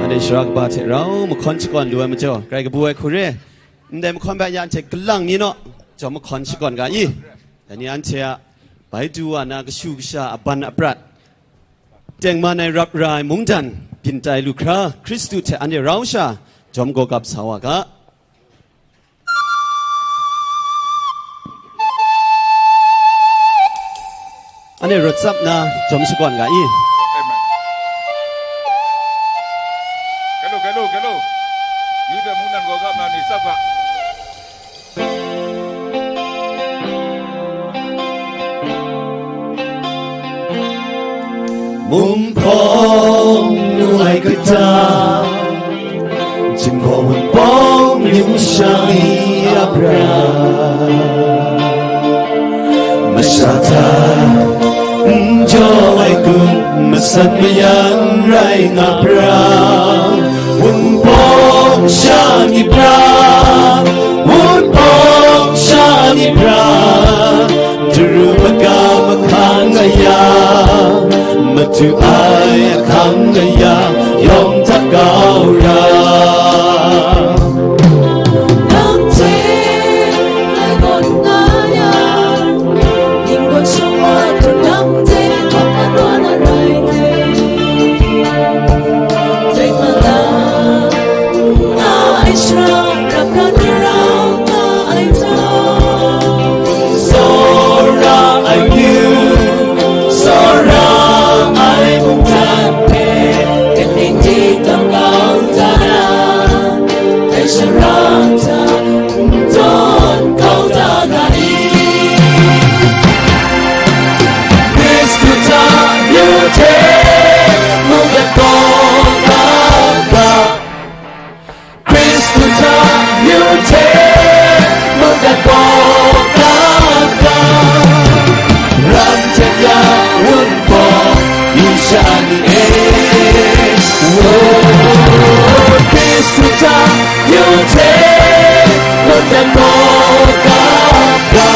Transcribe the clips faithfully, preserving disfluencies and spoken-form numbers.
Anhte shara kaba hte rau mahkawn shakawn lu ai majaw, grai kabu ai hku re. Ndai mahkawn hpe ya anhte galang ni naw, jawm mahkawn shakawn ga i? Dai ni anhte a bai du wa na kashu kasha a ban a prat, tengman ai rap ra ai mungdan byin tai lu hkra, Hkristu hte anhte rau sha jawm gawgap sa wa ga. Anhte rawt tsap na jawm shakawn ga i? Amen. Galo, galo, galo. Yu de mungdan gaw ga ma ni tsap ga. Mung hpawng nu ai kata, Jinghpaw Wunpawng myit sha ni a pra, masha hta n jaw ai kun, masan mayan rai nga pra, Wunpawng sha ni pra, Wunpawng sha ni pra, daru maga mahkang aya, madu ai ahkang aya, yawng hta kau ra. Nang hte ngai gaw n nga yang, ning gaw shawng wa hkrum, nang hte hkawm na tawn na rai hte. Dai ma na, nga ai shara, rap na rau nga ai hta. Tsawra ai pyi, tsawra ai mungdan hpe, kaning di tawn kau da na, dai shara hta n tawn kau da ga i? Hkristu hta yu hte, mungdan gaw ga ga. Hkristu hta yu hte, mungdan gaw ga ga. Ram hten ya Wunpawng yu sha ni e. O, Hkristu hta yu hte, mungdan gaw ga ga.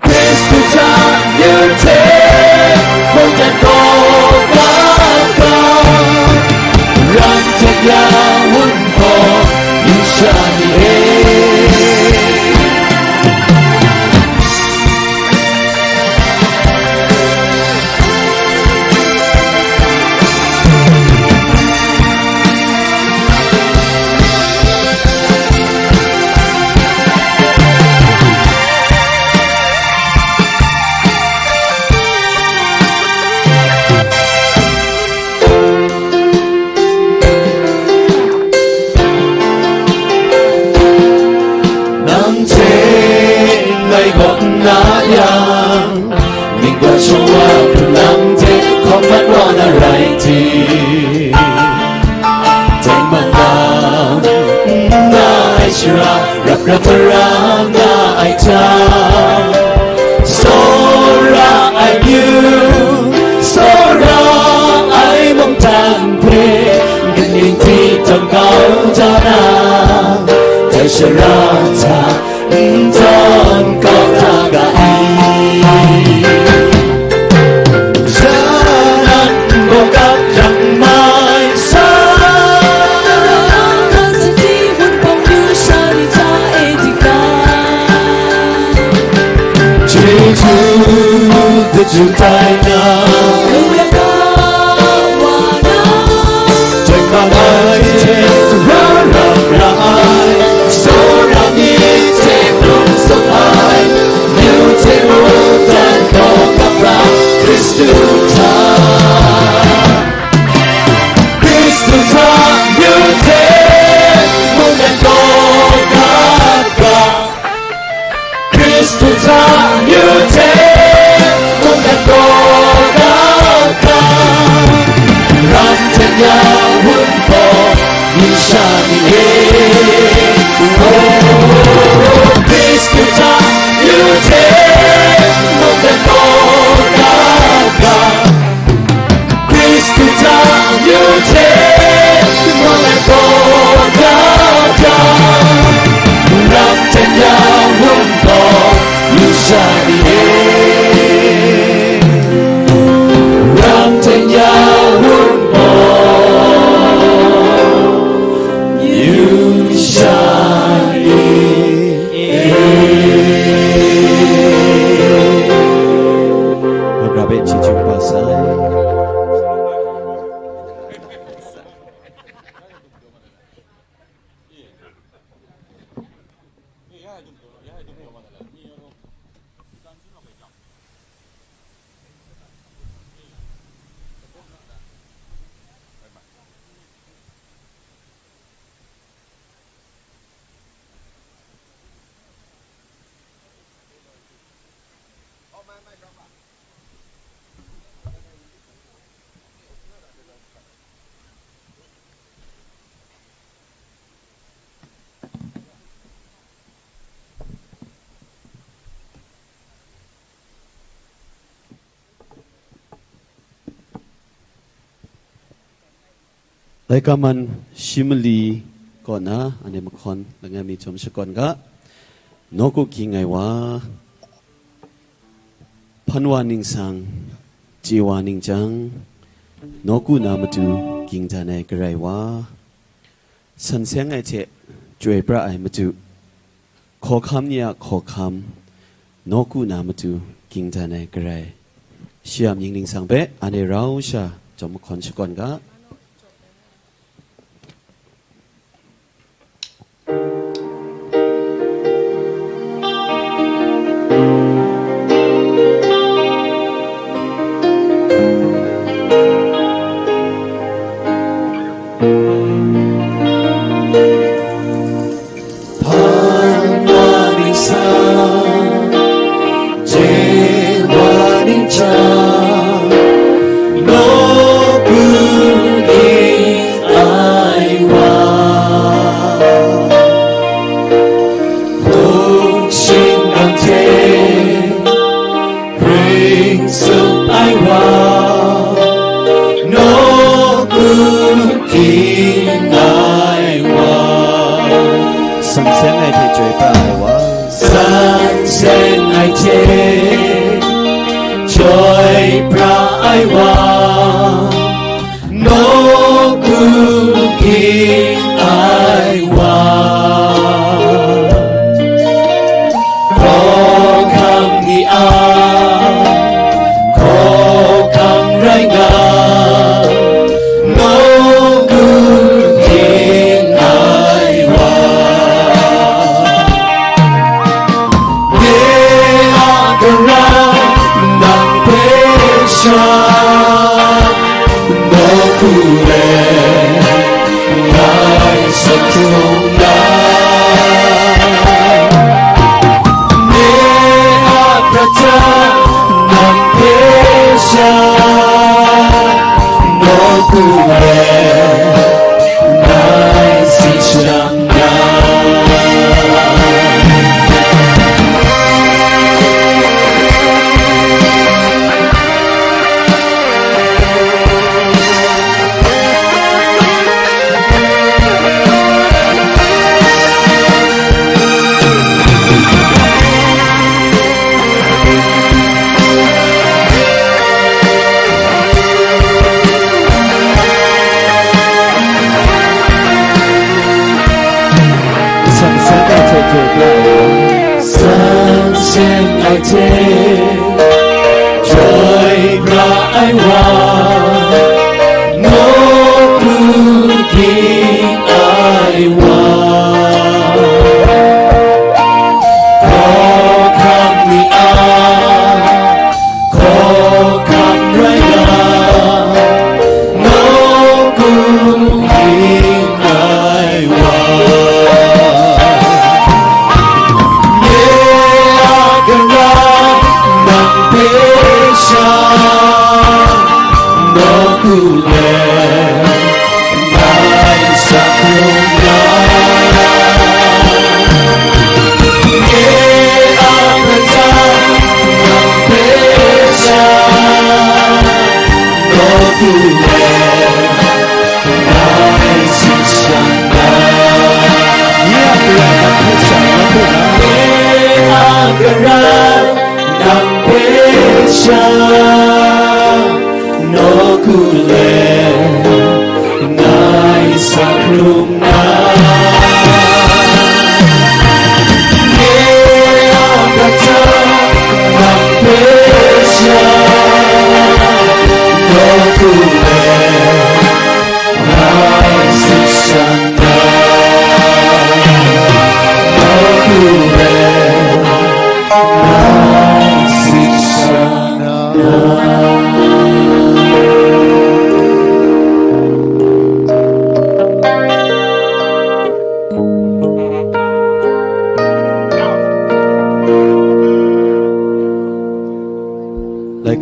Hkristu hta yu hte, mungdan gaw ga ga, ram hten ya Wunpawng yu sha ni e. Nang hte ngai gaw n na yang, ning gaw shawng wa hkrum, nang hte hkawm mat wa na rai ti? Dai ma na, n na ai shara, rap rap hkra nga ai hta, tsawra ai pyi, tsawra ai mungdan hpe, kaning di tawn kau da na, dai shara hta n tawn kau da ga i? Sanan gaw ga jang ma, Lu tai na, lu ya ka wa na, tek ma ai hte, ra ram ra ai, tsawra mi hte, lung tsawp ai, yu hte mungdan gaw kap ra, Hkristu hta. Hkristu hta, yu hte, mungdan gaw kap ra. Hkristu hta yu hte, mungdan gaw kap hkam, ram hten ya Wunpawng, yu sha ni e. O, Hkristu hta yu hte, mungdan gaw kap hkam, Hkristu hta yu hte, mungdan gaw kap hkam, ram hten ya Wunpawng, yu sha ni e. Ram hten ya Wunpawng, yu sha ni e. Kagra hpe chyeju kaba sai. Laika man shi mali kaw na, anhte mahkawn langai mi chyawm shakawn ga, nawku ging ai wa, hpan wa ningsang, chye wa ningchyang, nawku na matu ging dan ai Karai wa, san seng ai hte chyoi pra ai matu, hkawhkam ni a hkawhkam, nawku na matu ging dan ai Karai, shi a mying ningsang hpe anhte rau sha chyawm mahkawn shakawn ga. Hpan wa ningsang, chye wa ningsang, nawku ging ai wa, hpung shingkang hte ring tsup ai wa, nawku ging ai wa. San seng ai hte chyoi pra ai wa. San seng ai hte chyoi pra ai wa. Nawku ging ai wa. Hkawhkam ni a hkawhkam rai nga, nawku ging ai wa. Nye a Karai, nang hpe sha, nawku let ngai sawt hkrum na. Nye a prat hta, nang hpe sha, nawku let ngai si shang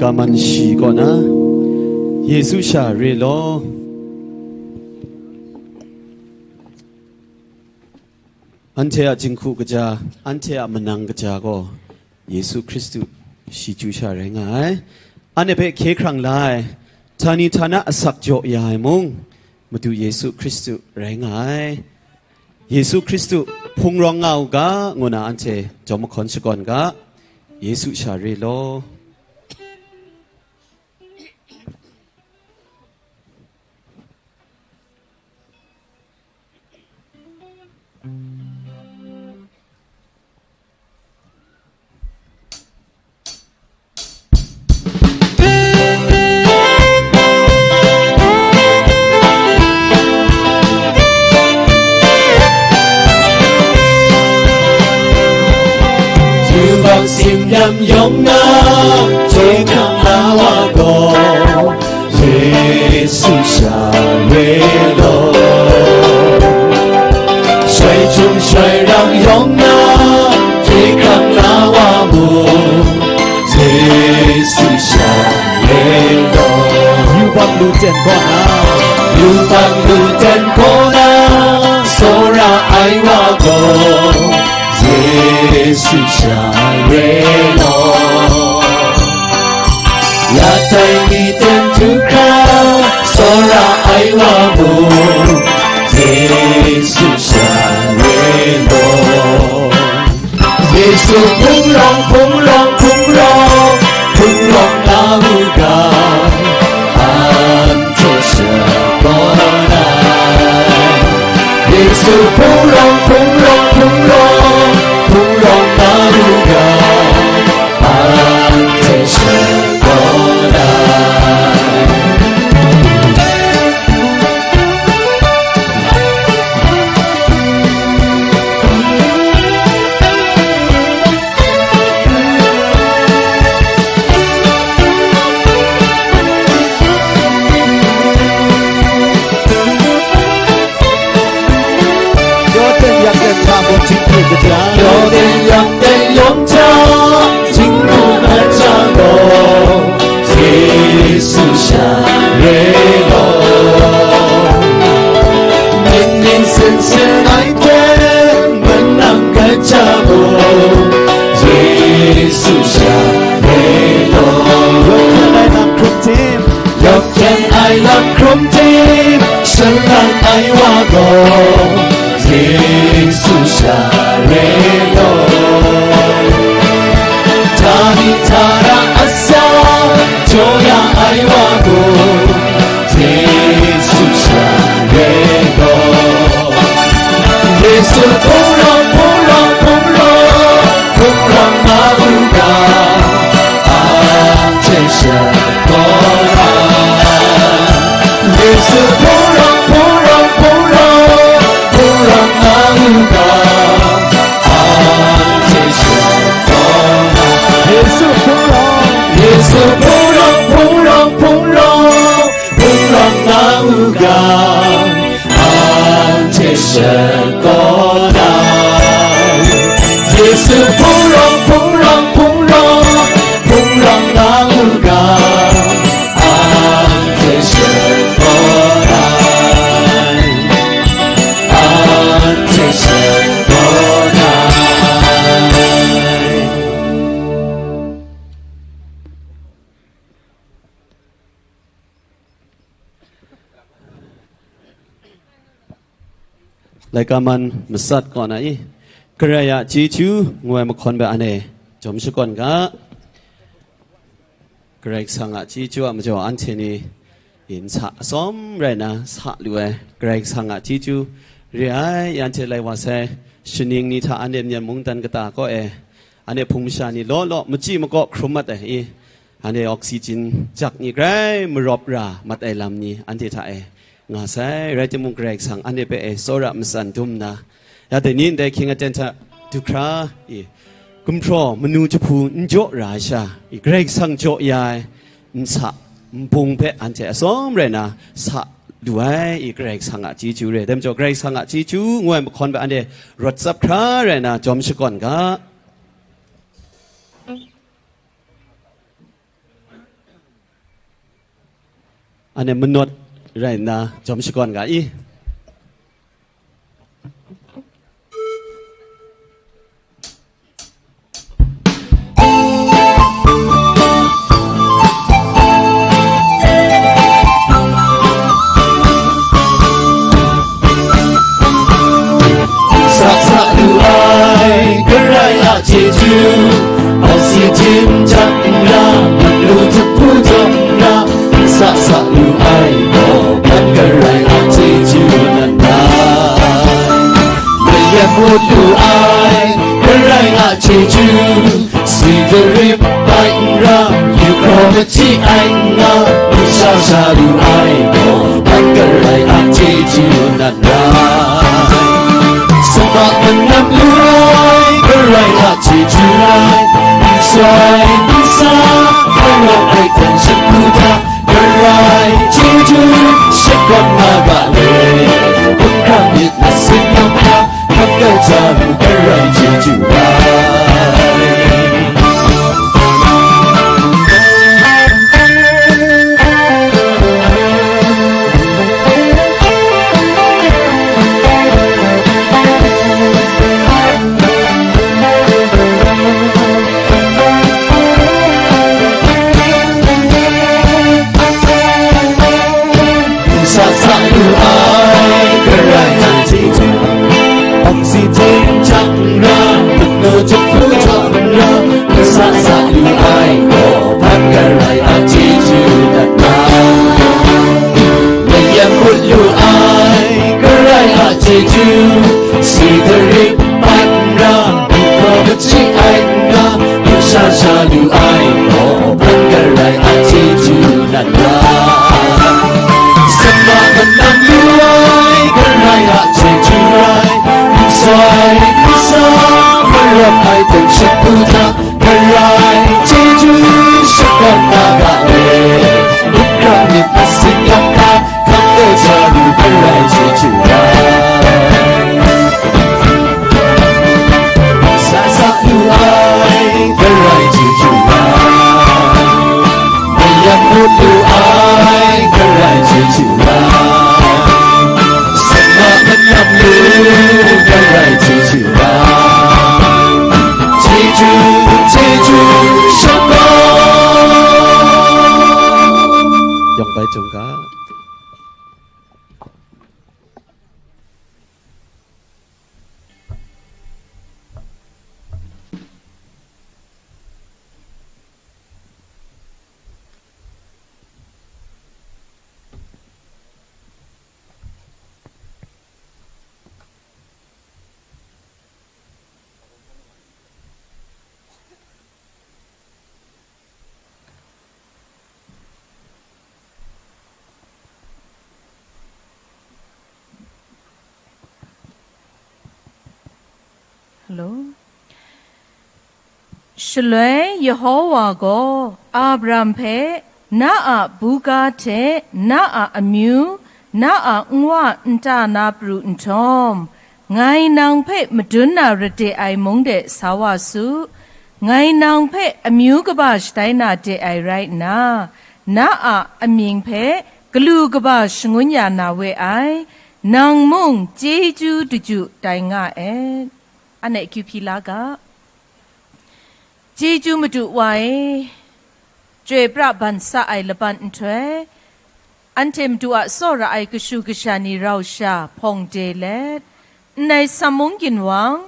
Laman shi kaw na, Yesu sha re law. Anhte a jinghku kaja, anhte a manang kaja gaw Yesu Hkristu shi chyu sha rai nga ai. Anhte hpe hkye hkrang la ai, htani htana asak jaw ya ai mung, Madu Yesu Hkristu rai nga ai. Yesu Hkristu hpung rawng nga u ga, ngu na anhte jawm mahkawn shakawn ga. Yesu sha re law. Yubak simyam yawng na, hkye hkrang na wa gaw, Yesu sha re law. Shoi hkyung shoi rang yawng na, hkye hkrang na wa mung, Yesu sha re law. Yubak lu ten kaw na, yubak lu ten kaw na, tsawra ai wa gaw, Yesu sha re law. Lat ai ni ten du hkra, tsawra ai wa mung, Yesu sha re law. Yesu hpung rawng, hpung rawng, hpung rawng, hpung rawng na u ga, anhte sha kaw na. Yesu hpung rawng, hpung rawng, hpung rawng, hpung rawng na u ga, anhte sha kaw na. Pyaw ten yak ten hta mung jinghku kaja. Pyaw ten yak ten yawng hta, jinghku kaja gaw, Yesu sha re law. Myit ning sen sen ai ten, manang kaja gaw, Yesu sha re law. Yawk hkyen ai lam hkrum tim, yawk hkyen ai lam hkrum tim, shalang ai wa gaw, Yesu sha re law. Htani htara asak jaw ya ai wa gaw, Yesu sha re law. Yesu hpung rawng, hpung rawng, hpung rawng, hpung rawng na u ga, anhte sha kaw na. Yesu hpung rawng, hpung rawng, hpung rawng, hpung rawng na u ga, anhte sha kaw na. Yesu hpung rawng, Yesu hpung rawng, hpung rawng, hpung rawng, hpung rawng na u ga, anhte sha kaw na. Yesu hpung rawng, hpung rawng, hpung rawng, hpung rawng na u ga, anhte sha kaw na. Anhte sha kaw na. Laika man matsat kaw na i, Karai a chyeju ngu ai mahkawn hpe anhte jawm shakawn ga. Karai Kasang a chyeju a majaw anhte ni, i, nsa atsawm rai na sa lu ai Karai Kasang a chyeju re ai, anhte lai wa sai, shaning ni hta anhte Myen mungdan kata kaw e, anhte hpung masha ni law law machyi makaw hkrum mat ai i, anhte oxygen jak ni grai marawp ra mat ai lam ni anhte hta e nga sai, rai timung, Karai Kasang anhte hpe e tsawra matsan dum nna, ya dai ni ndai hkying aten hta du hkra, i, gumhpraw manu jahpu n jaw ra ai sha, i, Karai Kasang jaw ya ai nsa nbung hpe anhte atsawm rai na sa lu ai, i, Karai Kasang a chyeju re. Dai majaw, Karai Kasang a chyeju ngu ai mahkawn hpe anhte rawt tsap hkra rai na jawm shakawn ga. Anhte manawt rai nna jawm shakawn ga i. Sa sa lu ai, Karai a chyeju, oxygen jang ra, malu jahpu jang ra, sa sa lu ai, gaw ban Karai a chyeju nan rai. Mayam mut lu ai, Karai a chyeju, si darim bai n ra, yu hkraw machyi ai n nga, yu sha sha lu ai gaw, ban Karai a chyeju nan rai. Sama manam lu ai, Karai a chyeju rai, n soi n sa, Karai ai hten shat hku hta, Karai chyeju shakawn na ga le, hkungkram myit na sin yang hta, hkap kau ja mu Karai chyeju rai. Sa sa lu ai, Karai a chyeju, oxygen jang ra, manu jahpu jang ra, sa sa lu ai, gaw ban Karai a chyeju nan rai. Mayam mut lu ai, Karai a chyeju, si darim bai n ra, yu hkraw machyi ai n nga, yu sha sha lu ai gaw, ban Karai a chyeju nan rai. Sama manam lu ai, Karai a chyeju rai, n soi n sa, Karai ai hten shat hku hta, Karai chyeju shakawn na ga le, hkungkram myit na sin yang hta, hkap kau ja mu Karai chyeju rai. Sa sa lu ai, Karai chyeju rai. Mayam mut lu ai, Karai chyeju rai. Sama manam lu, Karai chyeju rai. Chyeju, chyeju, shakawn. Yawng bai jung ga. Hello. Shaloi Yehowa gaw Abram hpe, "Na a buga hte na a amyu, na a nwa nta na pru nhtawm, ngai nang hpe madun na rade ai mung de sa wa su, ngai nang hpe amyu kaba shatai na de ai rai nna, na a amying hpe galu kaba shangun ya na we ai, nang mung chyeju daju tai nga et." Anhte akyu hpyi la ga. Chyeju Madu Wa e, chyoi pra ban sa ai laban nhtoi, anhte Madu a tsawra ai kashu kasha ni rau sha hpawng de let, ndai Sammung ginwang,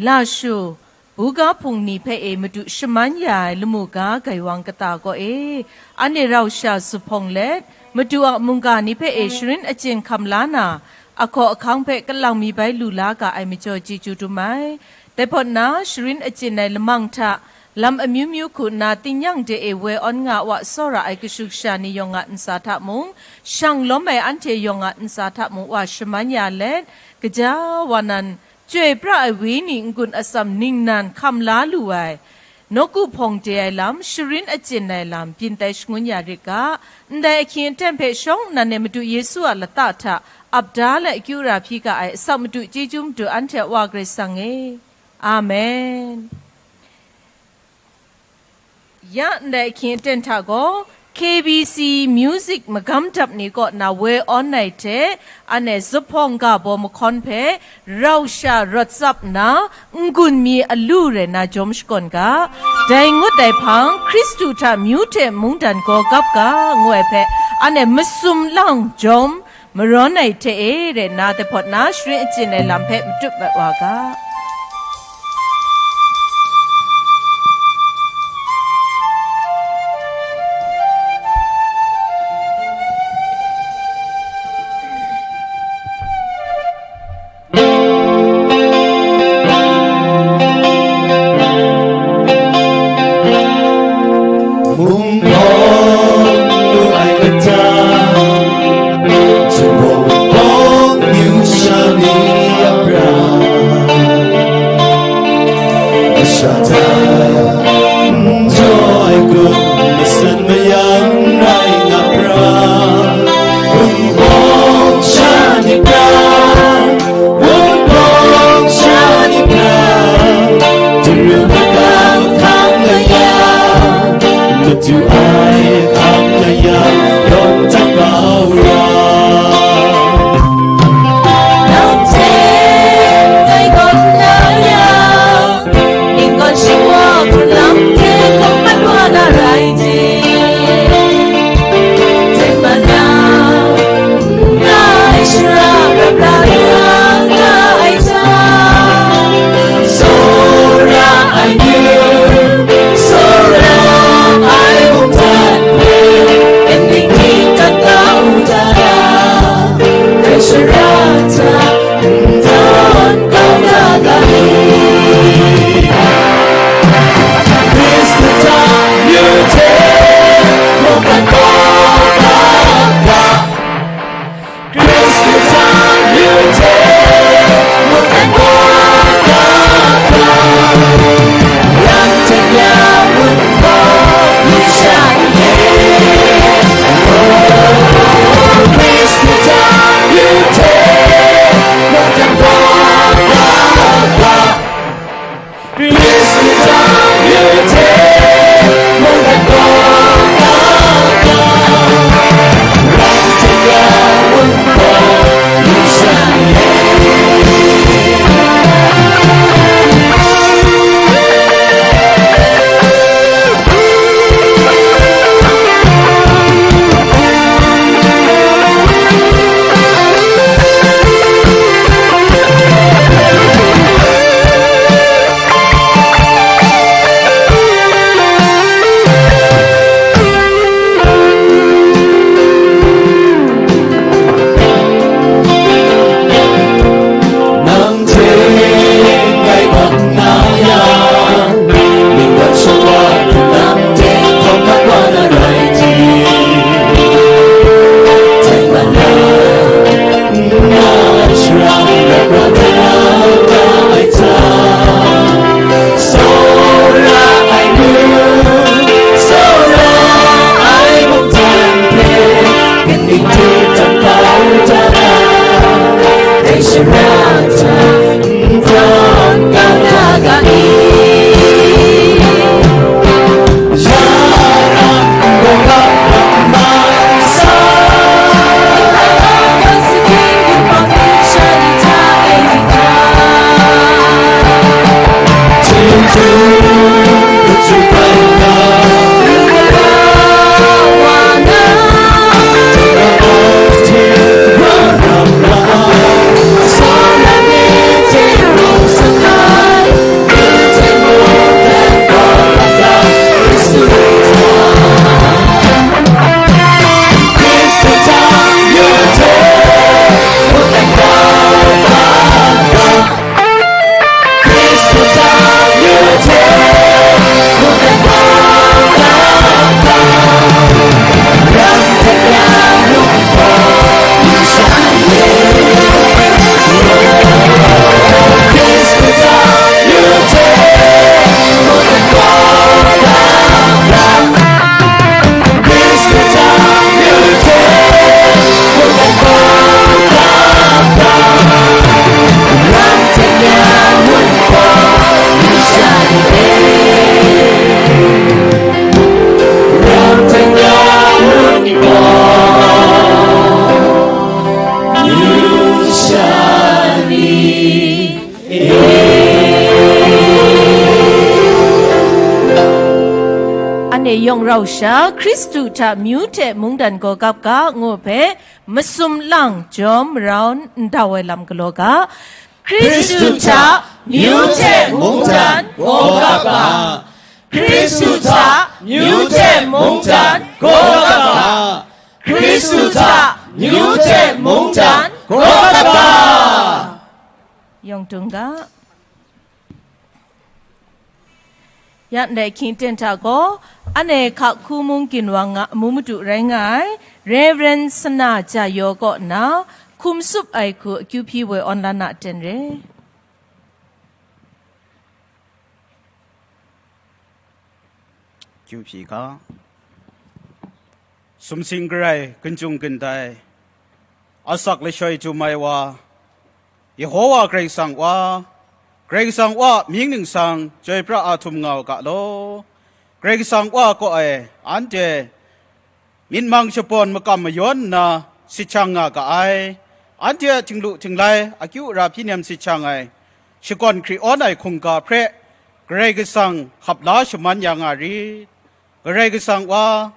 lashu, buga hpung ni hpe e Madu shaman ya ai lamu ga gaiwang kata kaw e, anhte rau sha zuphpawng let, Madu a mungga ni hpe e sharin achyin hkam la na, ahkaw ahkang hpe kalang mi bai lu la ga ai majaw chyeju dum ai. Dai hpawt na, sharin achyin ai lamang hta, lam amyu myu hku nna tingnyang de e woi awn nga wa tsawra ai kashu kasha ni yawng a ntsa hta mung, shang lawm ai anhte yawng a ntsa hta mung wa shaman ya let, gaja wa nan, chyoi pra ai Wenyi n-gun atsam ningnan hkam la lu ai, nawku hpawng de ai lam, sharin achyin ai lam, byin tai shangun ya rit ga. Ndai ahkying aten hpe shawng nnan e Madu Yesu a lata hta ap da let akyu ra hpyi ga ai asak Madu chyeju Madu anhte a Wa Karai Kasang e. Amen. Ya ndai ahkying aten hta gaw, K B C Music magam dap ni kaw na woi awn ai hte, anhte zuphpawng ga baw mahkawn hpe rau sha rawt tsap nna, n-gun mi alu rai na jawm shakawn ga. Dai ngut ai hpang, Hkristu hta myu hte mungdan gaw gap ga, ngu ai hpe, anhte masum lang jawm, marawn ai hte e rai nna, dai hpawt na sharin achyin ai lam hpe matut mat wa ga. Mung bawng lu ai kata, Jehovah bawng yu sha ni a pra, masha hta n jaw ai kun, masan mayang rai nga pra, mung bawng sha ni pra. Wunpawng sha ni hpra, daru kaga hkang kaya, madu ai hkang kaya, yawng hta kau ra. Nang hte ngai gaw n na ya, ning gawn shingwa hpun lam hte hkawm mat wa na rai di? Dai man na, ngai shara rap la ya nga ai hta, tsawra ai nu, tsawra ai mungdan hpe, n ning hti dat kau da na, dai shara hta, n dawn kau na ga ni? Hkristu hta yu hte mungkan gaw ga ga, Hkristu hta yu hte mungkan gaw ga ga, yang hte ya wunpawng yu sha ni e. Hkristu hta yu hte mungkan gaw ga ga, Hkristu hta yu hte mungkan gaw ga ga, yang hte ya wunpawng yu sha ni e. Nang hte ngai bang na yang, ningwat shawa nang hte hkawm mat wa na rai ti? Dai man na, ngai shara rap ra da ai hta, tsawra ai nu, tsawra ai mungdan hpe, n ning hti dat kau da na, dai shara hta, n dawn kau da ga i? Ya ra, n gaw ga, n mai sa. Yawng rau sha, Hkristu hta myu hte mungdan gaw gap ga, ngu hpe, masum lang jawm marau n dau ai lam galaw ga. Hkristu hta myu hte mungdan gaw gap ga. Hkristu hta myu hte mungdan gaw gap ga. Hkristu hta myu hte mungdan gaw gap ga. Yawng dung ga. Ya ndai hkying ten hta gaw, anhte hka hku mung ginwang a amu madu rai nga ai, Rev. Sana Jayaw kaw nna, hkum tsup ai hku akyu hpyi woi awn la na ten re. Akyu hpyi ga. Sumsing garai, ginjung gindai, asak lashoi jum ai wa, Yehowa Karai Kasang wa, Karai Kasang wa mying ningsang chyoi pra a htum nga u ga law. Karai Kasang wa kaw ai anhte myit mang shabawn makam mayawn nna sit shang nga ga ai, anhte a htinglu htinglai akyu ara hpyi nem sit shang ai, shakawn hkri awn ai hkungga hpe Karai Kasang hkap la shaman ya nga rit. Karai Kasang wa,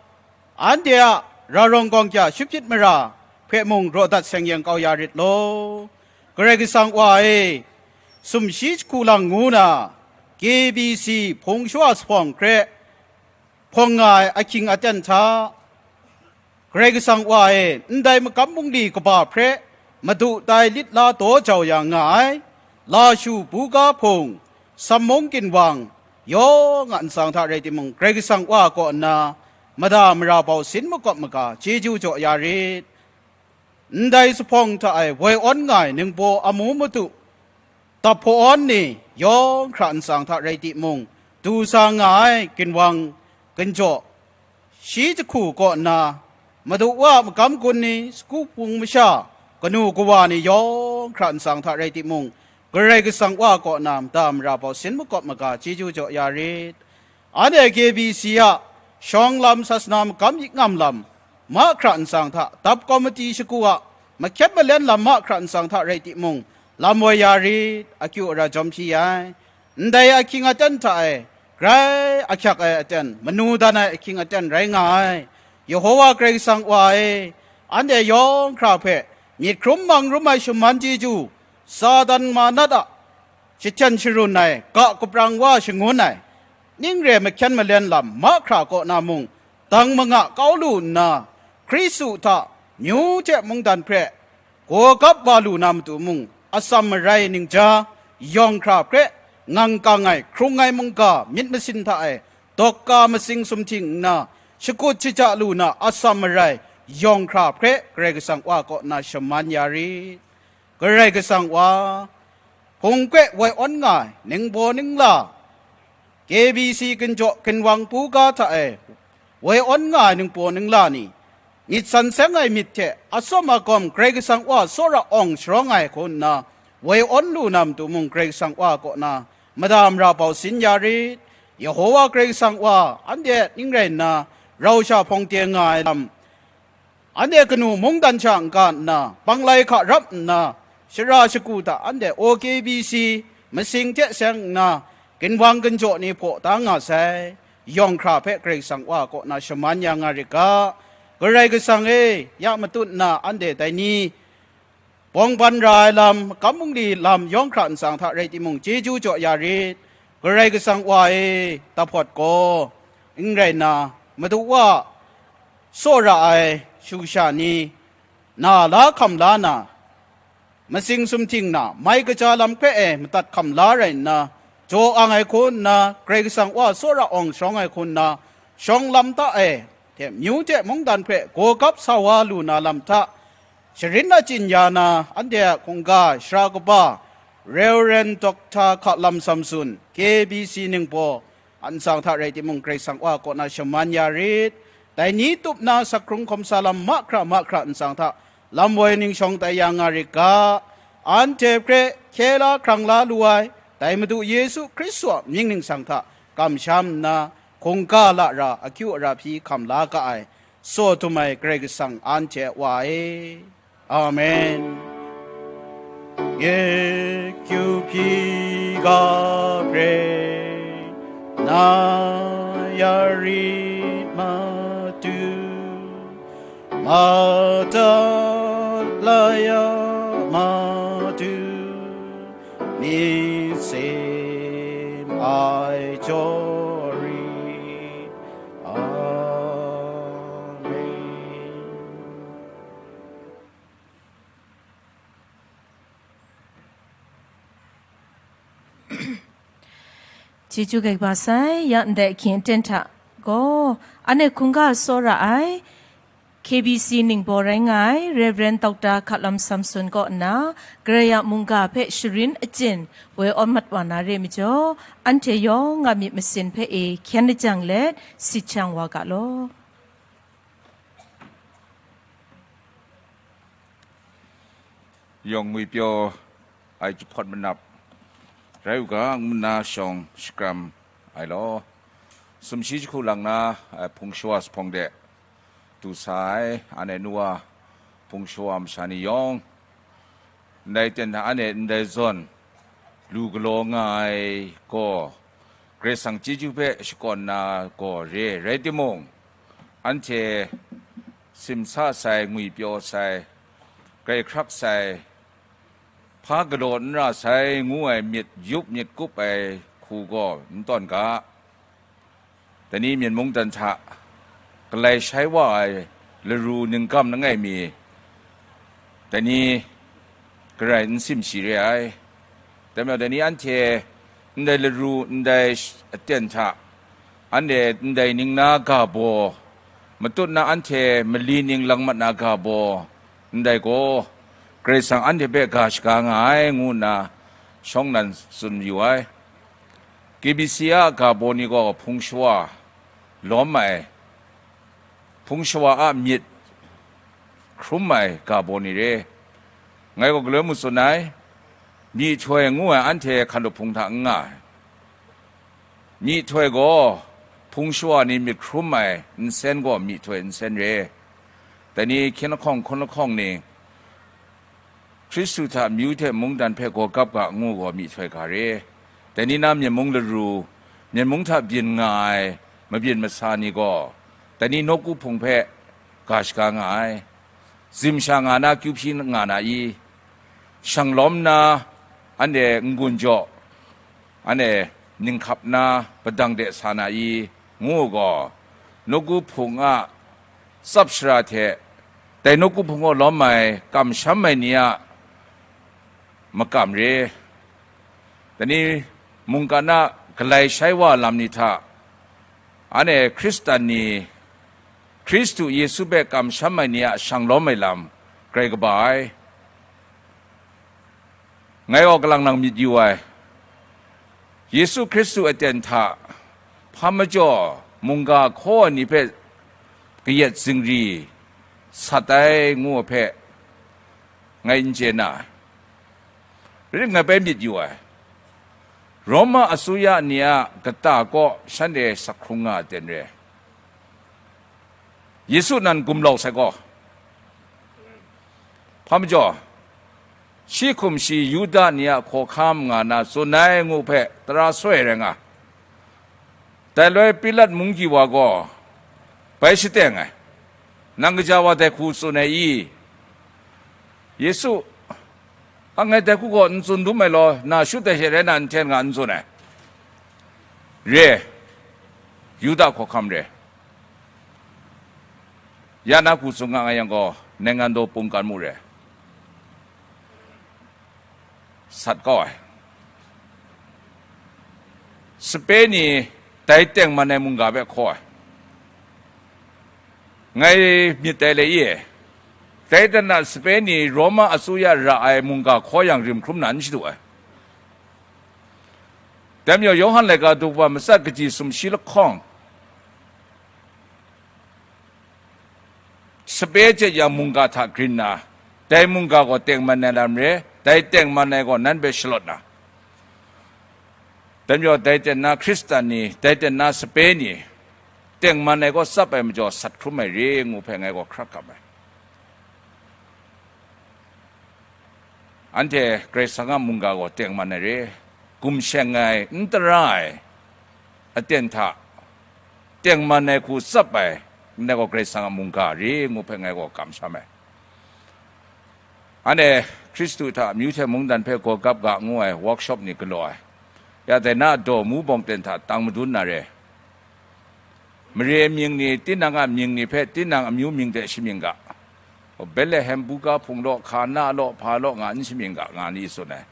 anhte a rarawng gawng kya shuphyit mara hpe mung raw dat seng yen kau ya rit law. Karai Kasang wa e, sumshi jahku lang ngu na, K B C hpung shawa jahpawng hkre hpawng nga ai ahkying aten hta, Karai Kasang wa e, ndai makam bungli kaba hpe madu tai lit la daw jau ya nga ai, lashu buga hpung, sammung ginwang, yawng a nsang hta rai timung, Karai Kasang wa kaw nna, mada mara bau sin makawp maga chyeju jaw ya rit. Ndai zuphpawng hta e woi awn nga ai ningbaw amu madu, dap hpaw awn ni yawng hkra nsang hta rai timung, du sa nga ai ginwang ginjaw, shi jahku kaw nna, madu wa a magam gun ni, sagu hpung masha, kanu kawa ni yawng hkra nsang hta rai timung, Karai Kasang wa kaw na mada mara bau sin makawp maga chyeju jaw ya rit. Anhte K B C a shawng lam sasana magam yik ngam lam mahkra nsang hta, dap kawmiti shagu a mahkyet malen lam mahkra nsang hta rai timung, lam woi ya rit, akyu ara jawm hpyi ai. Ndai ahkying aten hta e, grai ahkyak ai aten, manu dan ai ahkying aten rai nga ai. Yehowa Karai Kasang wa e, anhte yawng hkra hpe myit hkrum mang rum ai shaman chyeju, Satan manat a jahten sharun ai, ga kaprang wa shangun ai, ning re mahkyen malen lam mahkra kaw na mung, dang manga kau lu nna, Hkristu hta myu hte mungdan hpe gaw gap wa lu na matu mung, atsam marai ningja, yawng hkra hpe ngang kang ai, hkrung ai mungga myit masin hta e, dawk ka matsing sumhting nna, shakut shaja lu na atsam marai, yawng hkra hpe Karai Kasang wa kaw na shaman ya rit. Karai Kasang wa, hpung kwe woi awn nga ai ningbaw ningla, K B C ginjaw ginwang buga hta e woi awn nga ai ningbaw ningla ni, myit san seng ai myit hte atsawm agawm Karai Kasang wa tsawra awng sharawng ai hku nna, woi awn lu na matu mung Karai Kasang wa kaw na mada mara bau sin ya rit. Yehowa Karai Kasang wa, anhte ning rai nna, rau sha hpawng de nga ai lam, anhte kanu mungdan sha n-ga nna, panglai hka rap nna, shara shagu hta anhte O K B C masing hte seng nna, ginwang ginjaw ni hpaw da nga sai. Yawng hkra hpe Karai Kasang wa kaw na shaman ya nga rit ga. Karai Kasang e, ya matut nna anhte dai ni, bawng ban ra ai lam, kam bungli lam yawng hkra nsang hta rai timung, chyeju jaw ya rit. Karai Kasang wa e, tahpawt gaw, n rai nna, madu wa, tsawra ai shu sha ni, na la hkam la na, matsing sumhting na, mai kaja lam hpe e madat hkam la rai nna, jaw ang ai hku nna, Karai Kasang wa tsawra awng sharawng ai hku nna, shawng lam hta e, hte myu hte mungdan hpe gaw gap sa wa lu na lam hta, sharin achyin ya na, anhte a hkungga, sara kaba, Reverend Doctor Hkalam Samson, K B C ningbaw, a nsang hta rai timung, Karai Kasang wa kaw na shaman ya rit. Dai ni tup na sakhkrung hkawm sa lam mahkra mahkra nsang hta, lam woi ning shawng tai ya nga rit ga. Anhte hpe hkye la hkrang la lu ai, dai Madu Yesu Hkristu a mying ningsang hta kamsham nna, hkungga lara akyu ara hpyi hkam la ga ai, tsaw dum ai Karai Kasang anhte a Wa e. Amen. Ye kyu hpyi ga hkre, na ya ri Atalaya Madu, myit sim ai jaw ri. Amen. Chyeju kaba sai, ya ndai ahkying aten hta gaw, anhte hkungga tsawra ai, K B C ningbaw rai nga ai, Rev. Doctor Hkalam Samson kaw nna, Karai a mungga hpe sharin achyin woi awt mat wa na re majaw, anhte yawng a myit masin hpe e hkyen lajang let, sit shang wa ga law. Yawng ngwipyaw ai jahpawt manap rai u ga, ngu nna shawng shakram ai law. Sumshi jahku lang na, eh, hpung shawa jahpawng de du sa ai, anhte nu wa hpung shawa masha ni yawng, ndai ten hta anhte ndai zawn lu galaw nga ai gaw, Karai Kasang chyeju hpe shakawn na gaw re ai. Rai timung, anhte simsa sai, ngwipyaw sai, grai hkrak sai, hpa galaw n ra sai ngu ai myit yup myit kup ai hku gaw n tawn ga. Dai ni Myen mungdan hta galai shai wa ai laru ningkam langai mi, dai ni garai n simshi re ai. Dai majaw, dai ni anhte ndai laru, ndai sh-, aten hta, anhte ndai ning na ga baw, matut na anhte mali ning lang mat na ga baw, ndai gaw, Karai Kasang anhte hpe ga shaga nga ai, ngu nna shawng nnan tsun yu ai. K B C a ga baw ni gaw hpung shawa lawm ai, hpung shawa a myit hkrum ai ga baw ni re. Ngai gaw galoi mung tsun ai, myihtoi ngu ai anhte hkan lahpung hta n nga ai. Myihtoi gaw hpung shawa ni myit hkrum ai nsen gaw myihtoi nsen re. Dai ni hkyen lahkawng hkun lahkawng ni, Hkristu hta amyu hte mungdan hpe gaw gap ga ngu gaw myihtoi ga re. Dai ni na Myen mung laru, Myen mung hta byin nga ai mabyin masa ni gaw, dai ni nawku hpung hpe ga shaga nga ai. Zim sha nga na, kyu hpyi nga na i? Shang lawm nna, anhte n-gun jaw, anhte ninghkap na padang de sa na i, ngu gaw, nawku hpung a tsap shara hte dai nawku hpung kaw lawm ai kamsham ai ni a makam re. Dai ni mungkan a galai shai wa lam ni hta, anhte Hkristan ni, Hkristu Yesu hpe kamsham ai ni a shang lawm ai lam grai kaba ai. Ngai gaw kalang nang myit yu ai, Yesu Hkristu aten hta hpa majaw mungga hkaw ai ni hpe kayat zingri sat ai ngu ai hpe ngai n chye na ai. Rai ngai bai myit yu ai, Roma asuya ni a kata kaw shanhte sak hkrung nga ai ten re. Yesu nan gumlau sai gaw, hpa majaw, shi hkum shi Yuda ni a hkawhkam nga na tsun ai ngu hpe tara soi rai nga. Dai loi Pilat munggyi wa gaw bai shateng ai, nang kaja wa dai hku tsun ai i? Yesu, a, ngai dai hku gaw n tsun dum ai law, na shut ai she rai na, n hten nga n tsun ai. Re, Yuda hkawhkam re. Ya na hku tsun nga nga yang gaw, naingan daw pungkan mu re. Sat kau ai. Sape ni dai tengman ai mungga hpe hkaw ai. Ngai myit dai le i e, dai dan a sape ni Roma asuya ra ai mungga hkaw yang rim hkrum na n shadu ai. Dai majaw, Yawhan laika dukwa matsat kaji sumshi lahkawng, sape jet yang mungga hta grin na, dai mungga gaw tengman ai lam re, dai tengman ai gaw nan hpe shalawt na. Dai majaw, dai ten na Hkristan ni, dai ten na sape ni, tengman ai gaw tsap ai majaw sat hkrum ai re ngu hpe ngai gaw hkrak gap ai. Anhte Karai Kasang a mungga gaw tengman ai re, gumsheng ai, n tara ai, aten hta tengman ai hku tsap ai, ndai gaw Karai Kasang a mungga re ngu hpe ngai gaw kamsham ai. Anhte Hkristu hta amyu hte mungdan hpe gaw gap ga ngu ai workshop ni galaw ai. Ya dai na daw mu bawng ten hta tang madun na re. Mare mying ni, tinang a mying ni hpe tinang amyu mying de shamying ga. Betlehem buga hpung law, Hkana law, hpa law nga n shamying ga, nga ni tsun ai.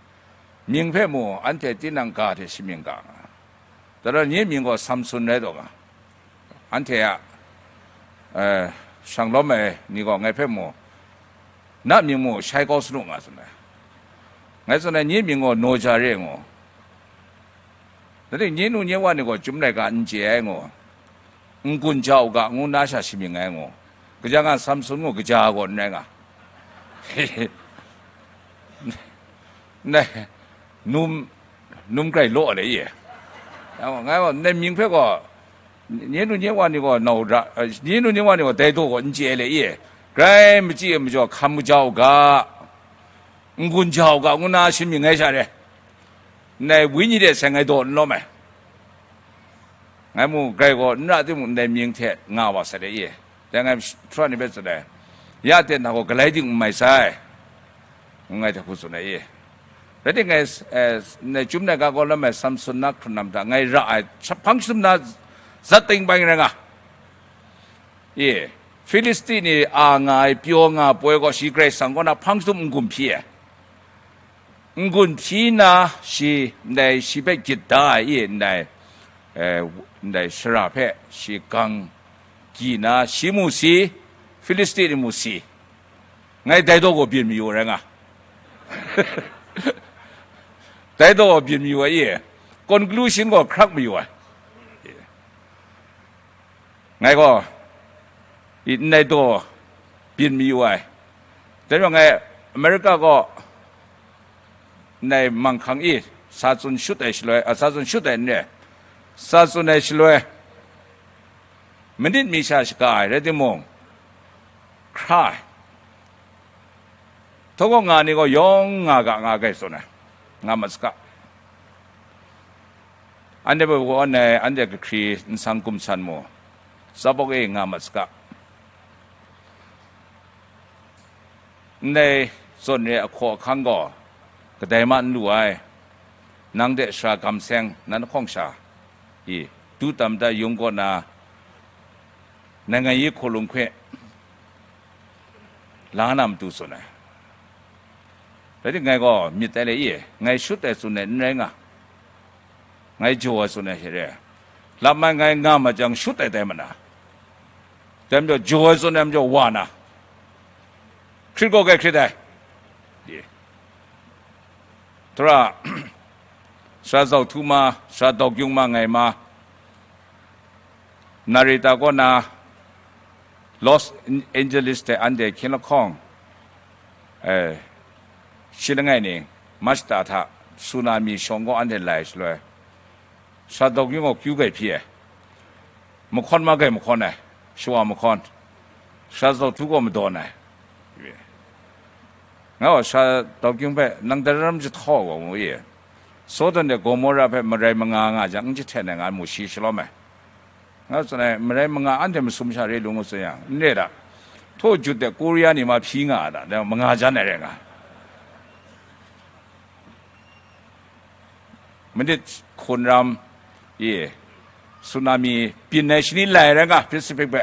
Mying hpe mu, anhte tinang ga hte shamying ga nga. Dai rai, nye mying gaw Samson rai taw nga. Anhte a, eh, shang lawm ai ni gaw ngai hpe mu, na mying mu, shai kau sanu nga tsun ai. Ngai tsun ai, nye mying gaw Noja re ngu. Dai rai, nye nu nye wa ni gaw Chyum laika n chye ai ngu. N-gun ja u ga, ngu na sha shamying ai ngu. Kaja nga Samson ngu, kaja gaw n rai nga. Ndai, num, num grai law le ye. Ngai gaw, ndai mying hpe gaw, nye nu nye wa ni gaw nau ra, nye nu nye wa ni gaw dai daw gaw n chye le ye. Grai machyi ai majaw hkam kaja u ga, n-gun ja u ga, ngu na shamying ai sha re. Ndai wenyi de sai ngai daw n lawm ai. Ngai mu grai gaw n ra timung, ndai mying hte nga wa sai de ye. Dai ngai hpra ni hpe tsun ai, ya ten hta gaw galai ting n mai sai, ngu ngai hte hku tsun ai ye. Rai timung, ngai, eh, ndai Chyum laika gaw lam ai Samson na hkrun lam hta ngai ra ai, hpang jahtum na zat ting bai rai nga. Ye, Filisti ni a nga ai, pyaw nga ai poi gaw, shi Karai Kasang kaw na hpang jahtum n-gun hpyi ai. N-gun hpyi na, shi, ndai shi hpe gyit da ai, i, ndai, eh, ndai shara hpe shi gang gyi na, shi mu si, Filisti ni mu si. Ngai dai daw gaw byin mayu rai nga. Dai daw gaw byin mayu ai, i, conclusion gaw hkrak mayu ai. Ngai gaw, i, ndai daw byin mayu ai. Dai rawng ngai, America gaw ndai manghkang i sa tsun shut ai shaloi, a, sa tsun shut ai n re, sa tsun ai shaloi, manit mi sha shaga ai rai timung, hkra ai. Htaw gaw nga ni gaw yawng nga ga nga gai tsun ai, nga mat saga. Anhte hpe gaw anhte, anhte kahkri nsang gumsan mu, tsabawk e nga mat saga. Ndai zawn re ahkaw ahkang gaw kadai ma n lu ai, nang de sara gam seng nan hkawng sha, i, du tam da yung kaw na, nanggai yi hkaw lung hpe la na matu tsun ai. Rai timung, ngai gaw myit ai le i, ngai shut ai tsun ai n rai nga, ngai jaw ai tsun ai hte re, lam ai ngai nga ma jang shut ai tai mana, dai majaw jaw ai tsun ai majaw wa na, hkrit gaw grai hkrit ai. Tara, sara zau htu ma, sara dawk yung ma ngai ma, Narita kaw na Los Angeles hte anhte hkying lahkawng, eh, shi langai ni, March ta hta, tsunami shawng gaw anhte lai shaloi, sara dawk yung gaw kyu gai hpyi ai, mahkawn ma gai mahkawn ai, shawa mahkawn, sara zau htu gaw madawn ai. Nga gaw sara dawk yung hpe, nang dai ram jahtau gaw mu i, Sodom de Gomora hpe marai manga nga jang, n jahten ai nga mu shi shalawm ai. Nga tsun ai, marai manga anhte masum sha re lu ngu tsun yang, n re da. Htaw jut de Korea ni ma hpyi nga a da, dai manga jan ai rai nga. Manit hkun ram, ye, tsunami byin ai shani lai rai nga, Pacific hpe.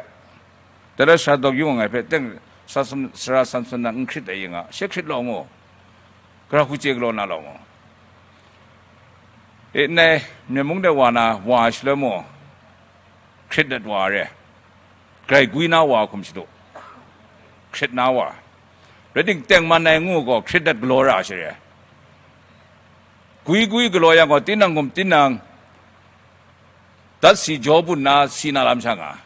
Dai rai sara dawk yung ai hpe teng, sara Samson na n hkrit ai nga, she hkrit law ngu, gara hku chye galaw na law ngu. E, ndai, Myen mung de wa na, wa ai shaloi mu, hkrit dat wa ai re, grai gwi na wa hkum shadu, hkrit na wa, rai timung, tengman ai ngu gaw, hkrit dat galaw ra ai sha re, gwi gwi galaw yang gaw, tinang hkum tinang, dat si jaw bun na si na lam sha nga,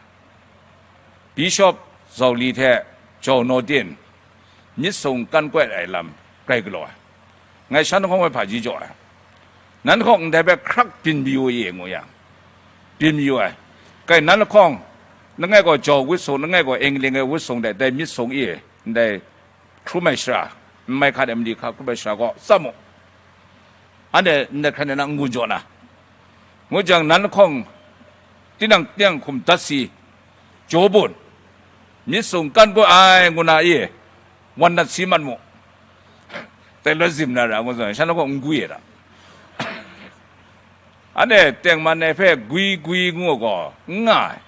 Bishop Zauli hte Jau Naw Tin myit sung kan kawet ai lam grai galaw ai. Ngai shan hkawng hpe hpaji jaw ai. Nan hkawng ndai hpe hkrak byin mayu e ngu yang, byin mayu ai. Kai nan lahkawng, langai gaw Jau wit sung, langai gaw England ai wit sung de, dai myit sung e, ndai hkrum ai shara, n mai hka de mali hka hkrum ai shara gaw tsap mu. Anhte ndai hkran de na n-gun jaw na, ngu jang, nan lahkawng tinang tinang hkum dat si, jaw bun, myit sung kan kau ai ngu na i, wan nat si mat mu. Theologian na ra ngu zawn, shan gaw n gwi ai ra. Anhte tengman ai hpe gwi gwi ngu gaw, n nga ai.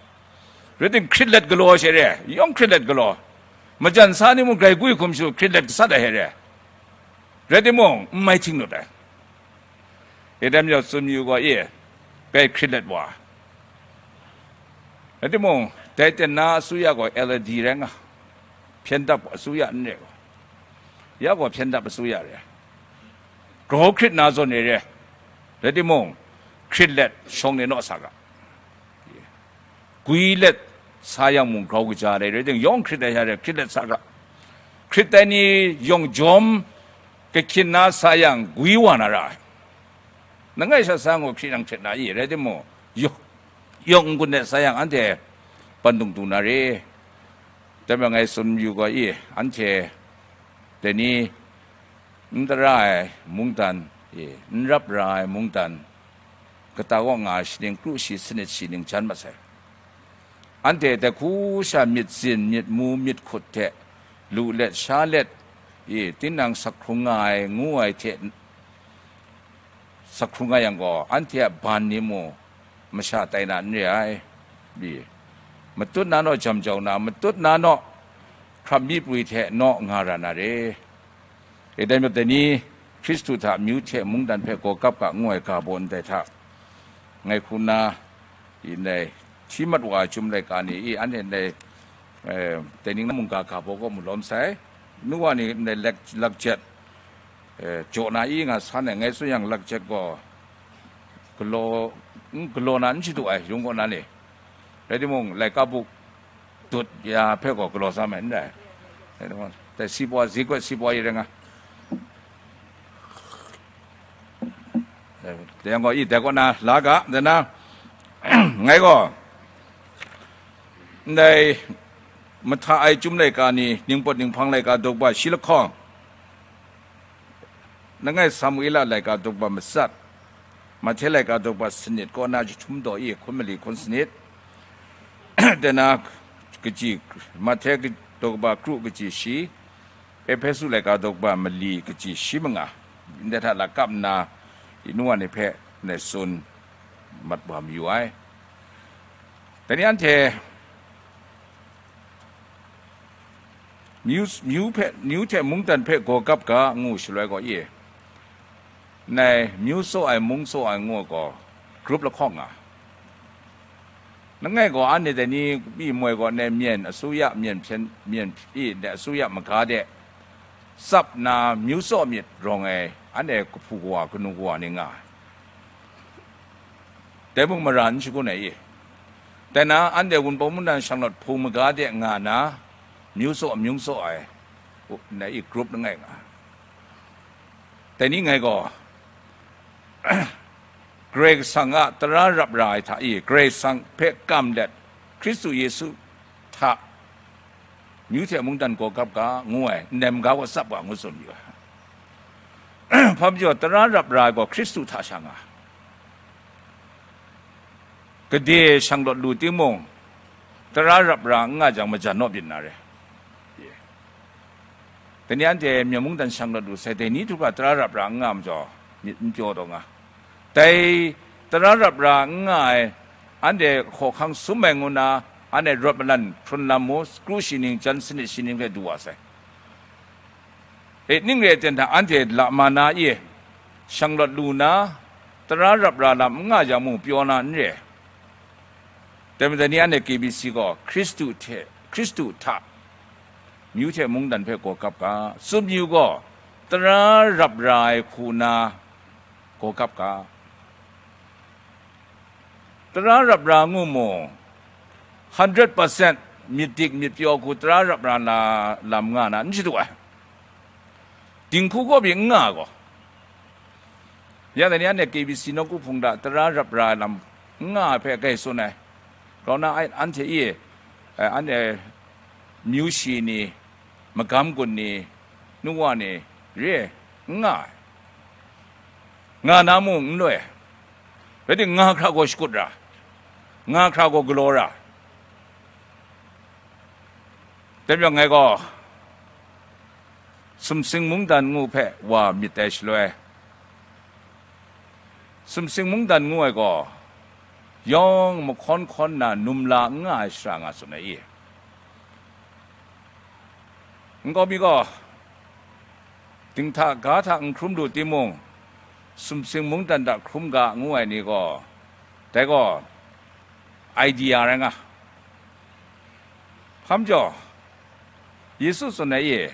Rai tim, hkrit let galaw she re, yawng hkrit let galaw. Majan sa ni mung grai gwi hkum shu hkrit let gasat ai hte re. Rai timung, n mai hting lut ai. E dai majaw, tsun yu gaw, e, grai hkrit let wa. Rai timung, dai ten na asuya gaw L A D rai nga, hpyen dap asuya n re gaw, ya gaw hpyen dap asuya re, grau hkrit na zawn e re, rai timung, hkrit let shawng ni naw sa ga. Gwi let sa yang mung grau kaja dai rai tim, yawng hkrit ai sha re, hkrit let sa ga. Hkrit ai ni yawng jawm kahkyin na sa yang, gwi wa na ra ai. Langai sha sa ngu hkrit nang hkrit na i, rai timung, yawng, yawng n-gun let sa yang, anhte pandung du na re. Dai majaw ngai tsun yu ga i, anhte dai ni n tara ai mungdan, e, n rap ra ai mungdan, kata kaw nga ai shaning kru shi, sanit shi ning jan masai. Anhte dai hku sha myit zin, myit mu, myit hkut hte lu let, sha let, e, tinang sak hkrung nga ai, ngu ai hte sak hkrung nga yang gaw, anhte a ban ni mung masha tai na n re ai. Matut na naw jam jau na, matut na naw hkrap mi prwi hte naw nga ra na re. E dai majaw, dai ni Hkristu hta amyu hte mungdan hpe gaw kap ga ngu ai ga baw ndai hta, ngai hku na, i ndai hti mat wa ai chyum laika ni i, anhte ndai, eh, dai ning na mungga ga baw gaw mu lawm sai. Nu wa ni ndai lak, lakjet, eh, jaw na i nga san ai, ngai tsun yang lakjet gaw galaw, n galaw na n shadu ai, yung kaw na ni. Rai timung, laika buk dut ya hpe gaw galaw sa mai n rai. Rai timung, dai si baw, zi gwat si baw i rai nga. Dai yang gaw, i, dai kaw na la ga, dai na, ngai gaw, ndai mahta ai chyum laika ni, ningpawt ninghpang laika duk ba shi lahkawng, langai Samuela laika duk ba matsat, Mahte laika duk ba sanit kaw na jahtum daw i hkun mali hkun sanit, dai na kaji, Mahte duk ba kru kaji shi, Ehpesu laika duk ba mali kaji shi manga, ndai hta lakap nna, i nu wa ni hpe ndai tsun mat wa mayu ai. Dai ni anhte myu, myu hpe, myu hte mungdan hpe gaw kap ga ngu shaloi gaw, i, ndai myu tsaw ai, mung tsaw ai ngu gaw, grup lahkawng nga. Langai gaw, anhte dai ni pyi moi gaw, ndai myen asuya, myen hpyen, myen i, ndai asuya maga de tsap nna myu tsaw myit rawng ai, anhte kahpu kawa, kanu kawa ni nga ai. Dai mung mara n shagun ai i. Dai na, anhte Wunpawng mungdan shanglawt hpung maga de nga na, myu tsaw, myung tsaw ai, u-, ndai i, grup langai nga ai. Dai ni ngai gaw, Karai Kasang a tara rap ra ai hta i, Karai Kasang hpe kam let, Hkristu Yesu hta myu hte mungdan gaw kap ga, ngu ai, ndai maga gaw tsap ga, ngu tsun yu ai. Hpa majaw, tara rap ra ai gaw Hkristu hta sha nga ai. Gade shanglawt lu timung, tara rap ra n nga jang, majan naw byin na re. Dai ni anhte myen mungdan shanglawt lu sai, dai ni hte hkra tara rap ra n nga majaw, myit n pyaw taw nga. Dai tara rap ra n nga ai, anhte hkawhkang sum ai ngu na, anhte rawt malan hkrun lam mu, kru shi ning, jan sanit shi ning hte du wa sai. E, ning re ai ten hta anhte lama na e, shanglawt lu na, tara rap ra lam n nga jang mung pyaw na n re. Dai majaw ni anhte K B C gaw Hkristu hte, Hkristu hta, myu hte mungdan hpe gaw kap ga, tsun yu gaw, tara rap ra ai hku na gaw kap ga. Tara rap ra ngu mu, hundred percent myit dik myit pyaw hku tara rap ra na lam nga na n shadu ai. Dinghku kaw pyi n nga ai gaw. Ya dai ni anhte K B C nawku hpung hta tara rap ra ai lam n nga ai hpe grai tsun ai. Grau na ai, anhte e, eh, anhte myu shi ni, magam gun ni, nu wa ni, re ai, n nga ai. Nga na mung n loi ai. Rai timung, nga hkra gaw shakut ra, nga hkra gaw galaw ra. Dai majaw ngai gaw sumsing mungdan ngu hpe wa myit ai shaloi, sumsing mungdan ngu ai gaw yawng mahkawn hkawn na num la n nga ai shara nga tsun ai i? Nkau mi gaw dinghta ga hta n hkrum lu timung, sumsing mungdan hta hkrum ga ngu ai ni gaw, dai gaw idea rai nga. Hpa majaw, Yesu tsun ai e,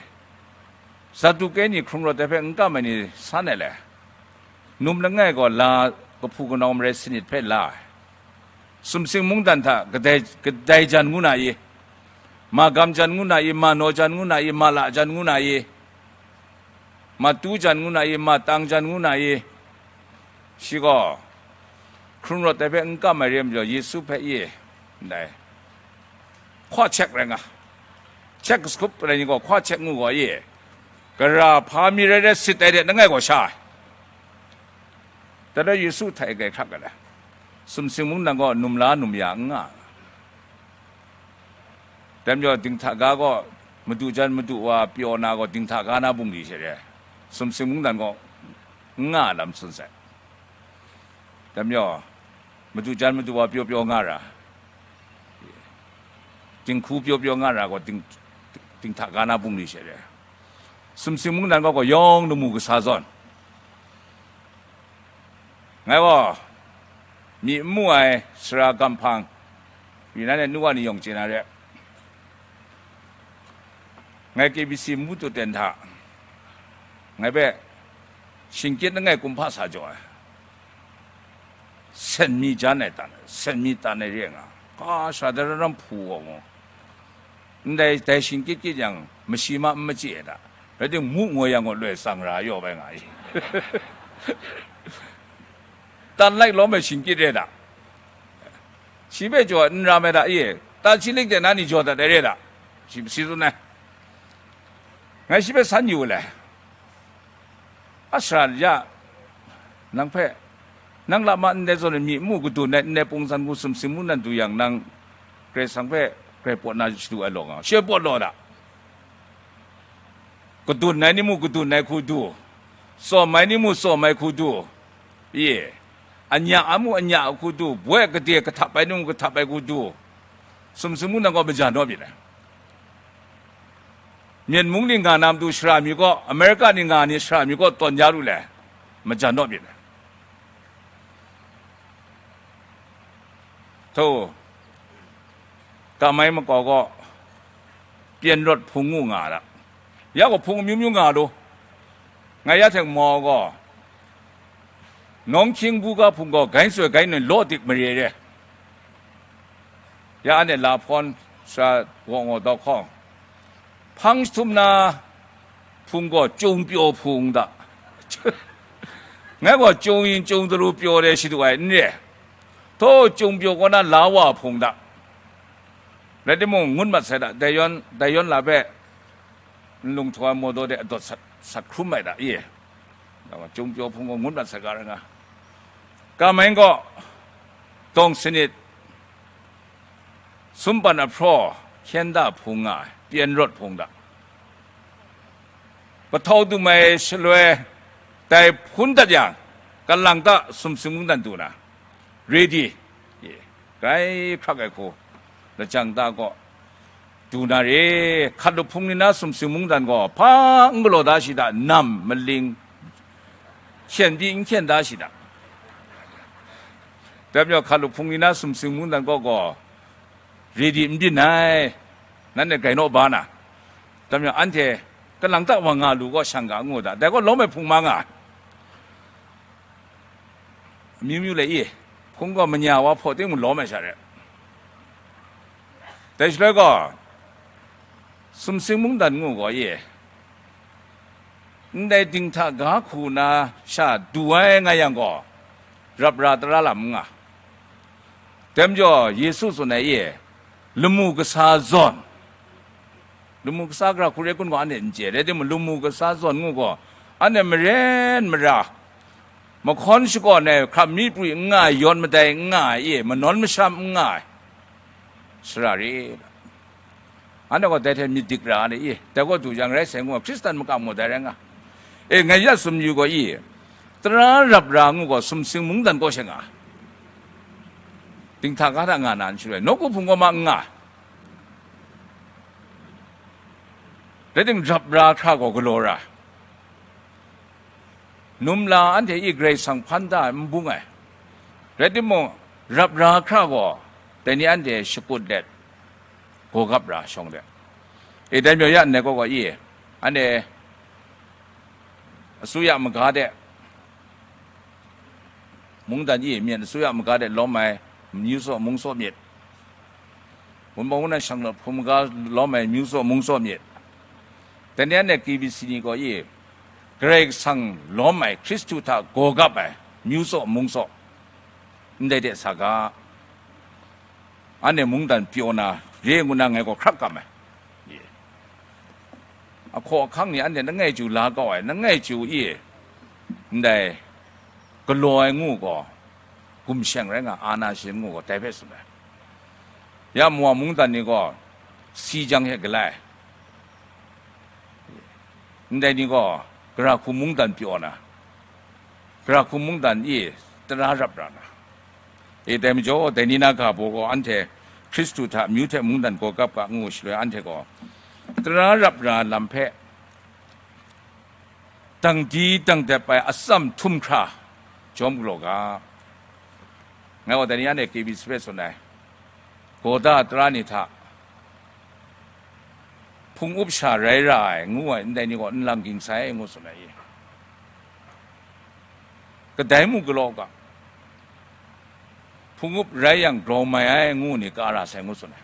Saduke ni hkrung rawt ai hpe n kam ai ni san ai le? Num langai gaw la kahpu kanau marai sanit hpe la ai. Sumsing mungdan hta kadai, kadai jan ngu na i? Magam jan ngu na i? Manaw jan ngu na i? Mala jan ngu na i? Matu jan ngu na i? Matang jan ngu na i? Shi gaw hkrung rawt ai hpe n kam ai re majaw, Yesu hpe i ndai hkwa chek rai nga. Chek kasup rai ni gaw hkwa chek ngu gaw i, gara hpa mi rai rai sit ai de, langai gaw sha ai. Dai Yesu hta e grai hkrak ai le? Sumsing mungdan gaw num la num ya n nga. Dai majaw dinghta ga gaw madu jan madu wa pyaw na gaw dinghta ga na bungli she re, sumsing mungdan gaw n nga lam tsun sai. Dai majaw madu jan madu wa pyaw pyaw nga ra, dinghku pyaw pyaw nga ra gaw ding, dinghta ga na bungli she re, sumsing mungdan gaw, gaw yawng lamu kasa zawn. Ngai gaw myi n mu ai sara gam hpang, yu nan e nu wa ni yawng chye na re, ngai K B C mbu tut ten hta ngai hpe shingkyit langai kumhpa sa jaw ai. Sen mi jan ai tan, sen mi tan ai re nga, ka sha dai ram hpu gaw mu. Ndai, dai shingkyit kyit yang, mashi ma n machye ai ta? Rai timung, mu ngoi yang gaw, loi tsang ra yaw bai nga i? Tan lai lawm ai shingkyit re ta? Shi hpe jaw n ram ai ta e? Tan shi ling ten na ni jaw dat ai re ta? Shi, shi tsun ai. Ngai shi hpe san yu le. A sara ya, nang hpe, nang lama ndai zawn e myi n mu, kadun ai ndai pungsan hku sumsing mungdan du yang, nang Karai Kasang hpe grai pawt na shadu ai law nga, shi pawt law da. Kadun ai ni mu, kadun ai hku du, tsawm ai ni mu, tsawm ai hku du, ye, anya a mu, anya a hku du, boi kade kahtap ai ni mu, kahtap ai hku du, sumsing mungdan gaw maja naw myit ai. Myen mung ni nga na matu shara mi kaw, Amerika ni nga ni shara mi kaw tawn ya lu le, majan naw myit. Hto, Kamai makau kaw, Pyen Rawt Hpung ngu nga a ta? Ya gaw hpung amyu myu nga lu. Ngai ya hte mau gaw, Nawng Hkying buga hpung gaw, Gain Soi Gain Nen law dik mare re. Ya anhte la hpawn sara gaw ngaw dau hkawng, hpang jahtum na hpung gaw, Chyung Pyaw Hpung da. Ngai gaw, Chyung yin Chyung daru pyaw de shadu ai n re. Hto, Chyung Pyaw kaw na la wa hpung da. Rai timung, ngut mat sai da, dai yawn, dai yawn la hpe, nlung htaw ai mawdaw de adawt sat, sat hkrum ai da, ye. Chyung Pyaw Hpung gaw ngut mat sai ga rai nga. Kamai gaw, Dawng Sanit, Sumpan Ahpraw, Hkyen Da Hpung nga ai, Pyen Rawt Hpung da. Pahtau dum ai shaloi, dai hpun dat yang, kalang ta sumsing mungdan du na, ready, ye, grai hkrak ai hku, lajang ta gaw, du na re. Hkalup hpung ni na sumsing mungdan gaw, hpa n galaw da shi ta, nam, maling, hkyen pyi n hkyen da shi ta. Dai majaw, hkalup hpung ni na sumsing mungdan gaw gaw, ready n byin ai, nanhte grai naw ba na. Dai majaw, anhte kalang ta wa nga lu gaw, shang ga ngu da, dai gaw lawm ai hpung ma nga ai. Amyu myu le i, hpung gaw manya wa hpaw ting mung lawm ai sha re. Dai shaloi gaw, sumsing mungdan ngu gaw i, ndai dinghta ga hku na sha du ai nga yang gaw, rap ra tara lam n nga. Dai majaw, Yesu tsun ai i, lamu kasa zawn, lamu kasa gara hku re kun gaw, anhte n chye, rai timung, lamu kasa zawn ngu gaw, anhte maren mara, mahkawn shakawn ai, hkram mi prwi n nga ai, yawn madai n nga ai, e, manawn masham n nga ai, sara re. Anhte gaw dai hte myit dik ra ai i, dai gaw du jang rai sai ngu, Hkristan makam gaw dai rai nga. E, ngai ya sumyu gaw i, tara rap ra ngu gaw sumsing mungdan kaw she nga. Dinghta ga hta nga na n shaloi, nawku hpung gaw ma n nga. Rai tim, rap ra hkra gaw galaw ra. Num la anhte i Karai Kasang hpan da ai n bung ai. Rai timung, rap ra hkra gaw, dai ni anhte shakut let, gaw gap ra shawng de. E, dai majaw ya ndai gaw gaw i, anhte asuya maga de, mungdan i myen asuya maga de lawm ai, myu tsaw mung tsaw myit. Wunpawng wundan shanglawt hpung maga lawm ai myu tsaw mung tsaw myit. Dai ni anhte K B C ni gaw i, Karai Kasang lawm ai, Hkristu hta gaw gap ai, myu tsaw mung tsaw, ndai de sa ga. Anhte mungdan pyaw na re ngu na ngai gaw hkrak kam ai. Ye. Ahkaw ahkang ni anhte langai chyu la kau ai, langai chyu i, ndai galaw ai ngu gaw, gumsheng rai nga, ana shin ngu gaw, dai hpe tsun ai. Ya mawa mungdan ni gaw, si jang hte galai. Ndai ni gaw, gara hku mungdan pyaw na, gara hku mungdan i tara rap ra na. E, dai majaw, dai ni na ga baw gaw anhte Hkristu hta amyu hte mungdan gaw gap ga ngu shaloi, anhte gaw tara rap ra lam hpe dang di dang dep ai atsam htum hkra jawm galaw ga. Ngai gaw dai ni anhte K B C hpe tsun ai, Gawda tara ni hta hpung up sha rai ra ai ngu ai ndai ni gaw nlang ging sai ngu tsun ai i. Kadai mu galaw ga, hpung up rai yang grau mai ai ngu ni ka ra sai ngu tsun ai.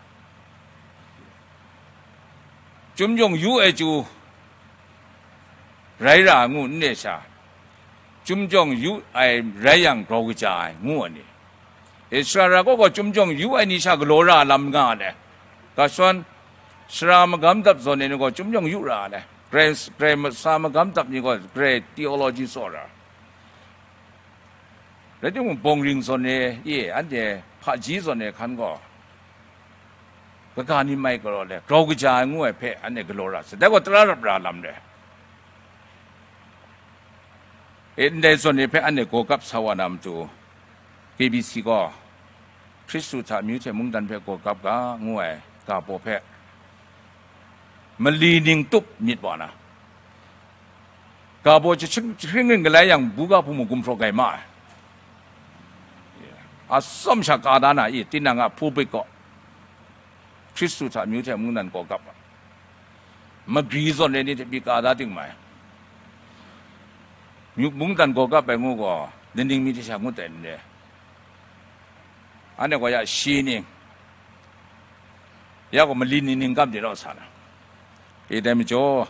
Chyum jawng yu ai chyu rai ra ngu n re sha, chyum jawng yu ai rai yang grau kaja ai ngu ai ni. Israela kaw gaw chyum jawng yu ai ni sha galaw ra lam nga ai. Ga shawn, sara magam dap zawn ai ni gaw chyum jawng yu ra ai. Grai, grai sa magam dap ni gaw grai theology tsaw ra. Rai timung, bawng ring zawn e, e, anhte hpaji zawn e hkan gaw, kaga ni mai galaw le, grau kaja ai ngu ai hpe anhte galaw ra sai, dai gaw tara rap ra lam re. E, ndai zawn e hpe anhte gaw gap sa wa na matu, K B C gaw Hkristu hta amyu hte mungdan hpe gaw gap ga ngu ai ga baw hpe mali ning tup myit wa na, ga baw jahpring jahpring ring galai yang, buga hpung mung gumhpraw gai ma ai. Atsawm sha ka da na i, tinang a pulpit gaw Hkristu hta amyu hte mungdan gaw gap ai. Magri zawn ai ni hte pyi ka da ting mai. Myu-, mungdan gaw gap ai ngu gaw, nining mi hte sha ngut ai n re. Anhte gaw ya shi ning, ya gaw mali ni ning gam de raw sa na. E, dai majaw,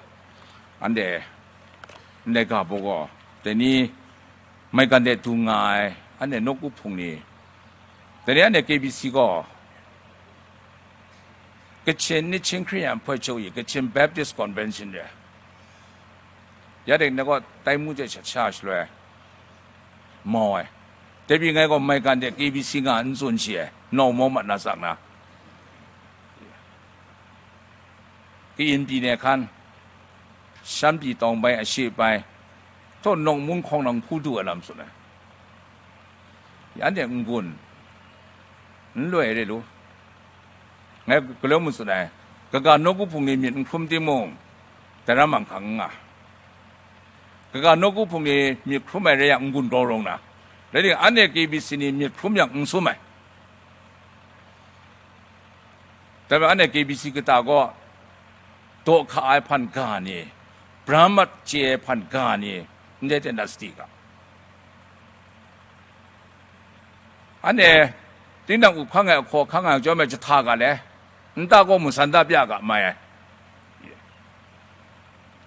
anhte ndai ga baw gaw, dai ni maigan de du nga ai, anhte nawku hpung ni, dai ni anhte K B C gaw, Kachin Nihchin Hkriyan Hpoi Chuk i Kachin Baptist Convention re. Ya dai ni gaw tai mu hte sha shaloi mau ai. Dai pyi ngai gaw maigan de K B C nga n tsun shi ai, nau mau mat na tsang na. Kayin pyi ne hkan, Shan pyi tawng bai, ashe bai, htaw nawng mun hkawng nang hpu du ai lam tsun ai. Anhte n-gun, n loi re lu. Ngai galoi mung tsun ai, kaga nawku hpung ni myit n hkrum timung, dai ra manghkang n nga. Kaga nawku hpung ni myit hkrum ai rai yang n-gun grau rawng na, rai timung, anhte K B C ni myit hkrum yang n sum ai. Dai majaw anhte K B C kata gaw, daw hka ai hpan ga ni, bram mat chye ai hpan ga ni, ndai hte nat sadi ga. Anhte tinang up hkang ai, ahkaw hkang ai, chyawm ai jahta ga le, nta gaw mung san da pya ga mai ai.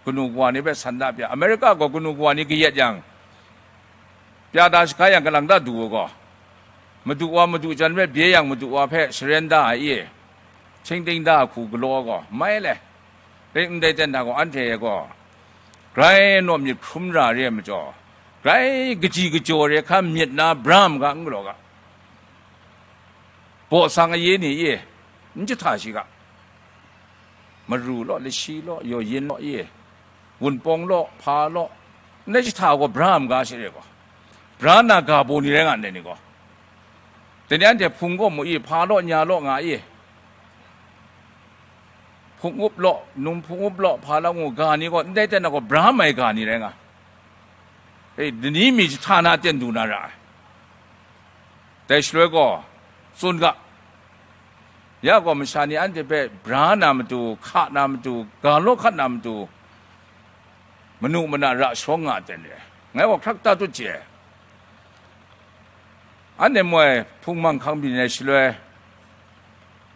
Kanu kawa ni hpe san da pya. America gaw kanu kawa ni kayat yang, pya da shaga yang, kalang da du ai gaw, madu wa madu jan hpe bye yang, madu wa hpe sharen da ai e, htingting da ai hku galaw ai gaw, mai le. Rai ndai ten hta gaw, anhte gaw, grai naw myit hkrum ra re ai majaw, grai kaji kajaw re hkan myit na bram ga n galaw ga, baw sang aye ni e, n jahta shi ga. Maru law, lashi law, yaw yin law, ye, wunpawng law, hpa law, ndai jahta gaw bra ai ga she re gaw, bra na ga baw ni rai nga ndai ni gaw, dai ni anhte hpung gaw mu i, hpa law, nya law nga i, hpung up law, num hpung up law, hpa law ngu ga ni gaw, ndai ten na gaw bra mai ga ni rai nga. E, dai ni mi jahta na ten du na ra ai. Dai shaloi gaw, tsun ga, ya gaw masha ni anhte hpe bra na matu, hka na matu, ga law hkat na matu, manu mana ra shawng nga ten re. Ngai gaw hkrak ta tut chye. Anhte moi hpung mang hkang byin ai shaloi,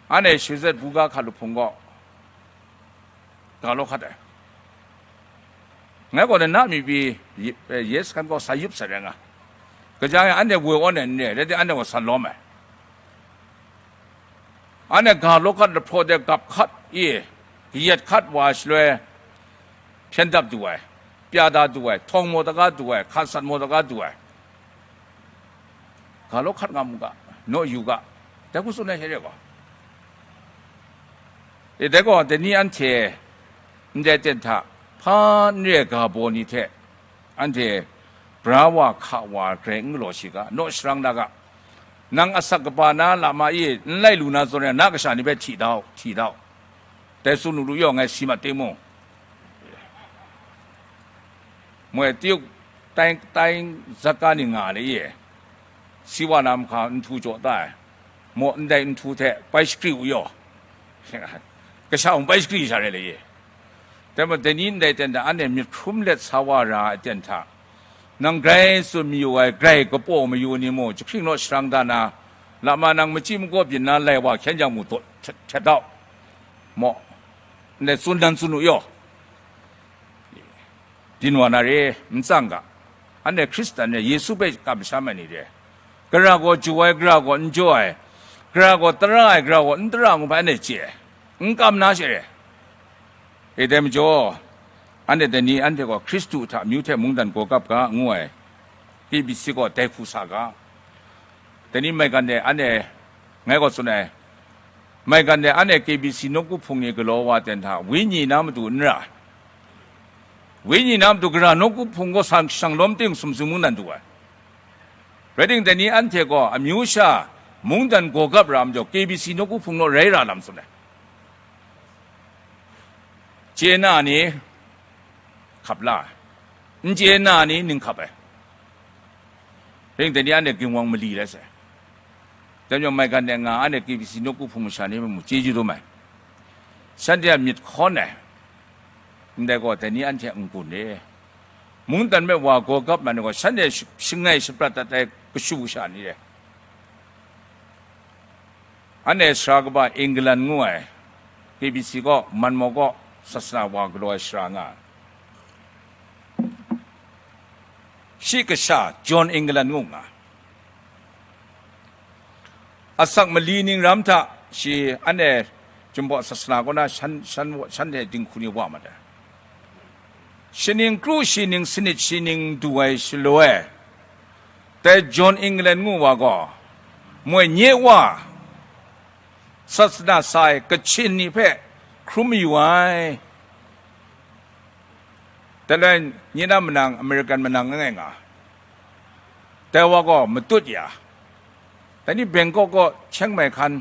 anhte shazet buga hkalup hpung gaw, ga law hkat ai. Ngai gaw na na mi pyi, ye, eh, yes kan gaw sa yup sai rai nga. Kaja yang anhte woi awn ai n re, rai timung anhte gaw sa lawm ai. Anhte ga law hkat lahpraw de gap hkat i, kayat hkat wa shaloi, hpyen dap du ai, pya da du ai, htawng maw daga du ai, hkan sat maw daga du ai. Ga law hkat nga mu ga, naw yu ga, dai hku tsun ai hte re gaw. E, dai gaw, dai ni anhte ndai ten hta hpa n re ai ga baw ni hte anhte bra wa hka wa grai n galaw shi ga, naw sharang da ga. Nang asak kaba na lama e n lai lu na zawn rai, na kasha ni hpe hti da u, hti da u. Dai tsun u lu yaw, ngai si mat timung, moi tiyuk tai, tai zat ga ni nga le ye, si wa na mahka nhtu jaw da ai, maw ndai nhtu hte bai shakri u yaw, kasha hpung bai shakri sha re le ye. Dai majaw, dai ni ndai ten hta anhte myit hkrum let sa wa ra ai ten hta, nang grai tsun mayu ai, grai kapaw mayu ni mung, jahkring naw sharang da na, lama nang machyi makaw byin na lai wa hkyen jang mung, daw htet, htet da u. Maw, ndai tsun dan tsun u yaw. Byin wa na re, n tsang ga. Anhte Hkristan re, Yesu hpe kamsham ai ni re, gara gaw jaw ai, gara gaw n jaw ai, gara gaw tara ai, gara gaw n tara ngu hpe anhte chye ai, n kam na she re. E, dai majaw, anhte dai ni anhte gaw Hkristu hta amyu hte mungdan gaw gap ga, ngu ai, K B C gaw dai hku sa ga. Dai ni maigan de anhte, ngai gaw tsun ai, maigan de anhte K B C nawku hpung ni galaw wa ten hta, wenyi na matu n ra ai. Wenyi na matu gara nawku hpung gaw san shang lawm ting sumsing mungdan du ai. Rai timung, dai ni anhte gaw amyu sha mungdan gaw gap ra majaw, K B C nawku hpung naw rai ra lam tsun ai. Chye na ni hkap la ai, n chye na ni ning hkap ai. Ring dai ni anhte ginwang mali rai sai. Dai majaw, maigan de nga anhte K B C nawku hpung masha ni mung chyeju dum ai. Shanhte a myit hkawn ai. Ndai gaw, dai ni anhte a n-gun re. Mungdan hpe wa gaw gap man ai gaw, shanhte sh-, shangai shaprat dat ai kashu kasha ni re. Anhte sara kaba England ngu ai, K B C kaw, Manmaw kaw, sasana wa galaw ai sara nga ai. Shi kasha John England ngu nga ai. Asak mali ning ram hta shi anhte Jinghpaw sasana kaw na shan, shan, shanhte dinghku ni wa mat ai. Shaning kru shi ning sanit shi ning du ai shaloi, dai John England ngu wa gaw, moi nye wa, sasana sa ai Kachin ni hpe hkrum mayu ai. Dai lai, nye na manang, American manang langai nga, dai wa gaw matut ya, dai ni Bangkok kaw Chiang Mai hkan,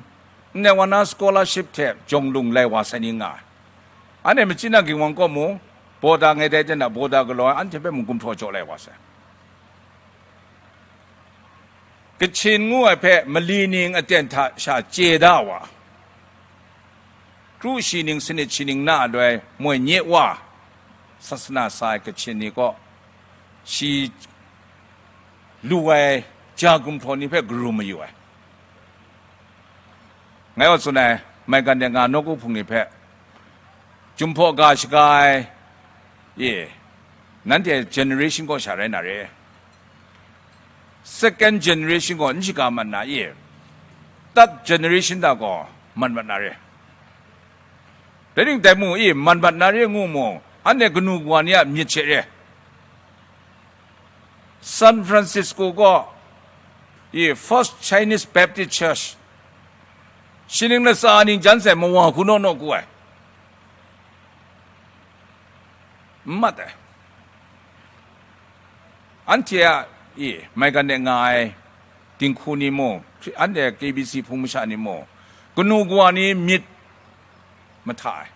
ndai wa na scholarship hte jawng lung lai wa sai ni nga ai. Anhte machyi na ginwang kaw mung, border ngai dai ten na, border galaw ai anhte hpe mung gumhpraw jaw lai wa sai. Kachin ngu ai hpe mali ning aten hta sha chye da wa, kru shi ning sanit shi ning na aloi moi nye wa, sasana sa ai Kachin ni kaw, shi lu ai ja gumhpraw ni hpe karum mayu ai. Ngai gaw tsun ai, maigan de nga nawku hpung ni hpe, Jinghpaw ga shaga ai, e, nanhte generation gaw sha rai na re. Second generation gaw n shaga mat na e, third generation hta gaw mat mat na re. Rai ning dai mu e, mat mat na re ngu mu, anhte kanu kawa ni a myit she re. San Francisco kaw, e, First Chinese Baptist Church, shi ning latsa ning jan sai mawa hku naw naw ku ai. n mat ai. Anhte a, e, maigan de nga ai dinghku ni mung, anhte K B C hpung masha ni mung, kanu kawa ni myit mahta ai.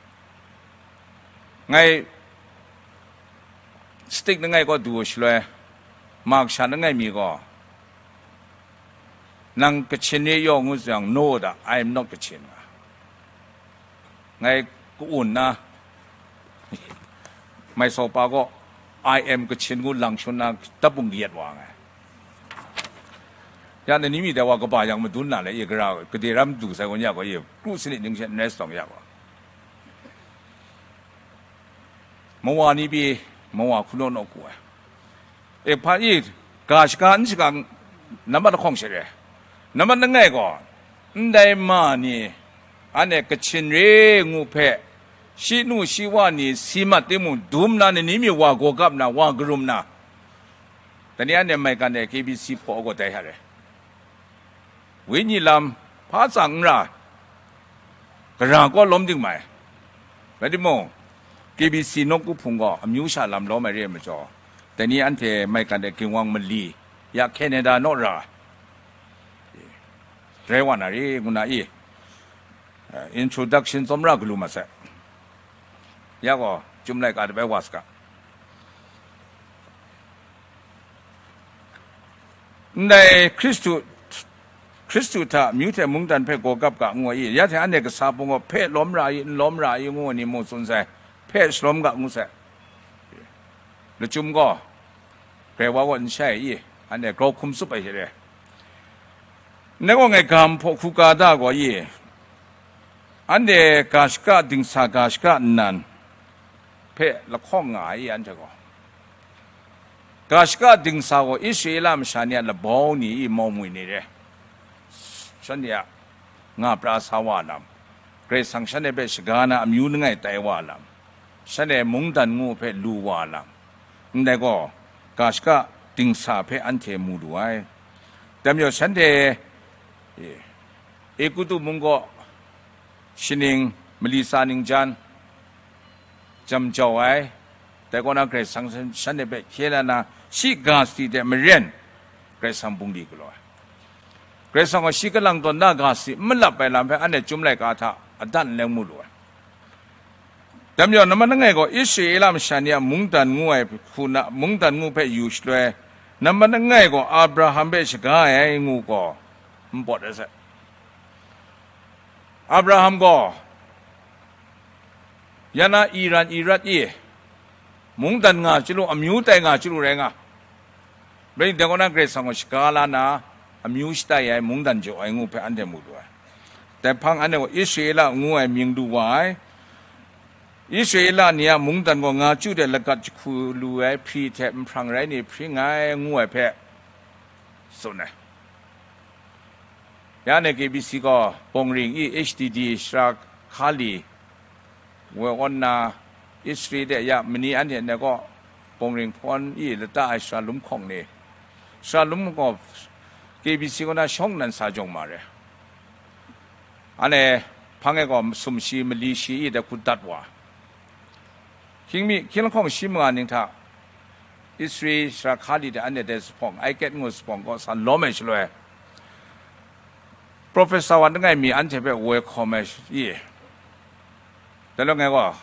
Ngai stick langai kaw du shaloi, ma kasha langai mi gaw, "Nang Kachin re yaw," ngu jang, "No da, I am not Kachin," nga. Ngai ka-un na, mai sau pa gaw, "I am Kachin," ngu lang shun na, dap bung kayat wa ngai. Ya, nani mi dai wa kaba yang madun na le, ye, gara, gade ram du sai gaw, ya gaw, ye, kru sanit ning sha n rai sa tawng ya gaw. Mawa ni pyi, mawa hku naw naw ku ai. E, hpa e, ga shaga n shaga, nambat lahkawng she re. Nambat langai gaw, ndai ma ni, anhte Kachin re ngu hpe, shi nu shi wa ni si mat timung, dum na, nani mi wa gaw gap na, wa karum na, dai ni anhte maigan e K B C hpaw gaw dai hta re. Wenyi lam hpa tsang n ra, gara kaw lawm ding mai. Rai timung, K B C nawku hpung gaw amyu sha lam lawm ai re ai majaw, dai ni anhte maigan de ginwang mali, ya Canada naw ra, rai wa na re ngu na i, eh, introduction tsawmra galu ma sai. Ya gaw, Chyum laika de bai wa saga. Ndai Hkristu, Hkristu hta amyu hte mungdan hpe gaw gap ga ngu ai i, ya hte anhte kasa hpung gaw hpe lawm ra i, n lawm ra i ngu ai ni mung tsun sai, hpe shalawm ga ngu sai. Lachyum gaw, grai wa gaw n shai i, anhte grau hkum tsup ai hte re. Ndai gaw ngai ga mahpaw hku ka da gaw i, anhte ga shaka dingsa ga shaka nnan hpe lahkawng nga ai i, anhte gaw. Ga shaka dingsa gaw Israela masha ni a labau ni i mau mwi ni re, shanhte a nga pra sa wa lam, Karai Kasang shanhte hpe shaga na amyu langai tai wa lam, shanhte mungdan ngu hpe lu wa lam, ndai gaw ga shaka dingsa hpe anhte mu lu ai. Dai majaw shanhte, e, Egutu mung gaw shaning mali tsa ning jan jam jau ai. Dai kaw na Karai Kasang shanhte hpe hkye la na, shi ga sadi hte maren Karai Kasang bungli galaw ai. Karai Kasang gaw shi kalang tawn na ga sadi n malap ai lam hpe anhte Chyum laika hta adan n leng mu lu ai. Dai majaw, nambat langai gaw Israela masha ni a mungdan ngu ai hku na, mungdan ngu hpe yu shaloi, nambat langai gaw Abraham hpe shaga ai, ai ngu gaw n pawt ai sai. Abraham gaw, ya na Iran, Irak e mungdan nga chyalu, amyu tai nga chyalu rai nga. Rai dai kaw na Karai Kasang gaw shaga la na, amyu shatai ai, mungdan jaw ai ngu hpe anhte mu lu ai. Dai hpang anhte gaw Israela ngu ai mying lu wa ai. Israela ni a mungdan gaw nga chyu de lagat jahku lu ai hpri hte nhprang rai ni hpring ai ngu ai hpe tsun ai. Ya ne K B C gaw bawng ring i H D D sara hka li woi awn na, Israel de ya mani anhte ne gaw bawng ring hpawn i lata ai sara lum hkawng ni, sara lum gaw K B C kaw na shawng nnan sa jawng ma re. Anhte hpang e gaw masum shi mali shi i de hku dat wa. Hkying mi, hkying lahkawng shi manga ning hta, Israel sara hka li de anhte dai zuphpawng, Aiket ngu zuphpawng kaw sa lawm ai shaloi, Professor wa langai mi anhte hpe woi hkawm ai i, dai lawng ngai gaw,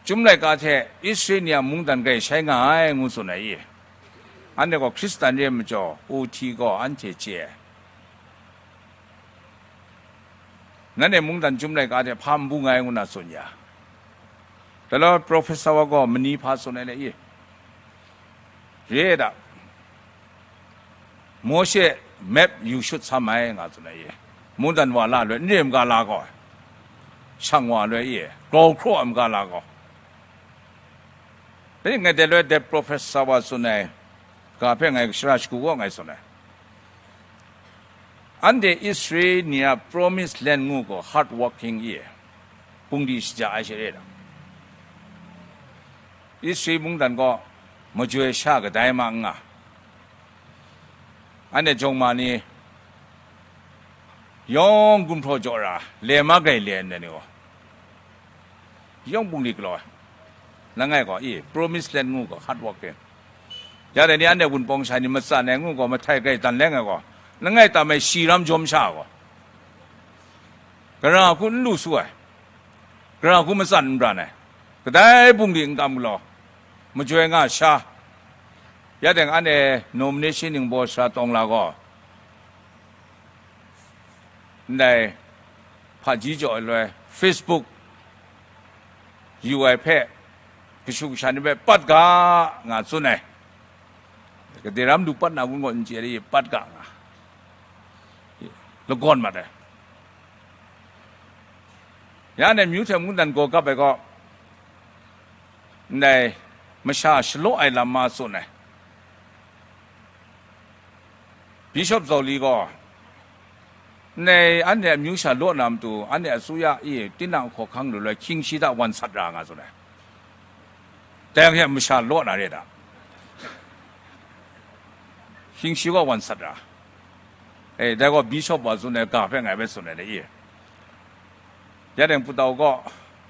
Chyum laika hte Israel ni a mungdan grai shai nga ai, ngu tsun ai i, anhte gaw Hkristan re ai majaw, O T gaw anhte chye ai. Nanhte mungdan Chyum laika hte hpa n bung ai ngu na tsun ya. Dai law, Professor wa gaw mani hpa tsun ai le i, re ai da, Mawshe map yu shut sam ai nga tsun ai i, mungdan wa la loi, n re ai maga la gaw, shang wa loi i, grau hkraw ai maga la gaw, dai ngai dai loi dai Professor wa tsun ai ga hpe ngai shara shagu gaw ngai tsun ai. Anhte Israel ni a Promised Land ngu gaw hard working i, bungli shaja ai sha re ai. Israel mungdan gaw majoi sha kadai ma n nga. Anhte jawng ma ni yawng gumhpraw jaw ra, le ma grai le ndai ni gaw, yawng bungli galaw ai. Langai gaw, i, Promised Land ngu gaw, hard working. Ya dai ni anhte wunpawng sha ni matsan ai ngu gaw, mahtai grai dan leng ai gaw, langai tam ai shi ram jawm sha gaw, gara hku n lu su ai, gara hku matsan n bran ai, kadai bungli n kam galaw, majoi nga sha. Ya dai anhte nomination ningbaw sara tawng la gaw, ndai hpaji jaw ai loi Facebook yu ai hpe, kashu kasha ni hpe pat ga nga tsun ai. Gade ram lu pat na gun gaw n chye ai, pat ga nga, lagawn mat ai. Ya ndai myu hte mungdan gaw gap ai gaw, ndai masha shalaw ai lam ma tsun ai. Bishop Zauli gaw, ndai anhte amyu sha law na matu, anhte asuya e tinang hkawhkang lu loi hkying shi hta wan sat ra nga tsun ai. Dai yang hte masha law na re da. Hkying shi gaw wan sat ra. E, dai gaw Bishop wa tsun ai ga hpe ngai bai tsun ai le e. Ya deng putau gaw,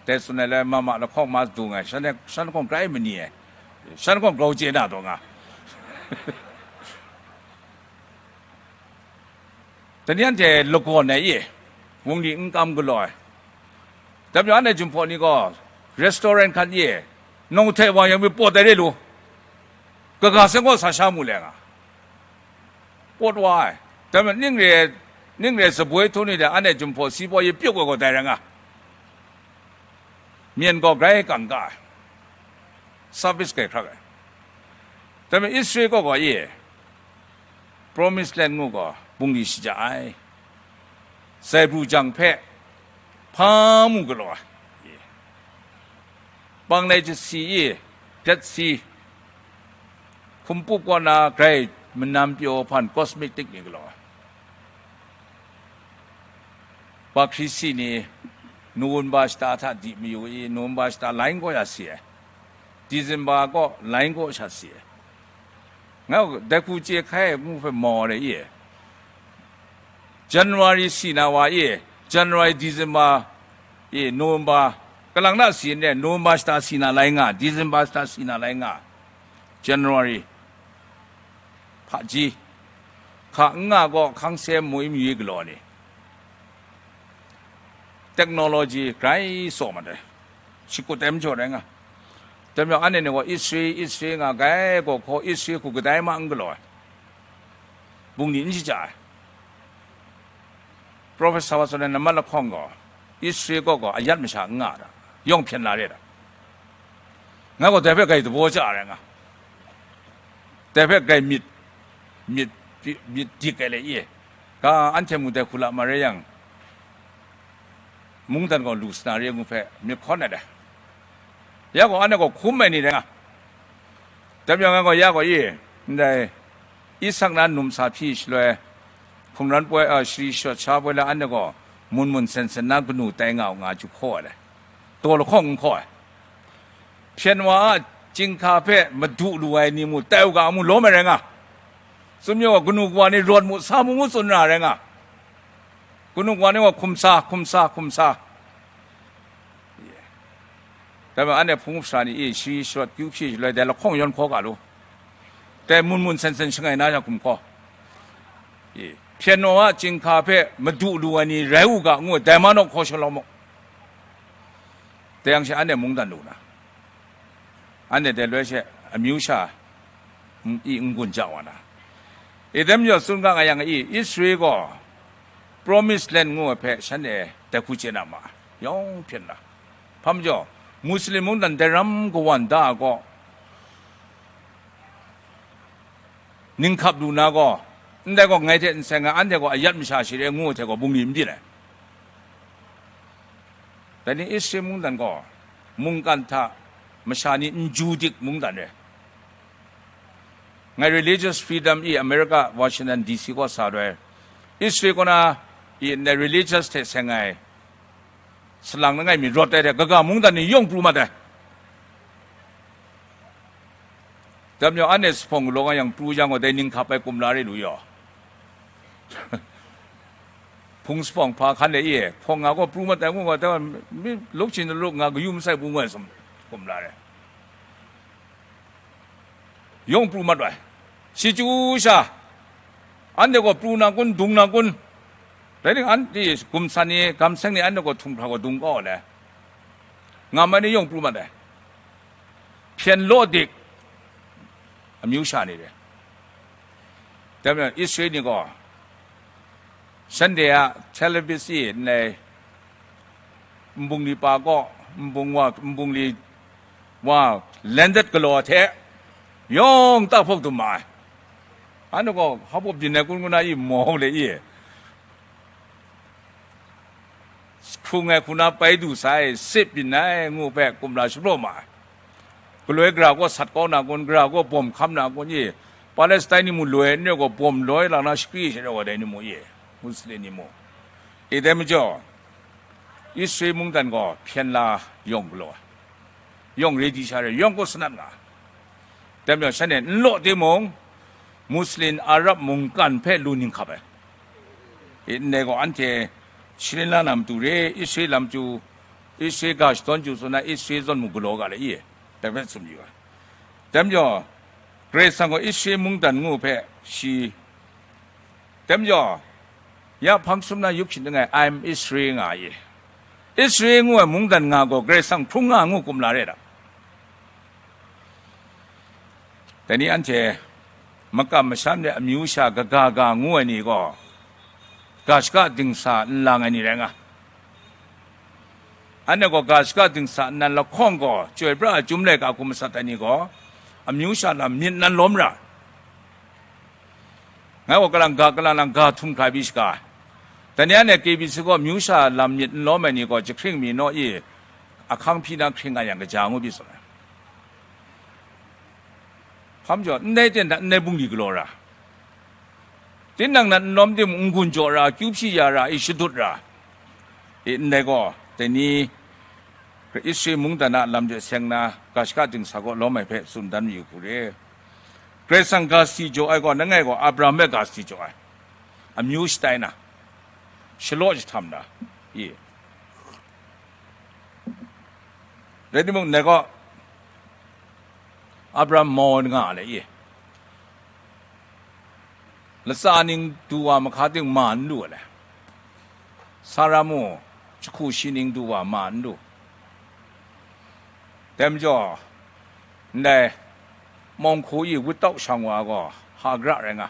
dai tsun ai le, ma ma lahkawng ma dung ai, shan, shan lahkawng grai mani ai, shan lahkawng grau chye na taw nga. Dai ni anhte lagawn ai e, wungli n kam galaw ai. Dai majaw anhte Jinghpaw ni gaw, restaurant hkan e, nang hte wa yang mi pawt ai re lu, kaga seng gaw sa sha mu le nga. Pawt wa ai. Dai majaw ning re, ning re saboi htu ni de anhte Jinghpaw si baw ye pyuk ai gaw dai rai nga. Myen gaw grai kang ga ai. Service grai hkrak ai. Dai majaw Israel kaw gaw e, Promised Land ngu gaw bungli shaja ai. Zaibru jang hpe hpa mu galaw ai. Panglai jasi e, Dead Sea, hkum pup kaw na grai manam pyaw hpan cosmetic ni galaw ai. Pakrisi ni November shata hta di mayu i, November shata lain kaw ya si ai. December kaw lain kaw sha si ai. Nga dai hku chye hkai ai ngu hpe mau ai i, January si na wa e, January, December e, November, kalang na si n re, November shata si na lai nga, December shata si na lai nga, January, hpaji, hka n nga gaw hkang se moi mayu galaw ni, technology grai tsaw mat ai, shakut ai majaw rai nga. Dai majaw anhte ni gaw Israel, Israel nga, grai gaw hkaw Israel hku kadai ma n galaw ai, bungli n shaja ai. Professor wa tsun ai nambat lahkawng gaw, Israel kaw gaw ayat masha n nga da, yawng hpyen la re da. Nga gaw dai hpe grai dabaw ja rai nga, dai hpe grai myit, myit, myit dik ai le i, ga anhte mu dai hku la ma rai yang, mungdan gaw lu sa na re ngu hpe myit hkawn ai dai. Ya gaw anhte gaw hkum ai ni rai nga. Dai majaw nga gaw ya gaw i, ndai Isak na numsa hpyi shaloi, hkumran poi, a, shari shawt sha poi la anhte gaw mun mun sen sen na kanu tai nga u nga ju hkaw ai dai. Daw lahkawng n hkaw ai. Hpyen wa a chyinghka hpe madu lu ai ni mu tai u ga mu lawm ai rai nga. Tsun majaw gaw kanu kawa ni rawt mu sa mu ngu tsun ra rai nga. Kanu kawa ni gaw hkum sa, hkum sa, hkum sa. Dai majaw anhte hpung sara ni e shari shawt kyu hpyi shaloi dai lahkawng yawn hkaw ga lu. Dai mun mun sen sen shangai na yang hkum hkaw. E, hpyen wa a chyinghka hpe madu lu ai ni rai u ga ngu, dai ma naw hkaw shalawm mu. Dai yang she anhte mungdan lu na, anhte dai loi she amyu sha n-, i n-gun ja wa na. I dai majaw tsun ga nga yang i, Israel gaw Promised Land ngu ai hpe shanhte dai hku chye na ma ai, yawng hpyen na. Hpa majaw, Muslim mungdan dai ram kawan da ai gaw, ninghkap lu na gaw, ndai gaw ngai hte nseng ai anhte gaw ayat masha share ngu ai hte gaw bungli n byin ai. Dai ni Israel mungdan gaw mungkan hta masha ni n ju dik mungdan re. Ngai religious freedom i America, Washington D C kaw sa doi, Israel kaw na i ndai religious hte seng ai salang langai mi rawt ai hte kaga mungdan ni yawng pru mat ai. Dai majaw anhte zuphpawng galaw nga yang pru yang gaw dai ninghkap ai kumla re lu yaw. Hpung zuphpawng hpa hkan de e, hpawng nga gaw pru mat ai ngu gaw, dai mi luk hchin luk nga kayu masai pru ngu ai sum kumla re. yawng pru mat ai. Shi chyu sha, anhte gaw pru na kun, dung na kun? Rai nang, anhte gumsan ni, gam seng ni anhte gaw htum hkra gaw dung kau ai le, ngam ai ni yawng pru mat ai. Hpyen law dik, amyu sha ni re. Dai majaw, Israel ni gaw, shanhte a Tel Aviv e ndai nbung li pa kaw, nbung wa, nbung li wa, landed galaw hte yawng tahpawk dum ma ai. Anhte gaw hpa byin ai kun, kun na i mau le i, hkrung ai hku na pai du sai, sip byin ai ngu hpe kumla shapraw ma ai. Galoi gara gaw sat kau na kun, gara gaw bawm hkam na kun i, Palestine ni mu loi n re gaw, bawm loi lang na shakri sha rau ai dai ni mu i, Muslim ni mu. I dai majaw, Israel mungdan gaw hpyen la yawng galaw ai, yawng re di sha re, yawng gaw sanat nga ai. Dai majaw, shanhte n law timung, Muslim, Arab mungkan hpe lu ning hkap ai. I ndai gaw anhte shilin la na matu re, Israel lam chyu, Israel ga shadawn chyu tsun na, Israel zawn mu galaw ga le i, dai hpe tsun yu ai. Dai majaw, Karai Kasang gaw Israel mungdan ngu hpe shi, dai majaw, ya hpang sum na yup shin langai, "I am Israel," nga ai. Israel ngu ai mungdan nga gaw Karai Kasang hkrung nga ngu kumla re ai ta? Dai ni anhte makam masham de amyu sha kaga ga ngu ai ni gaw, ga shaka dingsa n lang ai ni rai nga. Anhte gaw ga shaka dingsa nnan lahkawng gaw, chyoi pra ai chyum laika hku masat ai ni gaw, amyu sha lam myit nan lawm ra. Ngai gaw kalang ga, kalang lang ga htum hkra bi shaga ai. Dai ni anhte K B C gaw amyu sha lam myit n lawm ai ni gaw, jahkring mi naw i, ahkang hpyi na hkring nga yang, kaja ngu bi tsun ai. Hpa majaw, ndai ten hta ndai bungli galaw ra, tinang nan n lawm timung, n-gun jaw ra, kyu hpyi ya ra, i shadut ra, i ndai gaw, dai ni Israel mungdan a lam de seng na, ga shaka dingsa gaw lawm ai hpe tsun dan mayu hku re. Karai Kasang ga sadi jaw ai gaw, langai gaw Abraham hpe ga sadi jaw ai, amyu shatai na, shalaw jahtam na, i. Rai timung, ndai gaw Abraham mau nga ai le i, latsa ning du wa mahka ting ma n lu ai le, Sara mu jahku shi ning du wa ma n lu. Dai majaw, ndai mawng hku i wut tau shang wa gaw Hagara rai nga.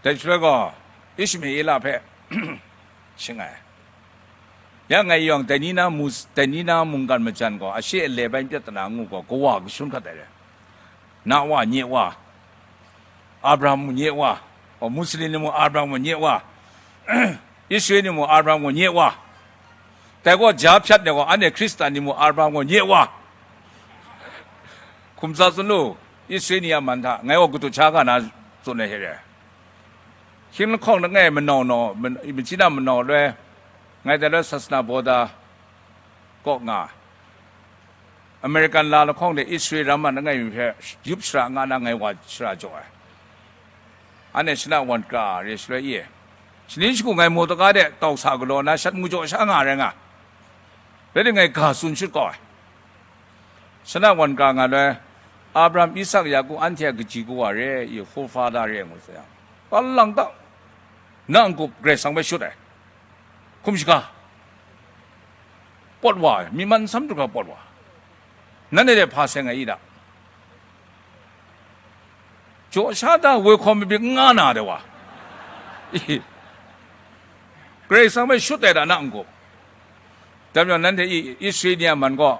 Dai shaloi gaw Ishmaela hpe shangai. Ya ngai yawng, dai ni na mu, dai ni na mungkan majan gaw, ashe ale bai pyat na ngu gaw, kawa kashun hkat ai re. Na wa, nye wa, Abraham mu, nye wa, o, Muslim ni mu, Abraham mu, nye wa, Israel ni mu, Abraham mu, nye wa, dai gaw ja hpyat ai gaw, anhte Hkristan ni mu, Abraham mu, nye wa. Hkum tsa tsun lu, Israel ni a man hta, ngai gaw kadu cha ga na tsun ai hte re. Hkying lahkawng langai manau naw, man-, machyi na manau loi, ngai dai loi sasana bawda kaw nga, American la lahkawng de Israel ram man langai mi hpe yup shara nga na ngai wa shara jaw ai. Anhte shana wan kra re shaloi e, shani shagu ngai motoka de tau sa galaw na shat mu jaw sha nga rai nga, rai ngai ga tsun shut kau ai. Shana wan kra nga loi, Abraham, Isak, Yaku anhte a kaji kawa re i, forefather re ngu sai yang, pa lang ta, na n-gup Karai Kasang hpe shut ai. Hkum shaga, pawt wa ai, myi man nsam hkra pawt wa ai. Nanhte de hpa seng ai i ta? Jaw sha da, woi hkawm mabik n nga na de wa. Karai Kasang hpe shut ai da na n-gup. Dai majaw nanhte i, Israel ni a man gaw,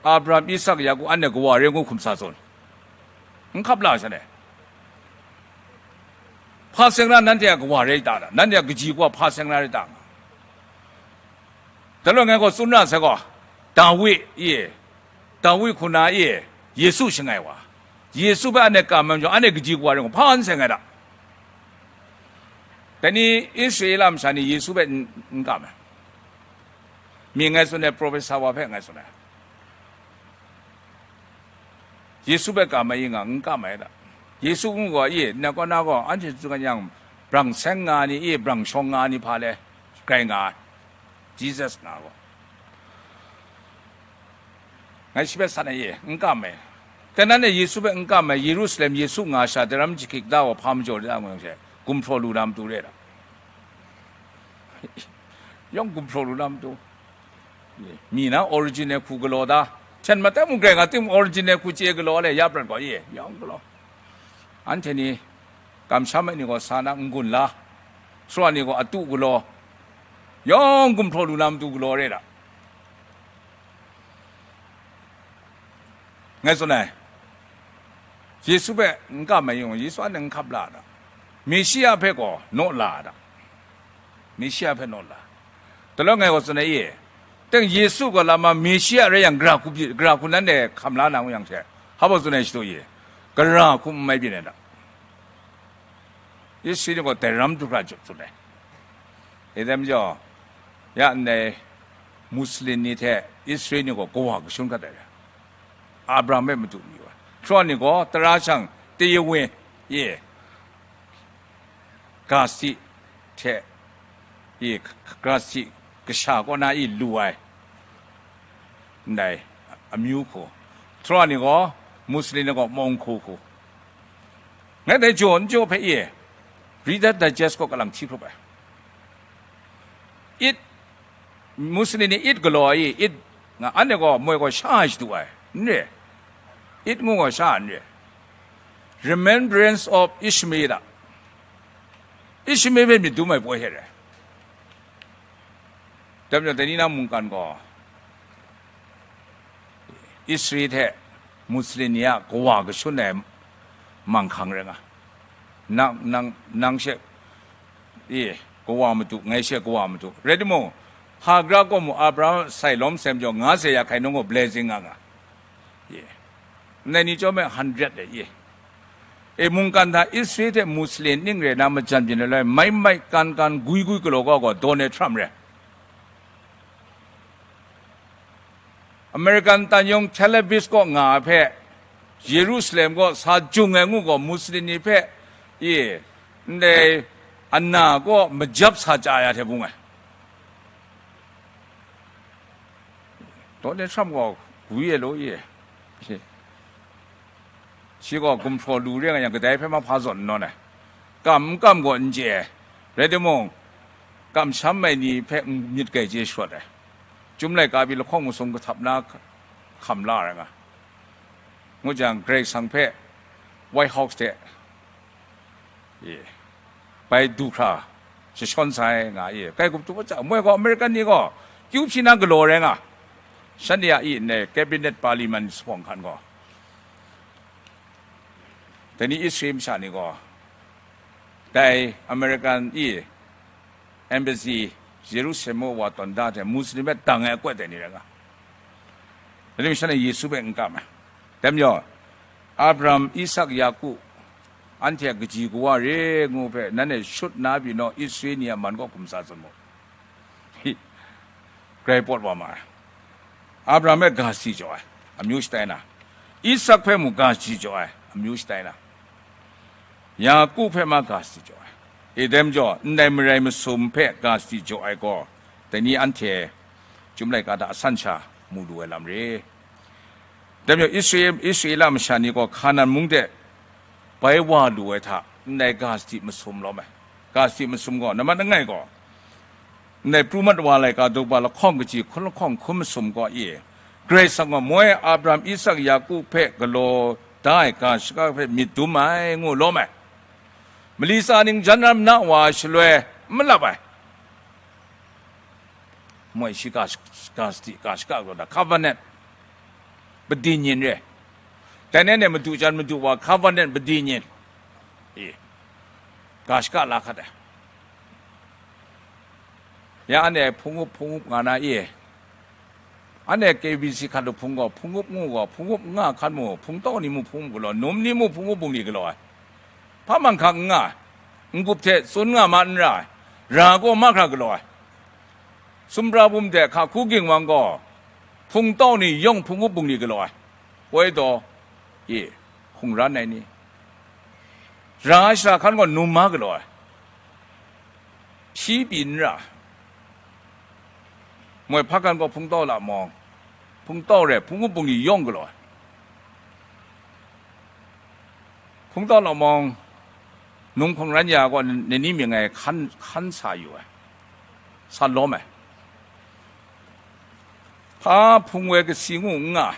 Abraham, Isak, Yaku anhte kawa re ngu hkum sa tsun. N hkap la sha ne. Hpa seng na nanhte a kawa rai ta da? Nanhte a kaji kawa hpa seng na rai ta nga? Dai loi ngai gaw tsun ra sai gaw, Dawi e, Dawi hku na e, Yesu shangai wa, Yesu hpe anhte kam ai majaw, anhte kaji kawa rai ngu, hpa n seng ai ta? Dai ni Israela masha ni Yesu hpe n, n kam ai. Mi ngai tsun ai, professor wa hpe ngai tsun ai. Yesu hpe kam ai i nga, n kam ai ta? Yesu ngu gaw, i, na kaw na gaw, anhte tsun yang, brang seng nga ni, i, brang shawng nga ni hpa le, grai nga ai. Jesus nga gaw, ngai shi hpe san ai i, n kam ai. Tainan e Yesu hpe n kam ai, Yerusalem Yesu nga sha daram jahkik da wa hpa majaw da ngu yang she, gumhpraw lu na matu re ai. Yawng gumhpraw lu na matu. Mi na origin e hku galaw da. Hten matai mung grai nga tim origin e hku chye galaw le, ya prat gaw ye, yawng galaw. Anhte ni kamsham ai ni gaw sa na n-gun la, sara ni gaw atu galaw, yawng gumhpraw lu na matu galaw re da. Ngai tsun ai, Yesu hpe n kam ai yung, Yesu anhte n hkap la da. Meshia hpe gaw naw la da. Meshia hpe naw la. Taloi ngai gaw tsun ai e, teng Yesu gaw lama Meshia rai yang, gara hku, gara hku nan de hkam la na ngu yang hte, hpa baw tsun ai shadu ye, gara hku n mai byin ai da. Isai ni gaw dai ram du hkra jawk tsun ai. E dai majaw, ya ndai Muslim ni hte Isai ni gaw kawa kashun hkat ai. Abraham e madu mi wa. Hkra ni gaw tara shang tayawe, ye, ga sati hte, ye, ga sati kasha kaw na i lu ai. Ndai amyu hku. Hkra ni gaw, Muslim ni gaw, mawng hku hku. Ngai dai jaw n jaw hpe ye, Reader Digest kaw kalang hti hkrup ai. It, Muslim ni it galaw ai, it nga, anhte gaw moi gaw sha ai shadu ai, n re? It ngu gaw sha ai, n re? Remembrance of Ishmael a, Ishmael hpe myit dum ai poi hte rai. Dai majaw, dai ni na mungkan gaw, Isai hte Muslim ni a kawa kashun ai manghkang rai nga. Nang, nang, nang she, e, kawa madu, ngai she kawa madu. Rai timung, Hagra kaw mu Abraham sai lawm sai majaw, nga sai ya hkai nung gaw blessing nga nga. Ye. Ndai ni chyawm e hundred de ye. E, mungkan hta Isai hte Muslim ning re na majan byin ai loi, mai mai kan kan gwi gwi galaw kau gaw Donald Trump re. American tan yawng Tel Aviv kaw nga ai hpe, Yerusalem kaw sa jung ai ngu gaw, Muslim ni hpe, e, ndai ana kaw majap sa chya ya hte bung ai. Donald Trump gaw gwi e law ye. Shi gaw gumhpraw lu re nga yang, kadai hpe ma hpa zawn n nawn ai. Kam n kam gaw n chye ai. Rai timung, kamsham ai ni hpe n myit gai chye shawt ai. Chyum laika pyi lahkawng masum kahtap na hkam la ai nga. Ngu jang, Karai Kasang hpe White House hte, e, bai du hkra jashawn sai nga, e, kai gup tu hta, moi gaw American ni gaw kyu hpyi na galaw rai nga, shanhte a, e, ndai cabinet parliament sawng hkan gaw, dai ni Israel masha ni gaw, dai American, e, embassy Jerusalem wa tawn da hte Muslim hpe dang ai akwat dai ni rai nga. Dai ni masha ni Yesu hpe n kam ai. Dai majaw, Abraham, Isak, Yaku, anhte a kaji kawa re ngu hpe nanhte shut na pyi naw, Israel ni a man kaw hkum sa tsun mu. Hi, grai pawt wa ma ai. Abraham hpe ga sadi jaw ai, amyu shatai na. Isak hpe mu ga sadi jaw ai, amyu shatai na. Yaku hpe ma ga sadi jaw ai. E dai majaw, ndai marai masum hpe ga sadi jaw ai gaw, dai ni anhte Chyum laika hta asan sha mu lu ai lam re. Dai majaw, Israel, Israela masha ni gaw Hkanan mung de bai wa lu ai hta, ndai ga sadi masum lawm ai. Ga sadi masum gaw, nambat langai gaw, ndai pru mat wa laika daw ba lahkawng kaji hkun lahkawng hkun masum gaw e, Karai Kasang gaw moi Abraham, Isak, Yaku hpe galaw da ai ga shaka hpe myit dum ai, ngu lawm ai. Mali tsa ning jan ram na wa shaloi n malap ai. Moi shi ga, ga sadi, ga shaka galaw da, covenant, padin yin re. Dai nan e madu jan madu wa, covenant padin yin, e, ga shaka la hkat ai. Ya anhte hpung up, hpung up nga na e, anhte K B C hkat lu hpung gaw, hpung up ngu gaw, hpung up n nga hkan mu, hpung tau ni mu hpung up galaw, num ni mu hpung up bungli galaw ai. Hpa mung hkak n nga ai, n-gup hte tsun nga ma n ra ai, ra gaw mahkra galaw ai. Sumra bum de hka hku ging wang gaw, hpung tau ni yawng hpung up bungli galaw ai. Woi daw, e, hkungran ai ni, ra ai shara hkan gaw num ma galaw ai. Hpyi pyi n ra ai. Moi hpa kan gaw hpung tau la mawng, hpung tau re, hpung up bungli yawng galaw ai. Hpungtau Lamawng num hkungran ya gaw, ni ni mying ai hkan, hkan sa yu ai, sa lawm ai. Hpa hpung woi kasi ngu n nga,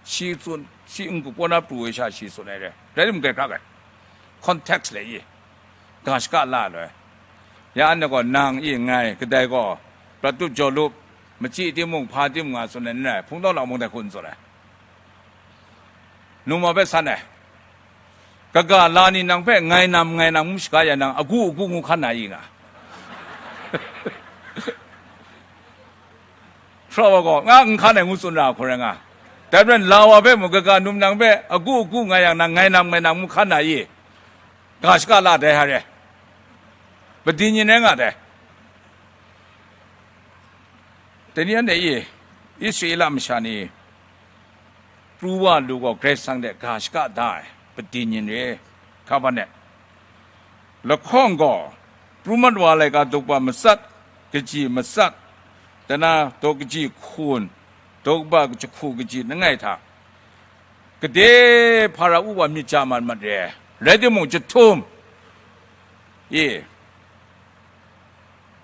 shi tsun, shi n-gu kaw na pru ai sha shi tsun ai re, rai tim grai hkrak ai, context le i, ga shaka la loi. Ya anhte gaw nang i ngai, kadai gaw prat tup jaw lup, machyi timung, hpa timung nga tsun ai n rai, Hpungtau Lamawng dai hku n tsun ai. Numa hpe san ai. Kaga la ni nang hpe ngai nam, ngai nam ngu shaga ya nang, agu, agu ngu hkan na i nga. Hpra wa gaw, nga n hkan ai ngu tsun ra hku rai nga. Dai hpren la wa hpe mu, kaga num nang hpe agu, agu nga yang nang, ngai nam, ngai nam ngu hkan na i? Ga shaka la dai ha re. Padi nyin rai nga dai. Dai ni anhte i, Israela masha ni pru wa lu gaw Karai Kasang hte ga shaka da ai, padi nyin re, hka ban e. Lahkawng gaw, pru mat wa laika duk ba matsat, kaji matsat, dana daw kaji hkun, daw kaba jahku kaji langai hta, gade hpara u wa myit ja mat mat re, rai timung, jahtum e,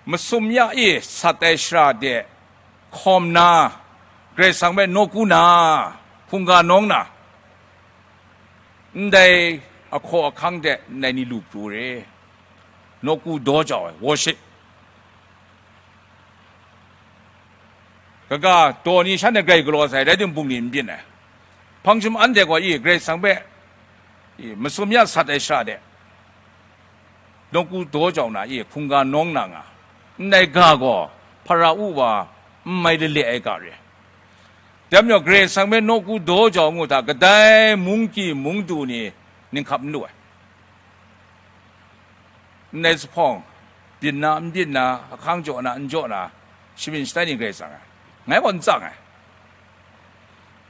masum ya e sat ai shara de hkawm na, Karai Kasang hpe nawku na, hkungga nawng na, ndai ahkaw ahkang de ndai ni lu pru re, nawku daw jau ai, worship. Kaga daw ni shan e grai galaw sai, rai timung, bungli n byin ai. Hpang jum anhte gaw i Karai Kasang hpe i masum ya sat ai shara de, nawku daw jau na i hkungga nawng na nga, ndai ga gaw hpara u wa n mai lale ai ga re. Dai majaw, Karai Kasang hpe nawku daw jau ngu hta, kadai mungki mungdu ni ninghkap n lu ai. Ndai zuphpawng, byin na, n byin na, ahkang jaw na, n jaw na, shabyin shatai ni Karai Kasang ai. Ngai gaw n tsang ai.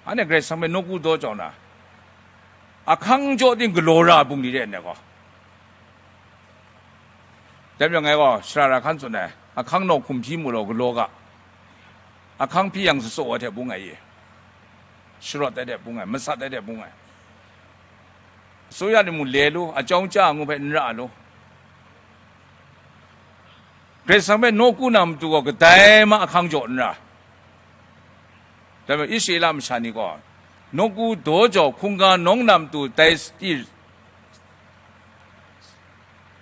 Anhte Karai Kasang hpe nawku daw jau na, ahkang jaw ting galaw ra bungli de ndai gaw. Dai majaw ngai gaw shara ra hkan tsun ai, ahkang naw hkum hpyi mu law, galaw ga. Ahkang hpyi yang, tsatsaw ai hte bung ai i, sharawt ai hte bung ai, matsat ai hte bung ai. Asuya ni mung le lu, ajawng ja ngu hpe n ra lu. Karai Kasang hpe nawku na matu gaw kadai ma ahkang jaw n ra. Dai majaw Israela masha ni gaw nawku daw jau hkungga nawng na matu dai i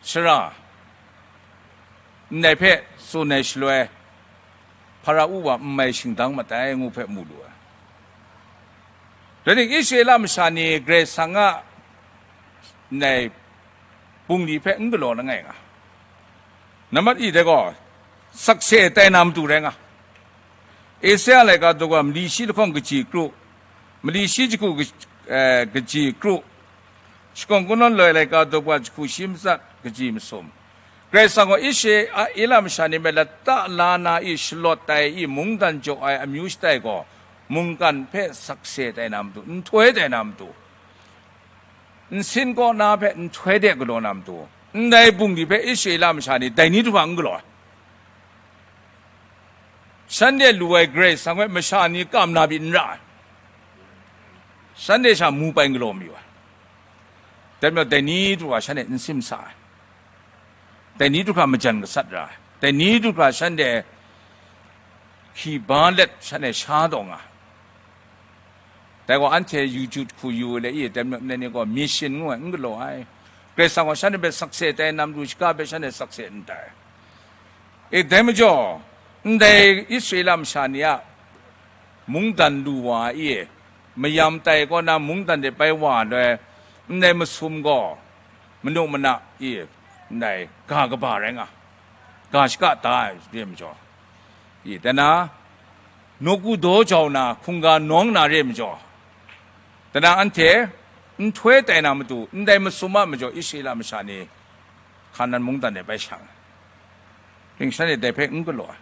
shara ndai hpe tsun ai shaloi, hpara u wa n mai shingdang mat ai ngu hpe mu lu ai. Rai ningk, Israela masha ni Karai Kasang a ndai bungli hpe n galaw langai nga. Nambat i dai gaw, sakse tai na matu rai nga. Esaia laika daw ga mali shi lahkawng kaji kru, mali shi jahku ka-, eh, kaji kru, shakawn kungdawn loi laika daw ga jahku shi matsat kaji masum. Karai Kasang gaw Israela masha ni hpe lata la na i shalawt ai i mungdan jaw ai amyu shatai gaw, mungkan hpe sakse tai na matu, nhtoi tai na matu, nsin kaw na hpe nhtoi de galaw na matu, ndai bungli hpe Israela masha ni dai ni du hkra n galaw ai. Shanhte lu ai Karai Kasang hpe masha ni kam na byin n ra ai. Shanhte sha mu pai n galaw mayu ai. Dai majaw dai ni du hkra shanhte n simsa ai. Dai ni du hkra majan gasat ra ai. Dai ni du hkra shanhte hki ba let shanhte sha taw nga ai. Dai gaw anhte yu jut hku yu le i, dai majaw ndai ni gaw mission ngu ai, n galaw ai. Karai Kasang gaw shanhte hpe sakse tai na matu, shaga hpe shanhte sakse n tai. E, dai majaw, ndai Israela masha ni a mungdan lu wa i, mayam tai kaw na mungdan de bai wa ai, ndai masum gaw manu mana i, ndai ga kaba rai nga, ga shaka da ai re majaw, i, dai na, nawku daw jau na, hkungga nawng na re majaw, dai na anhte nhtoi tai na matu, ndai masum a majaw Israela masha ni Hkanan mungdan de bai shang ai. Ring shanhte dai hpe n galaw ai.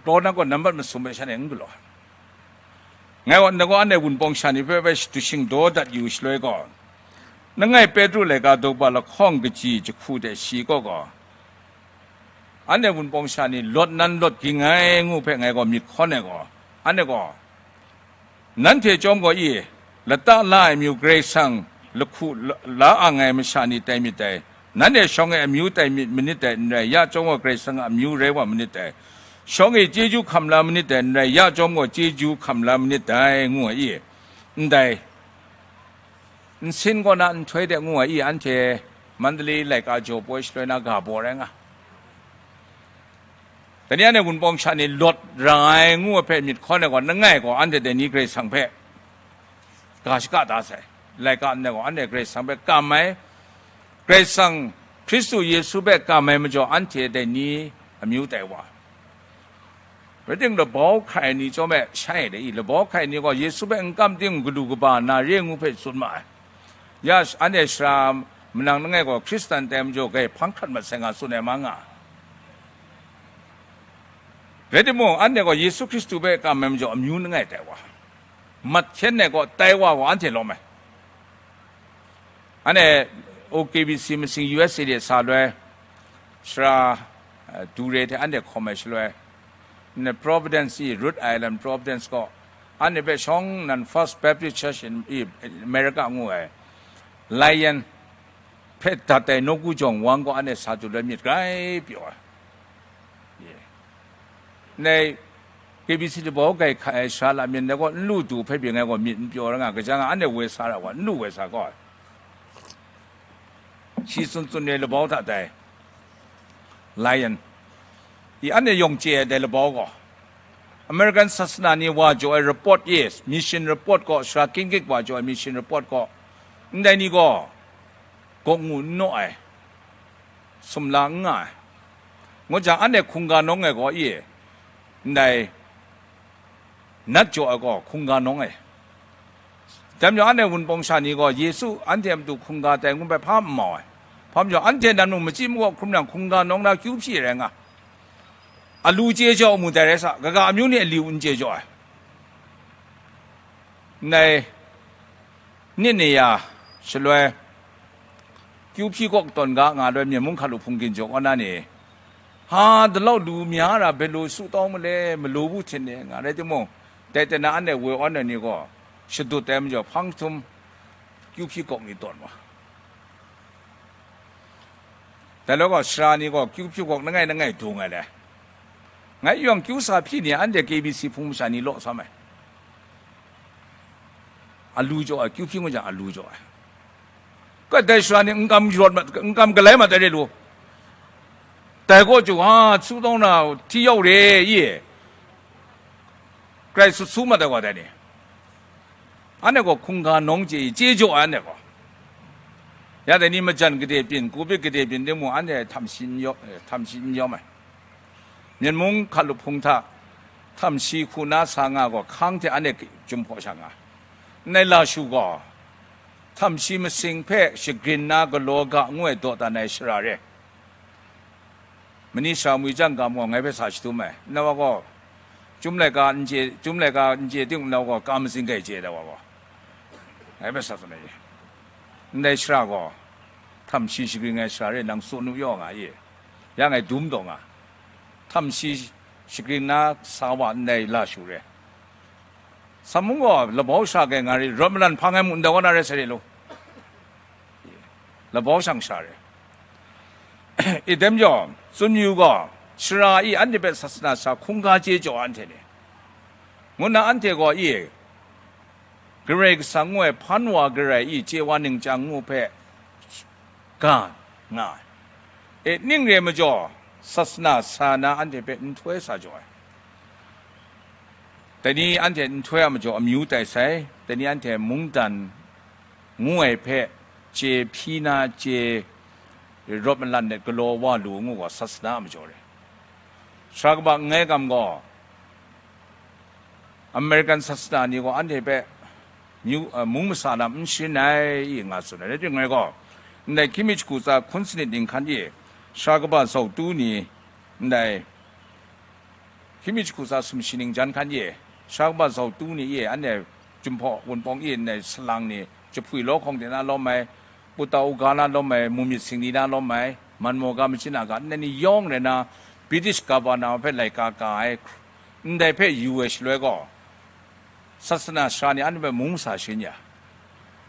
Taw na gaw nambat masum hpe shanhte n galaw ai. Ngai gaw, nang gaw anhte Wunpawng sha ni hpe bai shadu shingdaw dat yu shaloi gaw, langai Petru laika daw ba lahkawng kaji jahku hte shi kaw gaw, anhte Wunpawng sha ni lawt nan lawt ging ai ngu hpe ngai gaw myit hkawn ai gaw, anhte gaw, nanhte chyawm gaw i, lata la ai amyu Karai Kasang lahku la, la ang ai masha ni tai myit dai. Nanhte shawng e amyu tai myit manit dai, n rai, ya chyawm gaw Karai Kasang a amyu rai wa manit dai. Shawng e chyeju hkam la manit dai, n rai, ya chyawm gaw chyeju hkam la manit dai, ngu ai i. Ndai, nsin kaw na nhtoi de ngu ai i, anhte Mandalay laika jaw poi shaloi na ga baw rai nga. Dai ni anhte Wunpawng sha ni lawt ra ai ngu ai hpe myit hkawn ai gaw, langai gaw anhte dai ni Karai Kasang hpe ga shaka da sai. Laika ndai gaw anhte Karai Kasang hpe kam ai, Karai Kasang Hkristu Yesu hpe kam ai majaw, anhte dai ni amyu tai wa. Rai timung, labau hkai ai ni chyawm e shai ai dai i, labau hkai ai ni gaw Yesu hpe n kam ting, gadu kaba na re ngu hpe tsun ma ai. Ya, anhte sara manang langai gaw Hkristan tai majaw, grai hpang hkrat mat sai nga tsun ai ma nga. Rai timung, anhte gaw Yesu Hkristu hpe kam ai majaw, amyu langai tai wa, mat hkyen ai gaw, tai wa gaw anhte lawm ai. Anhte O K B C masing U S A de sa loi, sara, eh, du re hte anhte hkawm ai shaloi, nna Providence i, Rhode Island Providence gaw, anhte hpe shawng nan First Baptist Church in i, America ngu ai, Lion hpe dat ai nawku jawng wang gaw anhte sa du loi myit grai pyaw ai. Ye. Ndai K B C labau kai hkai ai sara lamyin dai gaw, n lu du hpe byin ai gaw myit n pyaw ra nga, kaja nga anhte woi sa ra wa, n lu woi sa gaw ai. Shi tsun tsun re labau hta dai. Lion. I anhte yawng chye ai dai labau gaw, American sasana ni wa jaw ai report i, mission report gaw, sara King Kik wa jaw ai mission report gaw, ndai ni gaw, gawk ngu n naw ai, sumla n nga ai. Ngut jang, anhte hkungga nawng ai gaw i, ndai nat jaw ai gaw hkungga nawng ai. Dai majaw, anhte Wunpawng sha ni gaw Yesu anhte a matu hkungga tai ngu hpe hpa n mau ai. Hpa majaw, anhte nan mung machyi makaw hkrum nang hkungga nawng na kyu hpyi rai nga, alu chye jaw mu dai rai sa, kaga amyu ni aliu n chye jaw ai. Ndai, nit ni ya shaloi, kyu hpyi gawk tawn ga nga loi, Myen mung hkalu hpung ginjaw kaw na ni, ha, dalau lu mya ra, belo su tau male, malu bu htin ni, nga rai timung, dai tana anhte woi awn ai ni gaw, shadut ai majaw, hpang htum kyu hpyi gawk ni tawn wa. Dai loi gaw, sara ni gaw kyu hpyi gawk langai langai dung ai le. Ngai yawng kyu sa hpyi ni anhte K B C hpung masha ni law sam ai. Alu jaw ai, kyu hpyi ngu jang alu jaw ai. Kadai sara ni n kam rawt ma, n kam galai ma dai re lu. Dai gaw ju, ha, su tawng na, hti yau re, ye. Grai sut su ma dai wa dai ni. Anhte gaw hkungga nawng chye i, chye jaw ai anhte gaw. Ya dai ni majan gade byin, kubit gade byin timung, anhte htam shi n yawm, eh, htam shi n yawm ai. Myen mung hkalup hpung hta htam shi hku na sa nga gaw, hkang hte anhte chyum hpaw sha nga. Ndai lashu gaw, htam shi masing hpe shagrin na galaw ga ngu ai dawdan ai shara re. Mani sara mwi jang ga maw, ngai hpe sa shadum ai. Nna wa gaw, chyum laika n chye, chyum laika n chye ting, nna wa gaw, ka mazing kai chye da wa gaw, ngai hpe sa tsun ai. Ndai shara gaw, htam shi shagrin ai shara re, nang tsun nu yaw nga ye. Ya ngai dum taw nga. Htam shi shagrin na sa wa ndai lashu re. Sa mung gaw, labau sha kai nga re, rawt malan hpang ai mu ndai wa na re sai re lo. Labau shang sha re. I dem jaw, tsun yu gaw, shara i anhte hpe sasana sa hkungga chye jaw anhte ni, ngu nna anhte gaw i, Karai Kasang ngu ai hpan wa garai i chye wa ningchyang ngu hpe ga nga ai. E, ning re majaw, sasana sa na anhte hpe nhtoi sa jaw ai. Dai ni anhte nhtoi a majaw amyu tai sai, dai ni anhte mungdan ngu ai hpe chye hpyi na, chye rawt malan let galaw wa lu ngu gaw sasana a majaw re. Sara kaba n-, ngai gam gaw, American sasana ni gaw anhte hpe myu, uh, mung masa lam n sharin ai, i nga tsun ai. Rai timung, ngai gaw, ndai hkying mi jahku tsa hkun sanit ninghkan e, sara kaba zau tu ni, ndai hkying mi jahku tsa sumshi ning jan hkan e, sara kaba zau tu ni e, anhte Jinghpaw Wunpawng e, ndai salang ni, jahpwi law hkawng de na lawm ai, uta uga na lawm ai, mumyit singli na lawm ai, man maw ga, machyin a ga, ndai ni yawng rai na, British Governor hpe laika ka ai, ndai hpe yu ai shaloi gaw, sasana sara ni anhte hpe mung masa sharin ya,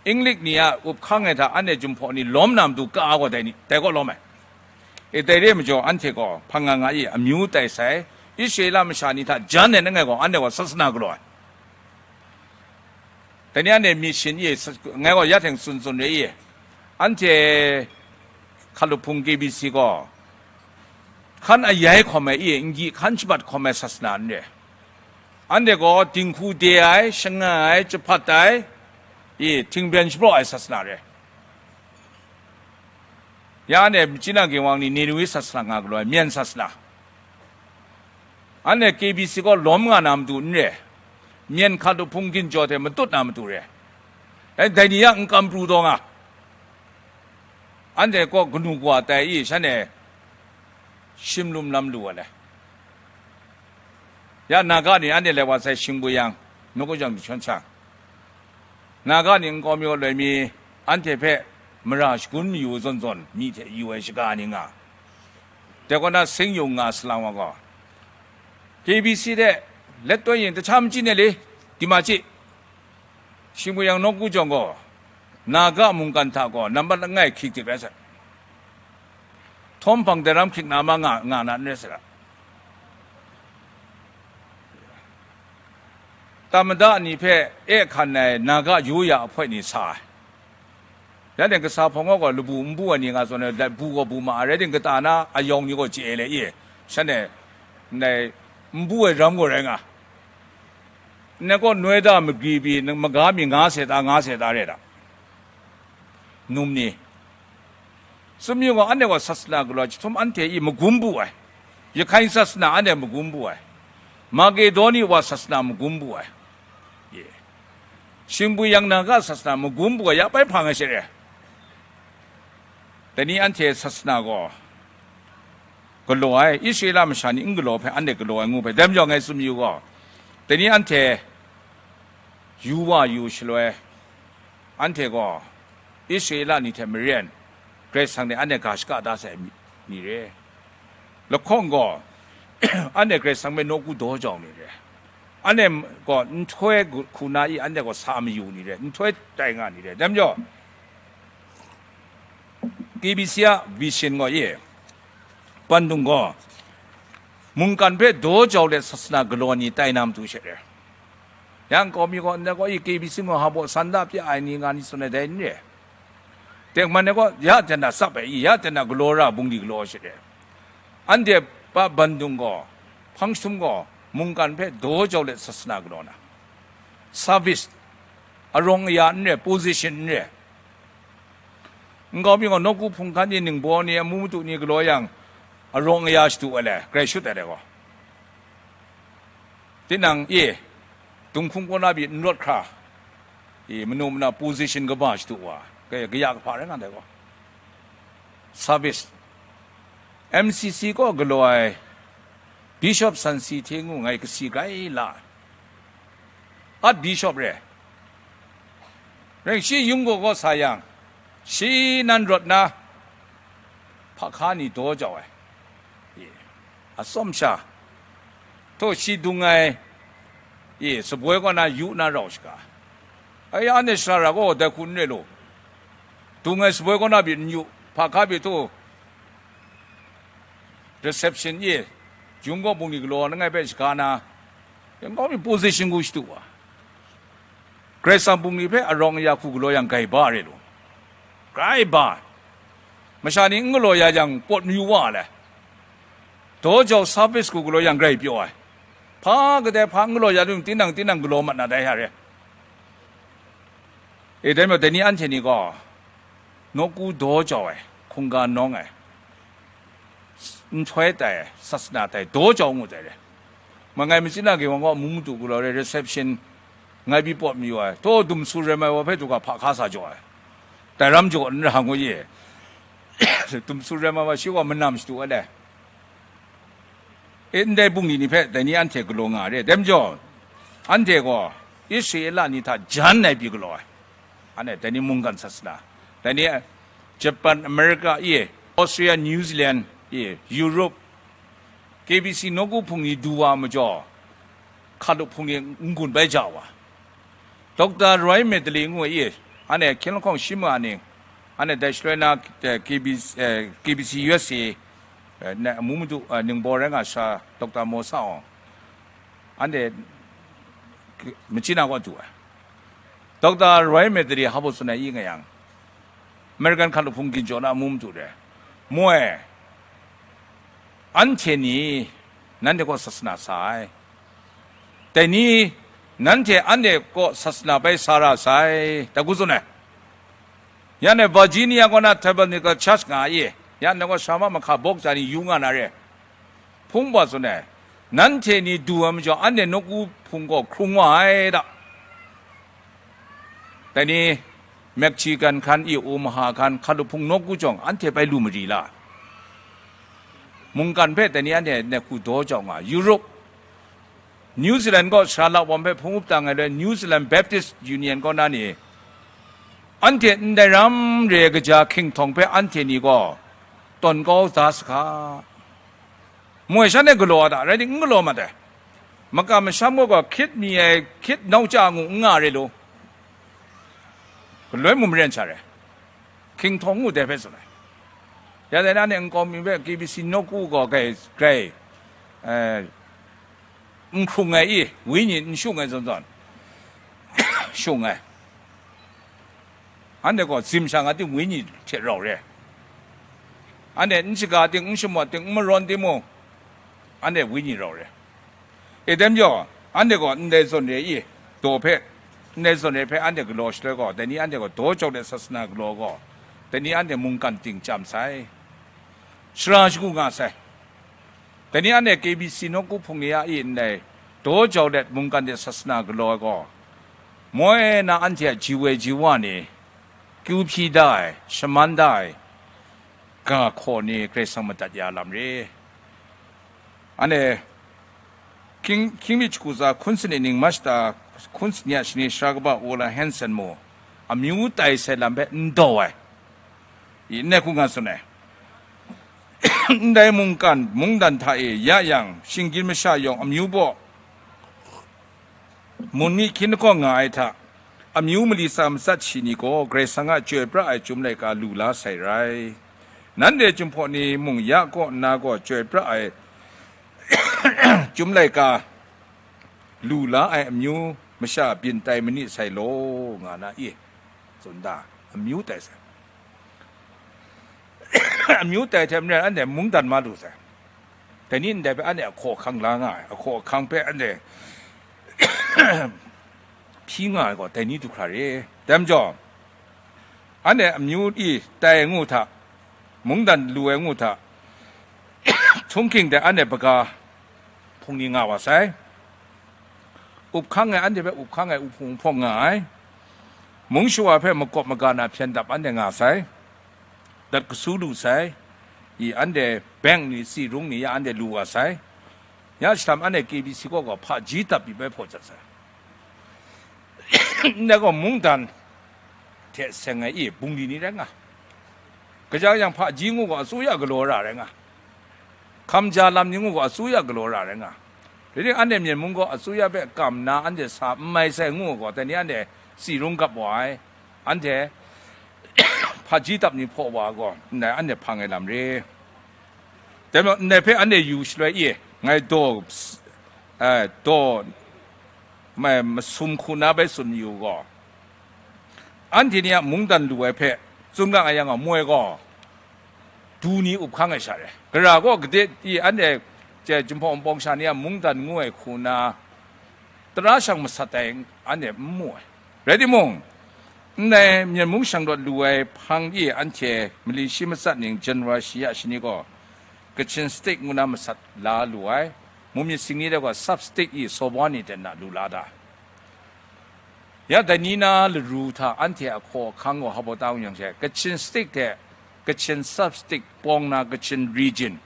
Inglik ni a up hkang ai hta anhte jumhpaw ni lawm na matu ka gaw dai ni, dai kaw lawm ai. E, dai re ai majaw, anhte gaw hpang nga nga i, amyu tai sai, Israela masha ni hta jan ai langai gaw, anhte gaw sasana galaw ai. Dai ni anhte mi shin i, sa-, ngai gaw ya teng tsun tsun re i, anhte hkalup hpung K B C gaw, hkan ayai hkawm ai i, n-gyi hkan shabat hkawm ai sasana n re. Anhte gaw dinghku de ai, shangai ai, jahpat ai, i, htingbyen shapraw ai sasana re. Ya anhte China ginwang ni Ninewe sasana nga galaw ai, myen sasana. Anhte K B C gaw lawm nga na matu n re, myen hkalup hpung ginjaw hte matut na matu re. Dai, dai ni a n kam pru taw nga. Anhte kaw kanu kawa tai i, shanhte shim lum lam lu ai le. Ya Naga ni anhte lai wa sai shing bu yang, nawku jang jahtawn shang, Naga ni nkau mi gaw loi mi, anhte hpe mara shagun mayu zawn zawn myi hte yu ai shaga ni nga. Dai kaw na sing yung nga salang wa gaw, K B C hte let tawn yin, tahta machyi ne le, di ma chyi. Shing bu yang nawku jawng gaw, Naga mungkan hta gaw nambat langai hkyik dik rai sai. Htawm hpang dai ram hkyik na ma nga, nga na n rai sai. Tamada ni hpe e hkan ai Naga yu ya ahpoi ni sa ai. Ya ding kasa hpawng gaw labu n bu ai ni nga zawn ai, dai bu gaw bu ma ai, rai ding kata na ayawng ni gaw chye ai le i, shanhte ndai n bu ai ram gaw rai nga. Ndai gaw noi da magri pyi, maga mi nga se ta, nga se ta re da. Num ni. Tsun yu gaw, anhte gaw sasana galaw ai chyahtum anhte i magum bu ai. Yahkai sasana anhte magum bu ai. Makedoni wa sasana magum bu ai. Ye. Shing bu yang Naga sasana magum bu ai, ya bai hpang ai she re. Dai ni anhte sasana gaw galaw ai, Israela masha ni n galaw hpe anhte galaw ai ngu hpe, dai majaw ngai tsun yu gaw, dai ni anhte yu wa yu shaloi, anhte gaw Israela ni hte maren, Karai Kasang ni anhte ga shaka da sai mi, ni re. Lahkawng gaw, anhte Karai Kasang hpe nawku daw jau ni re. Anhte gaw nhtoi hku na i, anhte gaw sa mayu ni re, nhtoi tai nga ni re. Dai majaw, K B C a vision gaw e, Bandung gaw, mungkan hpe daw jau let sasana galaw ni tai na matu she re. Yang kau mi gaw, ndai gaw i K B C gaw ha baw san da pya ai ni nga ni tsun ai dai n re. Tengman ai gaw, ya jan da tsap ai i, ya jan da galaw ra bungli galaw she re. Anhte pa Bandung gaw, hpang jahtum gaw, mungkan hpe daw jau let sasana galaw na, service, arawng aya n re, position n re. Nkau mi gaw nawku hpung hkan ni, ningbaw ni, amu madu ni galaw yang, arawng aya shadu ai le, grai shut ai dai gaw. Tinang e, dunghkung kaw na pyi n rawt hkra, e, manu mana position kaba shadu wa, kaya, kaya kahpa rai nga dai gaw. Service. M C C kaw galaw ai Bishop Sansi hte ngu ngai kasi grai la. Archbishop re. Rai shi yung gaw gaw sa yang, shi nan rawt na, hpa hka ni daw jau ai. E, atsawm sha, htaw shi dung ai, e, saboi kaw na yu na rau shaga. Ai, anhte shara ra gaw dai hku n re law. Dung ai saboi kaw na pyi n yu, hpa hka pyi htaw, reception e, yung gaw bungli galaw langai hpe shaga na, yang kau mi position hku shadu wa. Karai Kasang bungli hpe arawng aya hku galaw yang grai ba re law. Grai ba. Masha ni n galaw ya yang pawt mayu wa le. Daw jau service hku galaw yang grai pyaw ai. Hpa kadai hpa n galaw ya lu, tinang tinang galaw mat na dai hta re. E, dai majaw, dai ni anhte ni gaw, nawku daw jau ai, hkungga nawng ai, nhtoi tai ai, sasana tai, daw jau ngu tai re. Ma ngai Machyin a Ginwang gaw amu madu galaw re, reception ngai pyi pawt mayu ai, htaw dum su rem ai wa hpe du ga hpa hka sa jaw ai. Dai ram jaw n ra ngu ye. Dum su rem ai wa shi gaw manam shadu ai le. E, ndai bungli ni hpe dai ni anhte galaw nga re. Dai majaw, anhte gaw Israela ni hta jan ai pyi galaw ai. Anhte dai ni mungkan sasana, dai ni Japan, America, e, Australia, New Zealand, e, Europe, K B C nawku hpung ni du wa majaw, hkalup hpung ni n-gun bai ja wa. Doctor Roy Medley ngu ai, e, Anhte hkying lahkawng shi ma ning, anhte dai shaloi na, eh, K B C, eh, K B C U S A, eh, na amu madu, eh, ningbaw rai nga sha Doctor Mosa Awng, anhte k-, machyi na kaw du ai. Doctor Roy Medri hpa baw tsun ai i nga yang, American hkalup hpung ginjaw na amu madu re. Moi, anhte ni nanhte kaw sasana sa ai. Dai ni, nanhte anhte kaw sasana bai sa ra sai, ta ku tsun ai. Ya nai Virginia kaw na Tabernacle Church nga ai, ya nai kaw Sharma mahka bawk ja ni yu nga na re. Hpung wa tsun ai, nanhte ni du ai majaw, anhte nawku hpung gaw hkrung wa ai da. Dai ni, Mexican hkan i, Omaha hkan, hkalup hpung nawku jawng, anhte bai lu mari la. Mungkan hpe dai ni anhte nehku daw jau nga, Europe, New Zealand gaw sara lawam hpe hpung up tang ai loi, New Zealand Baptist Union kaw na ni, anhte ndai ram re ai kaja hkying htawng hpe anhte ni gaw tawn kau da sa hka. Moi shan e galaw a ta, rai timung, n galaw mat ai. Makam masham gaw hkrit mi ai, hkrit nau ja ngu n nga re law, galoi mung maren sha re. Hkying htawng ngu dai hpe tsun ai. Ya dai na ne nkau mi hpe K B C nawku gaw grai, grai, eh, n hkrung ai i, wenyi n shung ai zawn zawn, shung ai. Anhte gaw zim shang a ting wenyi hte rau re. Anhte n shaga ting, n shamawt ting, n marawn timung, anhte wenyi rau re. E tem jaw, anhte gaw ndai zawn re i, daw hpe, ndai zawn re hpe anhte galaw shaloi gaw, dai ni anhte gaw daw jau let sasana galaw gaw, dai ni anhte mungkan ting chyam sai, shara shagu nga sai. Dai ni anhte K B C nawku hpung ni a i ndai daw jau let mungkan de sasana galaw ai gaw, moi na anhte a ji woi ji wa ni, kyu hpyi da ai, shaman da ai, ga hkaw ni Karai Kasang madat ya lam re. Anhte hkying, hkying mi shagu tsa hkun sanit ning March ta hkun sanit a shani sara kaba Ola Hanson mu, amyu tai sai lam hpe n daw ai, i n ai hku nga tsun ai. Ndai mungkan mungdan hta e ya yang, shinggyim masha yawng amyu baw mun mi hkyin lahkawng nga ai hta, amyu mali tsa matsat shi ni gaw Karai Kasang a chyoi pra ai chyum laika lu la sai rai. Nanhte Jinghpaw ni mung ya kaw nna gaw chyoi pra ai chyum laika lu la ai amyu masha byin tai ma ni sai law, nga na i, tsun da, amyu tai sai. Amyu tai hte maren anhte mungdan ma lu sai. Dai ni ndai hpe anhte ahkaw ahkang la nga ai, ahkaw ahkang hpe anhte hpyi nga ai gaw, dai ni du hkra re. Dai majaw, anhte amyu i tai ngu hta, mungdan lu ai ngu hta, htunghking de anhte baga hpung ni nga wa sai. Up hkang ai, anhte hpe up hkang ai uhpung uhpawng nga ai. Mung shawa hpe makawp maga na hpyen dap anhte nga sai. Dat kasu lu sai. I anhte beng ni, tsi rung ni ya anhte lu wa sai. Ya shadawn anhte K B C kaw gaw hpaji dap mi bai hpaw jat sai. Ndai gaw mungdan hte seng ai i bungli ni rai nga. Kaja yang hpaji ngu gaw asuya galaw ra rai nga. Hkam ja lam ni ngu gaw asuya galaw ra rai nga. Rai timung, anhte Myen mung gaw asuya hpe kam nna anhte sa n mai sai ngu gaw, dai ni anhte tsi rung gap wa ai, anhte hpaji dap ni hpaw wa gaw, ndai anhte hpang ai lam re. Dai majaw, ndai hpe anhte yu shaloi e, ngai daw, eh, daw, ma-, masum hku na bai tsun yu gaw, anhte ni a mungdan lu ai hpe tsun ga nga yang a moi gaw, du ni up hkang ai sha re. Gara gaw gade i anhte hte Jinghpaw Wunpawng sha ni a mungdan ngu ai hku na tara shang masat ai anhte n mu ai. Rai timung, ndai Myen mung shang rawt lu ai hpang i anhte mali shi matsat ning January shi ya shani gaw Kachin State ngu na masat la lu ai, mu myit sing ni de gaw sub state i saw baw ni ten na lu la da. Ya dai ni na laru hta anhte ahkaw ahkang gaw hpa baw ta u yang she, Kachin State hte Kachin Sub State pawng na Kachin Region,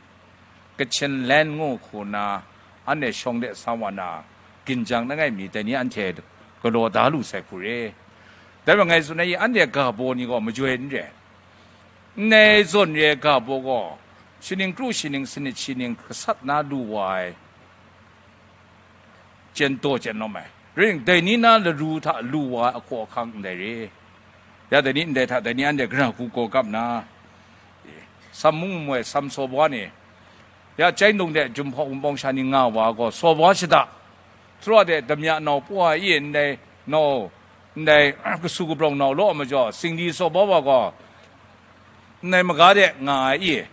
Kachin Land ngu hku na, anhte shawng de sa wa na, ginjang langai mi dai ni anhte galaw da lu sai hku re. Dai majaw ngai tsun ai, anhte ga baw ni gaw majoi n re. Ndai zawn re ai ga baw gaw, shaning kru shaning sanit shi ning gasat na lu wa ai, chyen daw chyen lawm ai. Ring, dai ni na laru hta lu wa ai ahkaw ahkang ndai re. Ya dai ni ndai hta, dai ni anhte gara hku gaw kap nna, Sam mung nmu ai Sam saw baw ni, ya chyai ndung de Jinghpaw Wunpawng sha ni nga wa gaw, saw baw shada, Troa de damya nau pwa i ndai nau, ndai kasu kabrawng nau law majaw, singli saw baw wa gaw, ndai maga de nga ai i,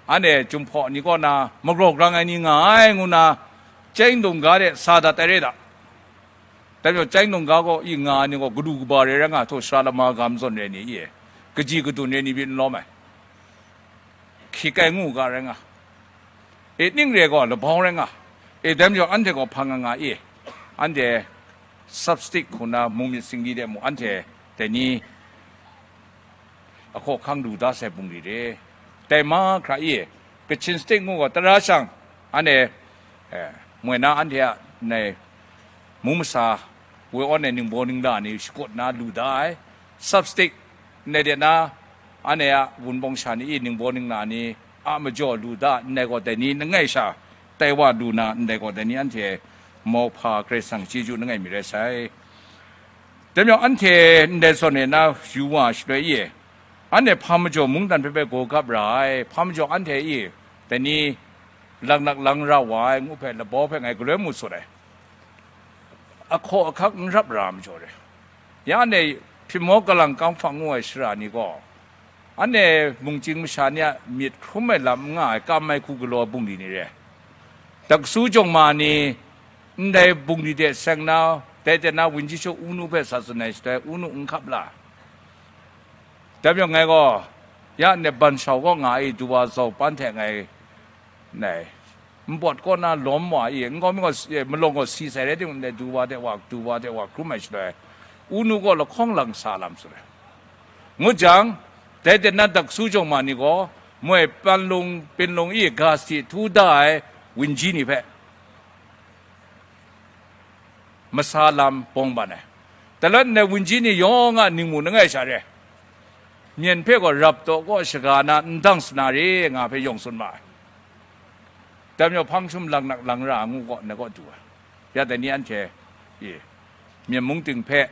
anhte Jinghpaw ni kaw na magraw grang ai ni nga ai ngu na, chyai ndung ga de sa dat ai re da. Dai majaw, chyai ndung ga gaw i nga ai ni gaw, kadu kaba rai rai nga, htaw sara lama ga mazawn rai ni i, kaji kadun rai ni byin n lawm ai. Hki kai ngu ga rai nga, e ning re gaw labau rai nga, e dai majaw, anhte gaw hpa nga nga i, anhte Sub State hku na mung myit singli de mu, anhte dai ni ahkaw hkang lu da sai bungli re. Dai mahkra i, Kachin State ngu gaw tara shang, anhte, eh, moi na anhte a nai mu masa woi awn ai ningbaw ningla ni shakut na lu da ai. Sub State ndai de na, anhte a Wunpawng sha ni i ningbaw ningla ni a majaw lu da, ndai gaw dai ni langai sha tai wa lu na, ndai gaw dai ni anhte mauhpa Karai Kasang chyeju langai mi rai sai. Dai majaw, anhte ndai zawn e na yu wa shaloi e, anhte hpa majaw mungdan hpe bai gaw gap ra ai, hpa majaw anhte e dai ni laknak lang ra wa ai ngu hpe labau hpe ngai galoi mu sut ai. Ahkaw ahkak n rap ra majaw re. Ya anhte hpyi maw kalang kang hpang ngu ai shara ni gaw, anhte mungchying masha ni a myit hkrum ai lam n nga ai kam ai hku galaw bungli ni re. Daksu jawng ma ni ndai bungli de seng na, dai ten na Wunji Shu Unu hpe sa tsun ai shaloi, Unu n hkap la. Dai majaw ngai gaw, ya ndai ban shau kaw nga ai du wa zau pan hte ngai, ndai npawt kaw na lawm wa i, nkau mi gaw, eh, malawng gaw si sai rai timung, ndai du wa de wa, du wa de wa hkrum ai shaloi, Unu gaw lahkawng lang sa lam tsun ai. Ngut jang, dai ten na daksu jawng ma ni gaw, moi panlung pinlung i ga si htu da ai Wunji ni hpe masa lam bawng ban ai. Talat ndai Wunji ni yawng a ningmu langai sha re, myen hpe gaw rap taw kaw shaga na n dang sana re nga hpe yawng tsun ma ai. Dai majaw hpang shum laknak lang ra ngu gaw, na gaw du ai. Ya dai ni anhte, e, myen mung ting hpe,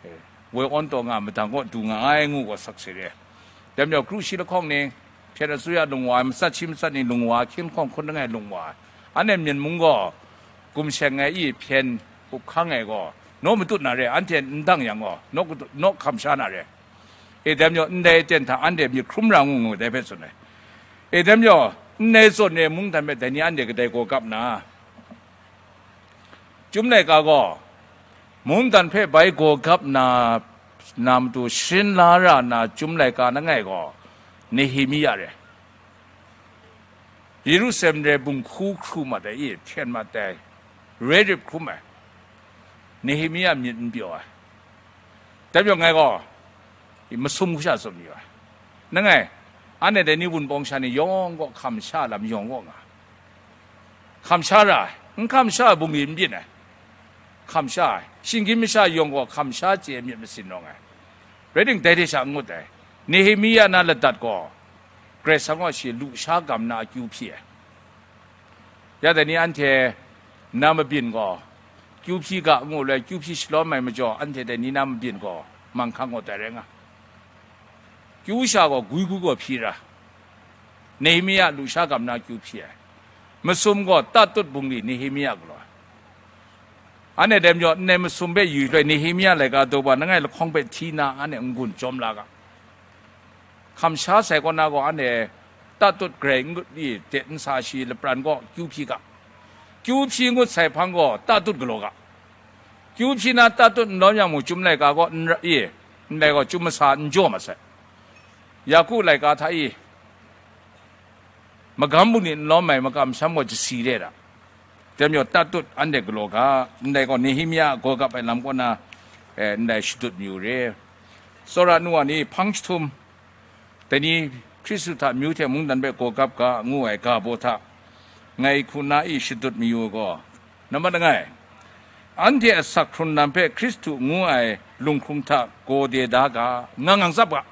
e, woi awn taw nga madang kaw du nga ai ngu gaw sakse re. Dai majaw kru shi lahkawng ni, hpyen asuya lung wa ai, matsat shi matsat ni lung wa ai, hkying hkawng hkun langai lung wa ai. Anhte myen mung gaw, gumsheng ai i hpyen up hkang ai gaw, naw matut na re, anhte n dang yang gaw, naw kadu-, naw hkam sha na re. E dai majaw, ndai aten hta anhte myit hkrum ra ngu ngu dai hpe tsun ai. E dai majaw, ndai zawn e mungdan hpe dai ni anhte kadai gaw gap na, Chyum laika gaw, mungdan hpe bai gaw gap na, na matu sharin la ra na Chyum laika langai gaw, Nehemia re. Yerusalem re bung hku hkru mat ai, i hpyen mat ai, re rip hkrum ai, Nehemia myit n pyaw ai. Dai majaw ngai gaw, i masum hku sha tsun mayu ai. Langai, anhte dai ni Wunpawng sha ni yawng gaw hkam sha lam yawng gaw nga. Hkam sha ra ai, n hkam sha ai bungli n byin ai. Hkam sha ai, shinggyim masha yawng gaw hkam sha chye ai myit masin rawng ai. Rai timung, dai hte sha n ngut ai. Nehemia na ladat gaw, Karai Kasang gaw shi lu sha gam na akyu hpyi ai. Ya dai ni anhte na mabyin gaw, kyu hpyi ga ngu lai, kyu hpyi shalawm ai majaw, anhte dai ni na mabyin gaw, manghkang gaw dai rai nga. Kyu sha gaw gwi gwi gaw hpyi ra, Nehemia lu sha gam na kyu hpyi ai. Masum gaw tatut bungli Nehemia galaw ai. Anhte dai majaw, ndai masum hpe yu shaloi, Nehemia laika daw wa, langai lahkawng hpe hti na, anhte n-gun jawm la ga. Hkam sha sai kaw na gaw, anhte tatut grai n ngut i, tet nsa shi lapran gaw kyu hpyi ga. Kyu hpyi ngut sai hpang gaw, tatut galaw ga. Kyu hpyi na tatut n lawm yang mung, Chyum laika gaw n ra i, ndai gaw Chyum masa n jaw mat sai. Yaku laika hta i, magam bungli n lawm ai makam sham gaw jasi re ra. Dai majaw, tatut anhte galaw ga, ndai gaw Nehemia a gaw gap ai lam kaw na, eh, ndai shadut mayu re. Tsawra nu wa ni hpang jahtum, dai ni Hkristu hta amyu hte mungdan hpe gaw gap ga ngu ai ga baw hta, ngai hku na i shadut mayu ai gaw, nambat langai, anhte asak hkrun lam hpe Hkristu ngu ai lunghkrung hta gaw de da ga, ngang ngang tsap ga.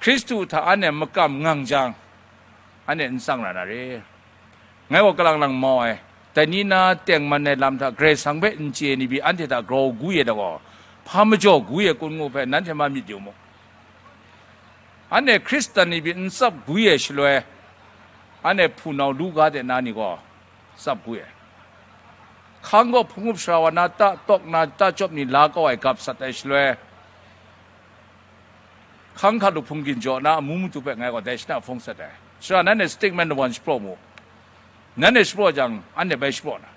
Hkristu hta anhte makam ngang jang, anhte n tsang ra na re. Ngai gaw kalang lang mau ai, dai ni na tengman ai lam hta Karai Kasang hpe n chye ni pyi anhte hta grau gu ye da gaw, Hpa majaw gwi ai kun ngu hpe nanhte ma myit yu mu. Anhte Hkristan ni pyi n tsap gwi ai shaloi, anhte hpunau lu ga de na ni gaw tsap gwi ai. Hkang gaw hpung up sara wa na ta tawk na ta chyawp ni la kau ai gap sat ai shaloi, hkang hkalup hpung ginjaw na amu matu hpe ngai gaw dai shana hpung sat ai. Sara nanhte statement lawan shapraw mu. Nanhte shapraw jang, anhte bai shapraw na.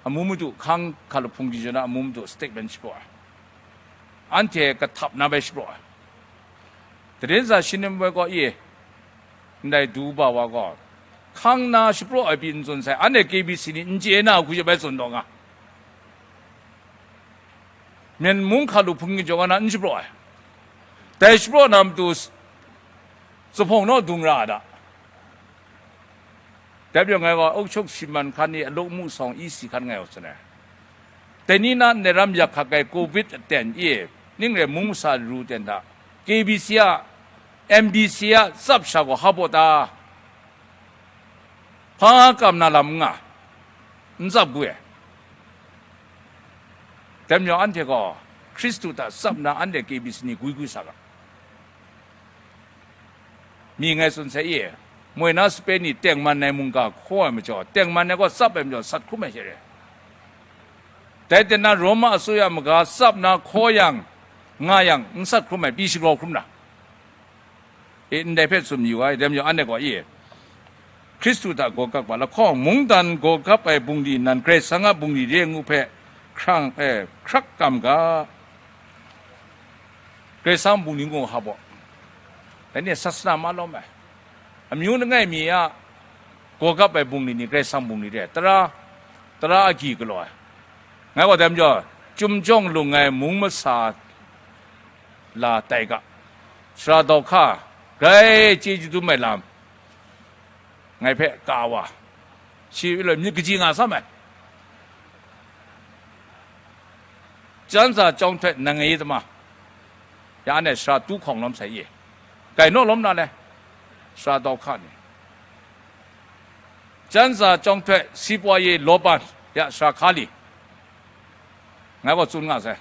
Amu matu hkang hkalup hpung ginjaw na amu matu statement shapraw ai. Anhte kahtap na bai shapraw ai. Tadin sa shi nem bai gaw e, ndai du ba wa gaw, hkang na shapraw ai pyi n tsun sai, anhte K B C ni n chye na hku she bai tsun taw nga. Myen mung hkalup hpung ginjaw na n shapraw ai. Dai shapraw na matu s-, zuphpawng naw dung ra a da. Dai majaw ngai gaw aukshuk shiman hkan ni aluk mu sawng isi hkan ngai gaw tsun ai. Dai ni na ndai ram yak hkak ai covid aten e, ning rai mung masa ru ten hta, K B C a, M B C a tsap sha gaw hpa baw ta? Hpa kam na lam n nga, n tsap gwi ai. Dai majaw anhte gaw Hkristu hta tsap na anhte K B C ni gwi gwi sa ga. Mi ngai tsun sai e, moi na sape ni tengman ai mungga hkaw ai majaw, tengman ai gaw tsap ai majaw sat hkrum ai she re. Dai ten na Roma asuya maga tsap na hkaw yang, nga yang, n sat hkrum ai, pyi shagraw hkrum na. E, ndai hpe tsun yu ai, dai majaw anhte gaw e, Hkristu hta gaw gap wa lahkawng, mungdan gaw gap ai bungli nan Karai Kasang a bungli re ngu hpe hkrang, e, hkrak kam ga. Karai Kasang bungli ngu hpa baw. Dai ni sasana ma lawm ai. Amyu langai mi a gaw gap ai bungli ni Karai Kasang bungli re. Tara, tara agyi galaw ai. Ngai gaw dai majaw, chyum jawng lung ai mung masa la tai ga. Sara daw hka, grai chyeju dum ai lam, ngai hpe ka wa, shi wi law myit kaji nga sam ai. Janza chyawng hte nang e tama, ya anhte sara tu hkawng lawm sai ye, kai naw lawm na le, sara daw hka ni, janza chyawng hte si pwa ye lawpan, ya sara hka li, ngai gaw tsun nga sai.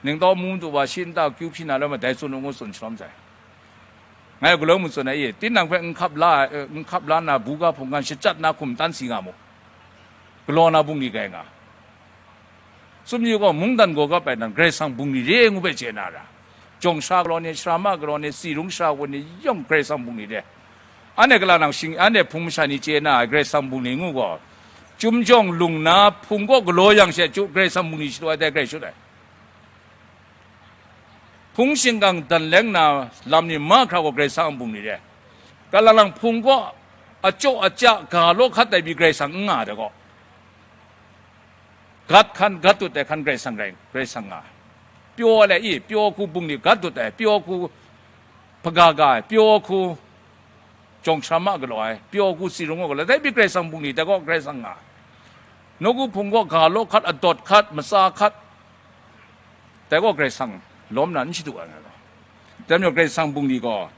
Ningtau mu madu wa shi nta kyu hpyi na lam dai tsun u ngu tsun shalawm sai. Ngai galaw mu tsun ai e, tinang hpe n hkap la ai, e, n hkap la na buga hpunggan shachyat na hkum tan si nga mu. Galaw na bungli gai nga. Tsun yu gaw, mungdan gaw gap ai nan Karai Kasang bungli re ngu hpe chye na ra. Jawng sha galaw ni, sara ma galaw ni, si rung sara wun ni yawng Karai Kasang bungli re. Anhte gala nang shing, anhte hpung masha ni chye na ai Karai Kasang bungli ngu gaw, chyum jawng lung na hpung kaw galaw yang she chyu Karai Kasang bungli shadu ai dai Karai shut ai. Hpung shingkang dan leng na lam ni mahkra gaw Karai Kasang a bungli re. Kalang lang hpung kaw achyaw achya ga law hkat ai pyi Karai Kasang n nga ai dai gaw, gat hkan gat dut ai hkan Karai Kasang rai, Karai Kasang nga ai. Pyaw ai le i, pyaw hku bungli gat dut ai, pyaw hku hpaga ga ai, pyaw hku jawng sara ma galaw ai, pyaw hku si rung gaw galaw ai, dai pyi Karai Kasang bungli dai gaw Karai Kasang nga ai. Nawku hpung kaw ga law hkat, adawt hkat, matsa hkat, dai gaw Karai Kasang lawm na n shadu ai nga gaw. Dai majaw Karai Kasang bungli gaw,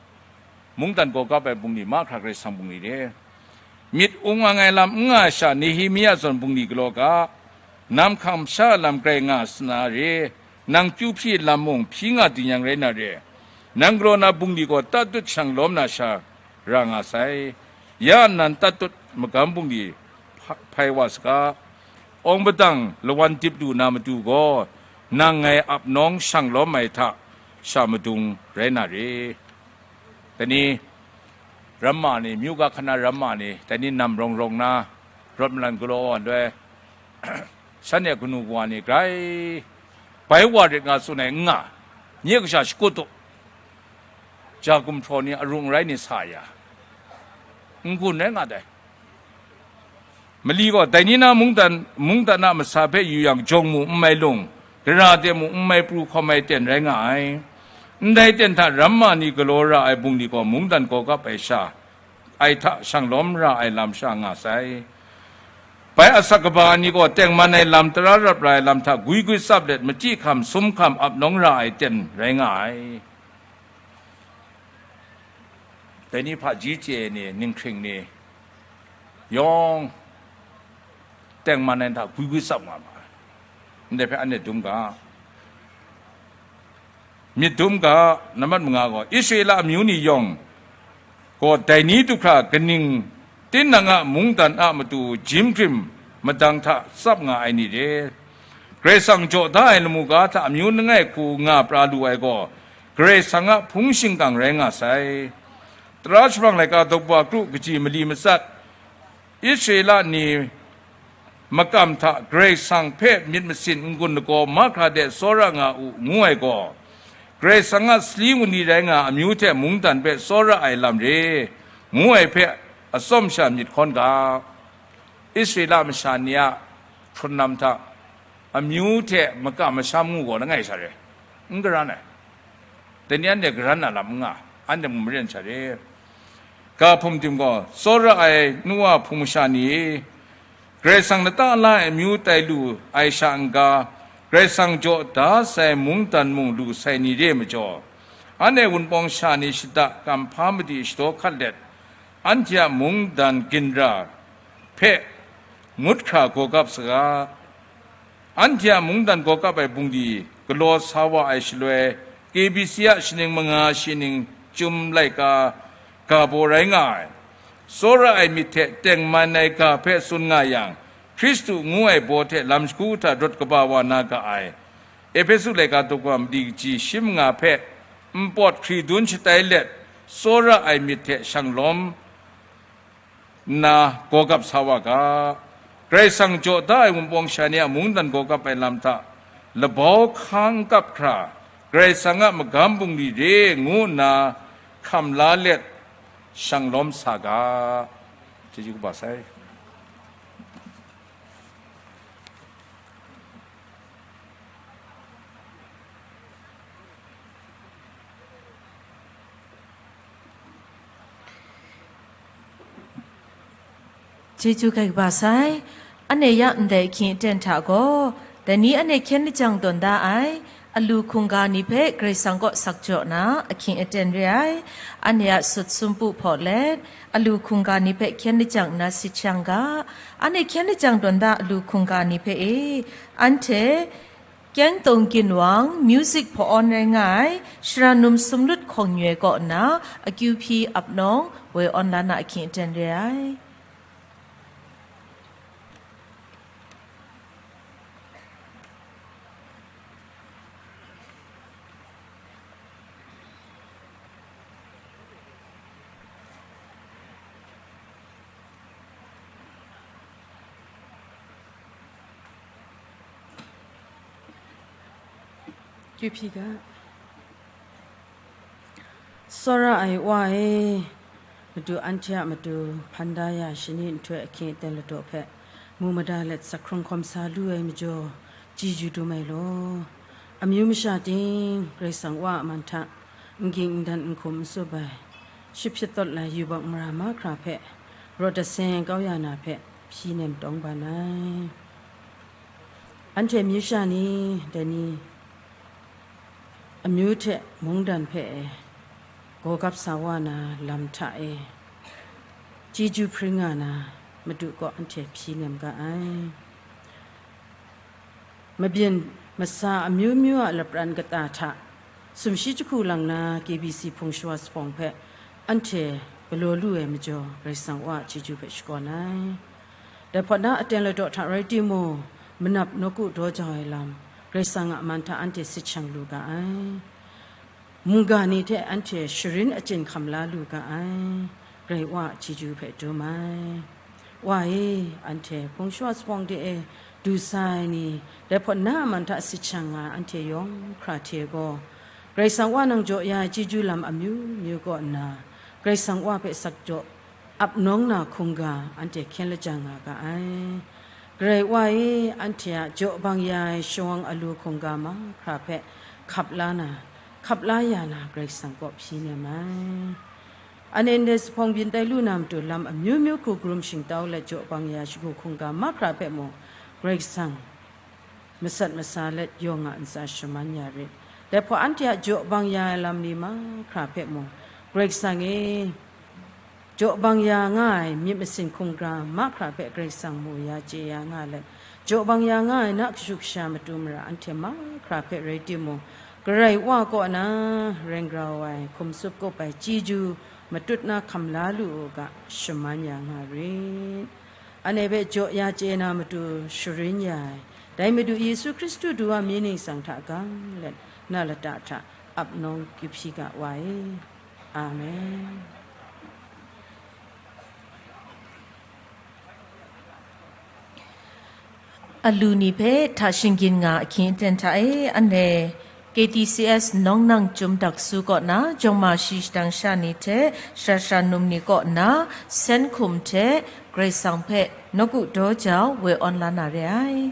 mungdan gaw gap ai bungli mahkra Karai Kasang bungli re. Myit ung ang ai lam n nga ai sha Nehemia zawn bungli galaw ga, nang hkam sha lam grai nga sa na re, nang kyu hpyi lam mung hpyi nga ding yang rai na re, nang galaw na bungli gaw tatut shang lawm na sha ra nga sai. Ya nan tatut magam bungli hpa-, hpai wa saga, awng padang lawan dip lu na matu gaw, nang ngai ap nawng shang lawm ai hta sha madung rai na re. Dai ni, ramma ni, myu ga hkana ramma ni, dai ni nam rawng rawng na, rawt malan galaw ai loi, shanhte kanu kawa ni grai, bai wa rit nga tsun ai n nga, nye kasha shakut u, ja gumhpraw ni arung arai ni sa ya, n-gun rai nga dai. Mali gaw, dai ni na mungdan, mungdan a masa hpe yu yang, jawng mu n mai lung, gara de mu n mai pru hkawm ai ten rai nga ai. Ndai ten hta ramma ni galaw ra ai bungli gaw, mungdan gaw gap ai sha, ai hta shang lawm ra ai lam sha nga sai. Bai asak kaba ni gaw, tengman ai lam, tara rap ra ai lam hta gwi gwi tsap let, machyi hkam, sum hkam, ap nawng ra ai ten rai nga ai. Dai ni hpaji chye ni, ninghkring ni yawng tengman ai hta gwi gwi tsap nga ma ai. Ndai hpe anhte dum ga. Myit dum ga, nambat manga gaw, Israela amyu ni yawng gaw dai ni du hkra kaning tinang a mungdan a matu jim hkrim madang hta tsap nga ai ni re. Karai Kasang jaw da ai lamu ga hta amyu langai hku nga pra lu ai gaw, Karai Kasang a hpung shingkang rai nga sai. Tara shabrang laika daw bua kru kaji mali matsat, Israela ni makam hta Karai Kasang hpe myit masin n-gun lagaw mahkra de tsawra nga u, ngu ai gaw, Karai Kasang a sali wunli rai nga amyu hte mungdan hpe tsawra ai lam re, ngu ai hpe atsawm sha myit hkawn ga. Israela masha ni a hkrun lam hta amyu hte makam masham ngu gaw langai sha re, n garan ai. Dai ni anhte garan na lam n nga, anhte mung maren sha re. Ga hpum tim gaw, tsawra ai nu wa hpung masha ni e, Karai Kasang lata la ai amyu tai lu ai sha n-ga, Karai Kasang jaw da sai mungdan mung lu sai ni re ai majaw, anhte wunpawng sha ni shada kamhpa madi shadaw hkat let, anhte a mungdan ginra hpe ngut hkra gawgap saga. Anhte a mungdan gawgap ai bungli galaw sa wa ai shaloi, K B C a shaning manga shi ning chyum laika ga baw rai nga ai. Tsawra ai myit hte tengman ai ga hpe tsun nga yang, Hkristu ngu ai baw hte lam shagu hta rawt kaba wa na ga ai. Ehpesu laika daw bua madi kaji shi manga hpe npawt hkridun shatai let, tsawra ai myit hte shang lawm nna gawgap sa wa ga. Karai Kasang jaw da ai wunpawng sha ni a mungdan gawgap ai lam hta labau hkang kap hkra, Karai Kasang a magam bungli re ngu nna hkam la let shang lawm sa ga. Chyeju kaba sai. Chyeju kai kaba sai. Anhte ya ndai ahkying aten hta gaw, dai ni anhte hkyen lajang tawn da ai, alu hkungga ni hpe Karai Kasang kaw sak jaw na, ahkying aten re ai. Anhte a sut sumpu hpaw let, alu hkungga ni hpe hkyen lajang nna sit shang ga. Anhte hkyen lajang tawn da alu hkungga ni hpe e, anhte Kyeng Tong Ginwang, music hpaw-awn rai nga ai, Shara Num Sumlut Hkawng Nyoi kaw nna, akyu hpyi ap nawng, woi awn la na ahkying aten re ai. Kyuhpyi ga. Tsawra ai Wa e, Madu anhte a matu hpan da ya shani nhtoi ahkying aten ladaw hpe mu mada let sak hkrung hkawm sa lu ai majaw, chyeju dum ai law. Amyu masha ting Karai Kasang Wa a man hta n ging n dan n hkum n tsup ai, shi hpyit tawt lai yubak mara mahkra hpe rawt dat seng kau ya na hpe hpyi nem tawng ban ai. Anhte amyu sha ni, dai ni amyu hte mungdan hpe e, gawgap sa wa na lam hta e, chyeju hpring nga na Madu kaw anhte hpyi nem ga ai. Mabyin masa amyu myu a lapran kata hta sumshi jahku lang na K B C hpung shawa sahpawng hpe anhte galaw lu ai majaw, Karai Kasang Wa a chyeju hpe shakawn ai. Dai hpawt na aten ladaw hta rai timung, manap nawku daw jau ai lam, Karai Kasang a man hta anhte sit shang lu ga ai. Mungga ni hte anhte sharin achyin hkam la lu ga ai, Karai Wa a chyeju hpe dum ai. Wa e, anhte hpung shawa sahpawng de e du sa ai ni, dai hpawt na a man hta sit shang nga ai anhte yawng hkra hte gaw, Karai Kasang Wa nang jaw ya ai chyeju lam amyu myu kaw nna, Karai Kasang Wa hpe sak jaw ap nawng na hkungga anhte hkyen lajang nga ga ai. Karai Wa e, anhte a jaw bang ya ai shawng alu hkungga mahkra hpe hkap la na, hkap la ya na Karai Kasang kaw hpyi nem ai. Anhte ndai sahpawng byin tai lu na matu lam amyu myu hku karum shingtau let jaw bang ya ai shagu hkungga mahkra hpe mung, Karai Kasang masat masa let yawng a ntsa shaman ya rit. Dai hpawt anhte a jaw bang ya ai lam ni mahkra hpe mung, Karai Kasang e, jaw bang ya nga ai myit masin hkungga mahkra hpe Karai Kasang mu ya chye ya nga let, jaw bang ya nga ai na kashu kasha matu mara anhte mahkra hpe rai timung, Karai Wa kaw na ren grau ai hkum tsup kup ai chyeju matut na hkam la lu u ga, shaman ya nga rit. Anhte hpe jaw ya chye na matu sharin ya ai, dai Madu Yesu Hkristu du wa myit ningsang hta gang let, na lata hta ap nawng kyu hpyi ga wa e. Amen. Alu ni hpe hta shinggyim nga ahkying aten hta e, anhte K T C S Nawng Nang Chyum Daksu kaw na, jawng ma shi shadang sha ni hte shara shara num ni kaw na, sen hkum hte Karai Kasang hpe nawku daw jau woi awn la na re ai.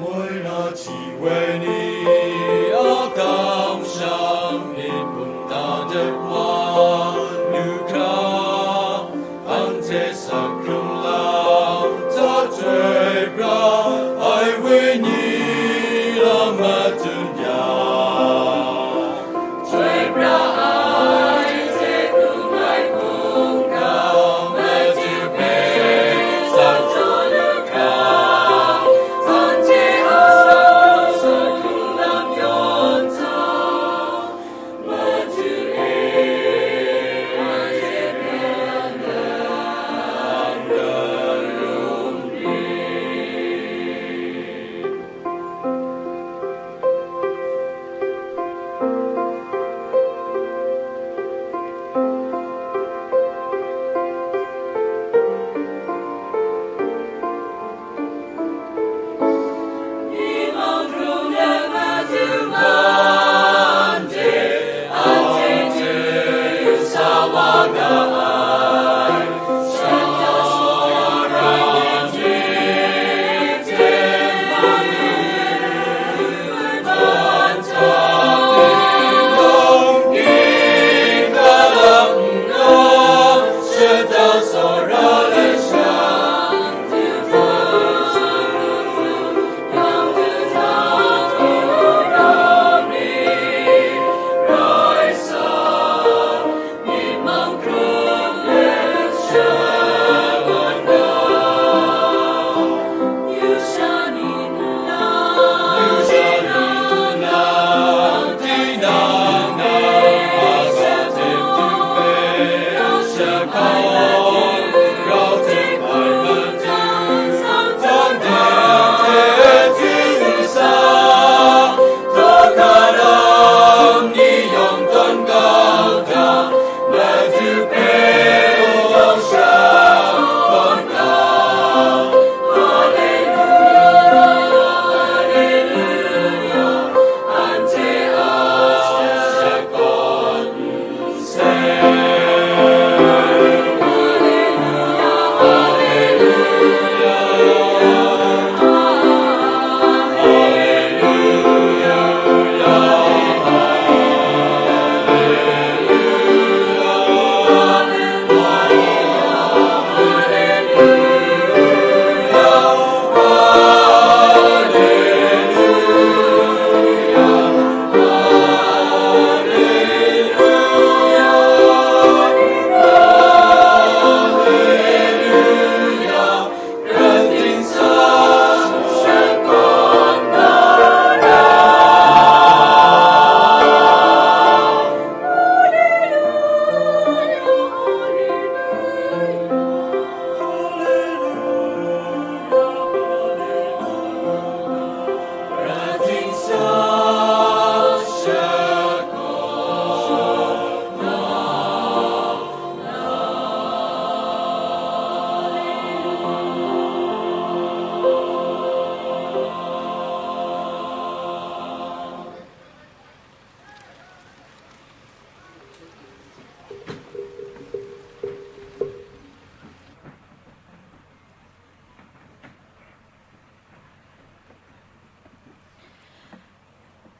Moi na hti woi ni a kamsham myit mungdan de wa lu hkra, anhte sak hkrung lam hta chyoi pra ai wenyi lam madun ya. Chyoi pra ai hte hkrung ai hkungga Madu hpe sa jaw lu hkra, anhte a sa hkrung lam yawn hta, Madu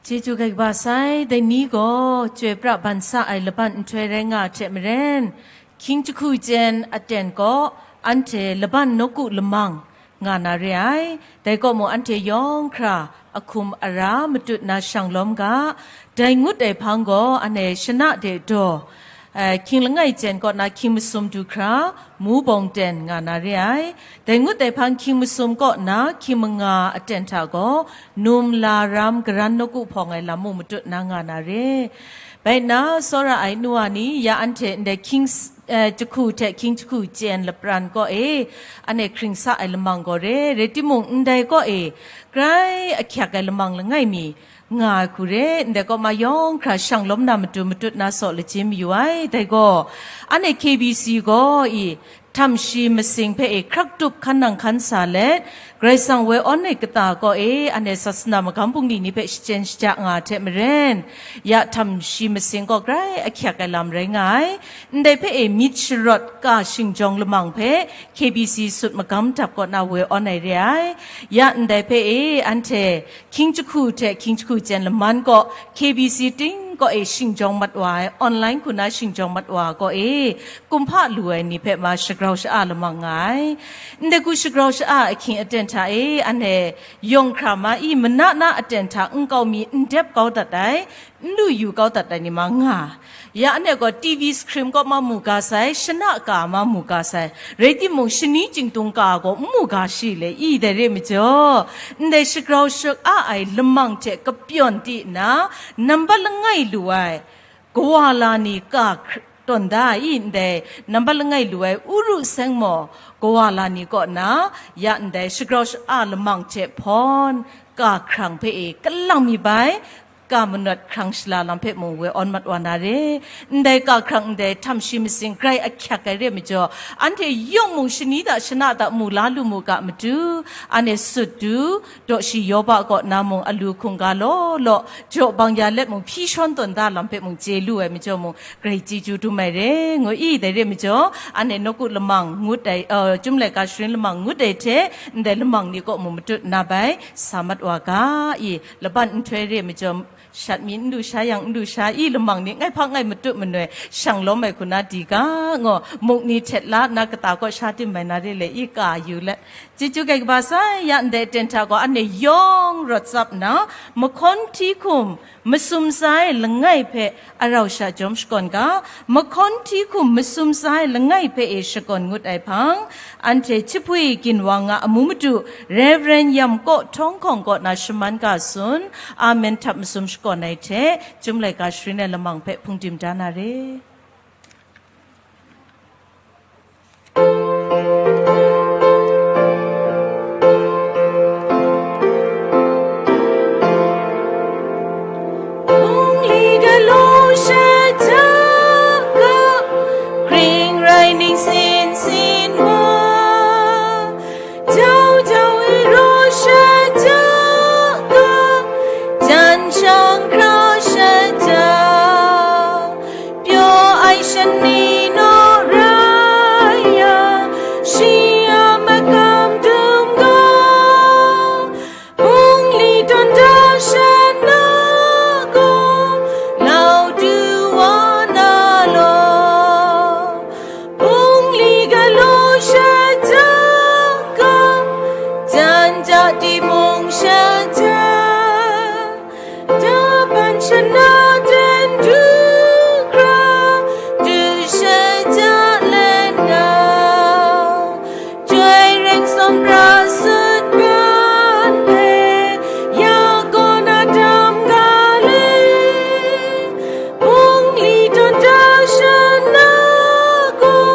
Chyeju gai kaba sai, dai ni gaw chyoi pra ban sa ai laban nhtoi rai nga ai hte maren, hkying jahku chyen aten kaw anhte laban nawku lamang nga na re ai. Dai kaw mung anhte yawng hkra ahkum ara matut na shang lawm ga, dai ngut ai hpang gaw anhte shana de daw, eh, hkying langai chyen kaw na hkying masum du hkra, mu bawng ten nga na re ai. Dai ngut ai hpang hkying masum kaw na hkying manga aten hta gaw, num la ram garan nawku hpawng ai lam mung matut na nga na re. Bai nna, tsawra ai nu wa ni, ya anhte ndai hkying s-, eh, jahku hte hkying jahku chyen lapran kaw e, anhte hkring sa ai lamang gaw re, rai timung, ndai kaw e, grai ahkyak ai lamang langai mi, nga ai hku re, ndai kaw ma yawng hkra shang lawm na matu matut na saw lachyim mayu ai. Dai gaw, anhte K B C gaw i, htam shi masing hpe e hkrak tup hkan nang hkan sa let, Karai Kasang woi awn ai kata kaw e, anhte sasana magam bungli ni hpe shachyen shaja nga ai hte maren, ya htam shi masing gaw grai ahkyak ai lam rai nga ai. Ndai hpe e myit sharawt ka shingjawng lamang hpe K B C sut magam dap kaw na woi awn ai re ai. Ya ndai hpe e anhte hkying jahku hte hkying jahku chyen laman kaw, K B C ting kaw e shingjawng mat wa ai, online hku na shingjawng mat wa ai kaw e, kumhpa lu ai ni hpe ma shagrau sha-a lamang nga ai. Ndai hku shagrau sha-a ahkying aten hta e, anhte yawng hkra ma i, mana na aten hta nkau mi n dep kau dat ai, n lu yu kau dat ai ni ma nga. Ya anhte gaw T V screen kaw ma mu ga sai, shana ka ma mu ga sai, rai timung, shani chyingtung ka gaw n mu ga shi le i, dai re majaw, ndai shagrau sha-a ai lamang hte kapyawn ti nna, nambat langai lu ai kawa la ni ka hkr-, tawn da ai i, ndai nambat langai lu ai Uru seng maw, kawa la ni kaw na, ya ndai shagrau sha-a lamang hte hpawn, ka hkrang hpe e kalang mi bai, ka manawt hkrang shala lam hpe mung woi awn mat wa na re. Ndai ka hkrang ndai htam shi masing grai ahkyak ai re majaw, anhte yawng mung shani da shana da mu la lu mu ga matu, anhte sut du, daw shi Yawba kaw na mung alu hkungga law law, jaw bang ya let mung hpyi shawn tawn da lam hpe mung chye lu ai majaw mung, grai chyeju dum ai re, ngu i, dai re majaw, anhte nawku lamang ngut ai, uh, Chyum laika sharin lamang ngut ai hte, ndai lamang ni kaw mung matut na bai, sa mat wa ga i, laban nhtoi re majaw, Shat mi n du sha yang, n du sha i, lamang ni ngai hpa ngai matut manoi, shang lawm ai hku na di ga, ngaw, muk ni htet la nna kata kaw sha tim mai na re le i, ka yu let. Chyeju gai kaba sai ya ndai aten hta gaw, anhte yawng rawt tsap nna, mahkawn hti hkum masum sa ai langai hpe arau sha jawm shakawn ga, mahkawn hti hkum masum sa ai langai hpe e shakawn ngut ai hpang, anhte Chyihpui Ginwang a amu madu Reverend Yam Kaw Htawng Hkawng kaw na shaman ga tsun, amen htap masum shakawn ai hte, Chyum laika sharin ai lamang hpe hpungdim da na re. Bungli galaw shata ga, hkring rai ning sin sin wa, jau jau e raw shata ga, jan shang hkra shata, pyaw ai shani naw rai yang, shi a makam dum ga, bungli tawn da shana gaw, lau du wa na law. Bungli galaw shata ga, jan ja timung shata, daban shana ten du hkra, du shata let na, Joi reng tsawm pra sut kan hpe, ya kaw na dam ga le, bungli tawn da shana gaw,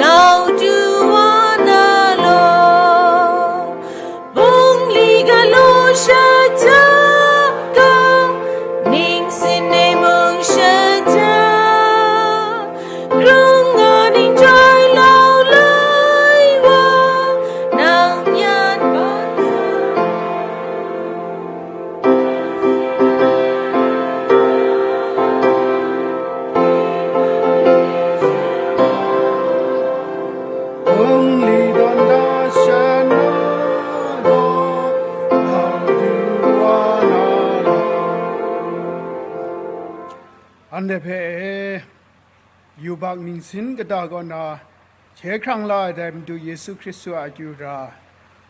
lau du wa na law. Bungli galaw shata ga, ningsin e mung shata, krung nga ning joi lau lai wa, nang yan ban sa. Bungli tawn da shana gaw, lau du wa na law. Anhte hpe e, yubak ningsin kata kaw na, hkye hkrang la ai dai Madu Yesu Hkristu a akyu ra,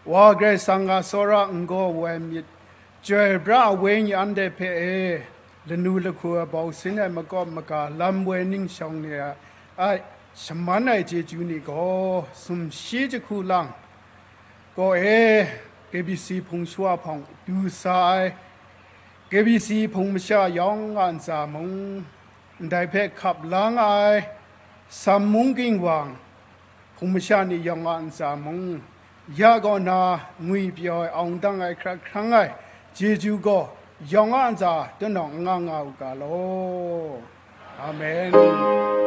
Wa Karai Kasang a tsawra n-gaw woi myit, Chyoi pra ai Wenyi anhte hpe e, lanu lahku ai bau sin ai makawp maga lam woi ning shawng ni a, ai, shaman ai chyeju ni gaw sumshi jahku lang kaw e, K B C hpung shawa hpawng du sa ai, K B C hpung masha yawng a ntsa mung, ndai hpe hkap la nga ai, Sam mung Ginwang, hpung masha ni yawng a ntsa mung, ya kaw na ngwi pyaw ai, awng dang ai, hkrat hkrang ai, chyeju gaw yawng a ntsa tunawng n nga nga u ga law. Amen.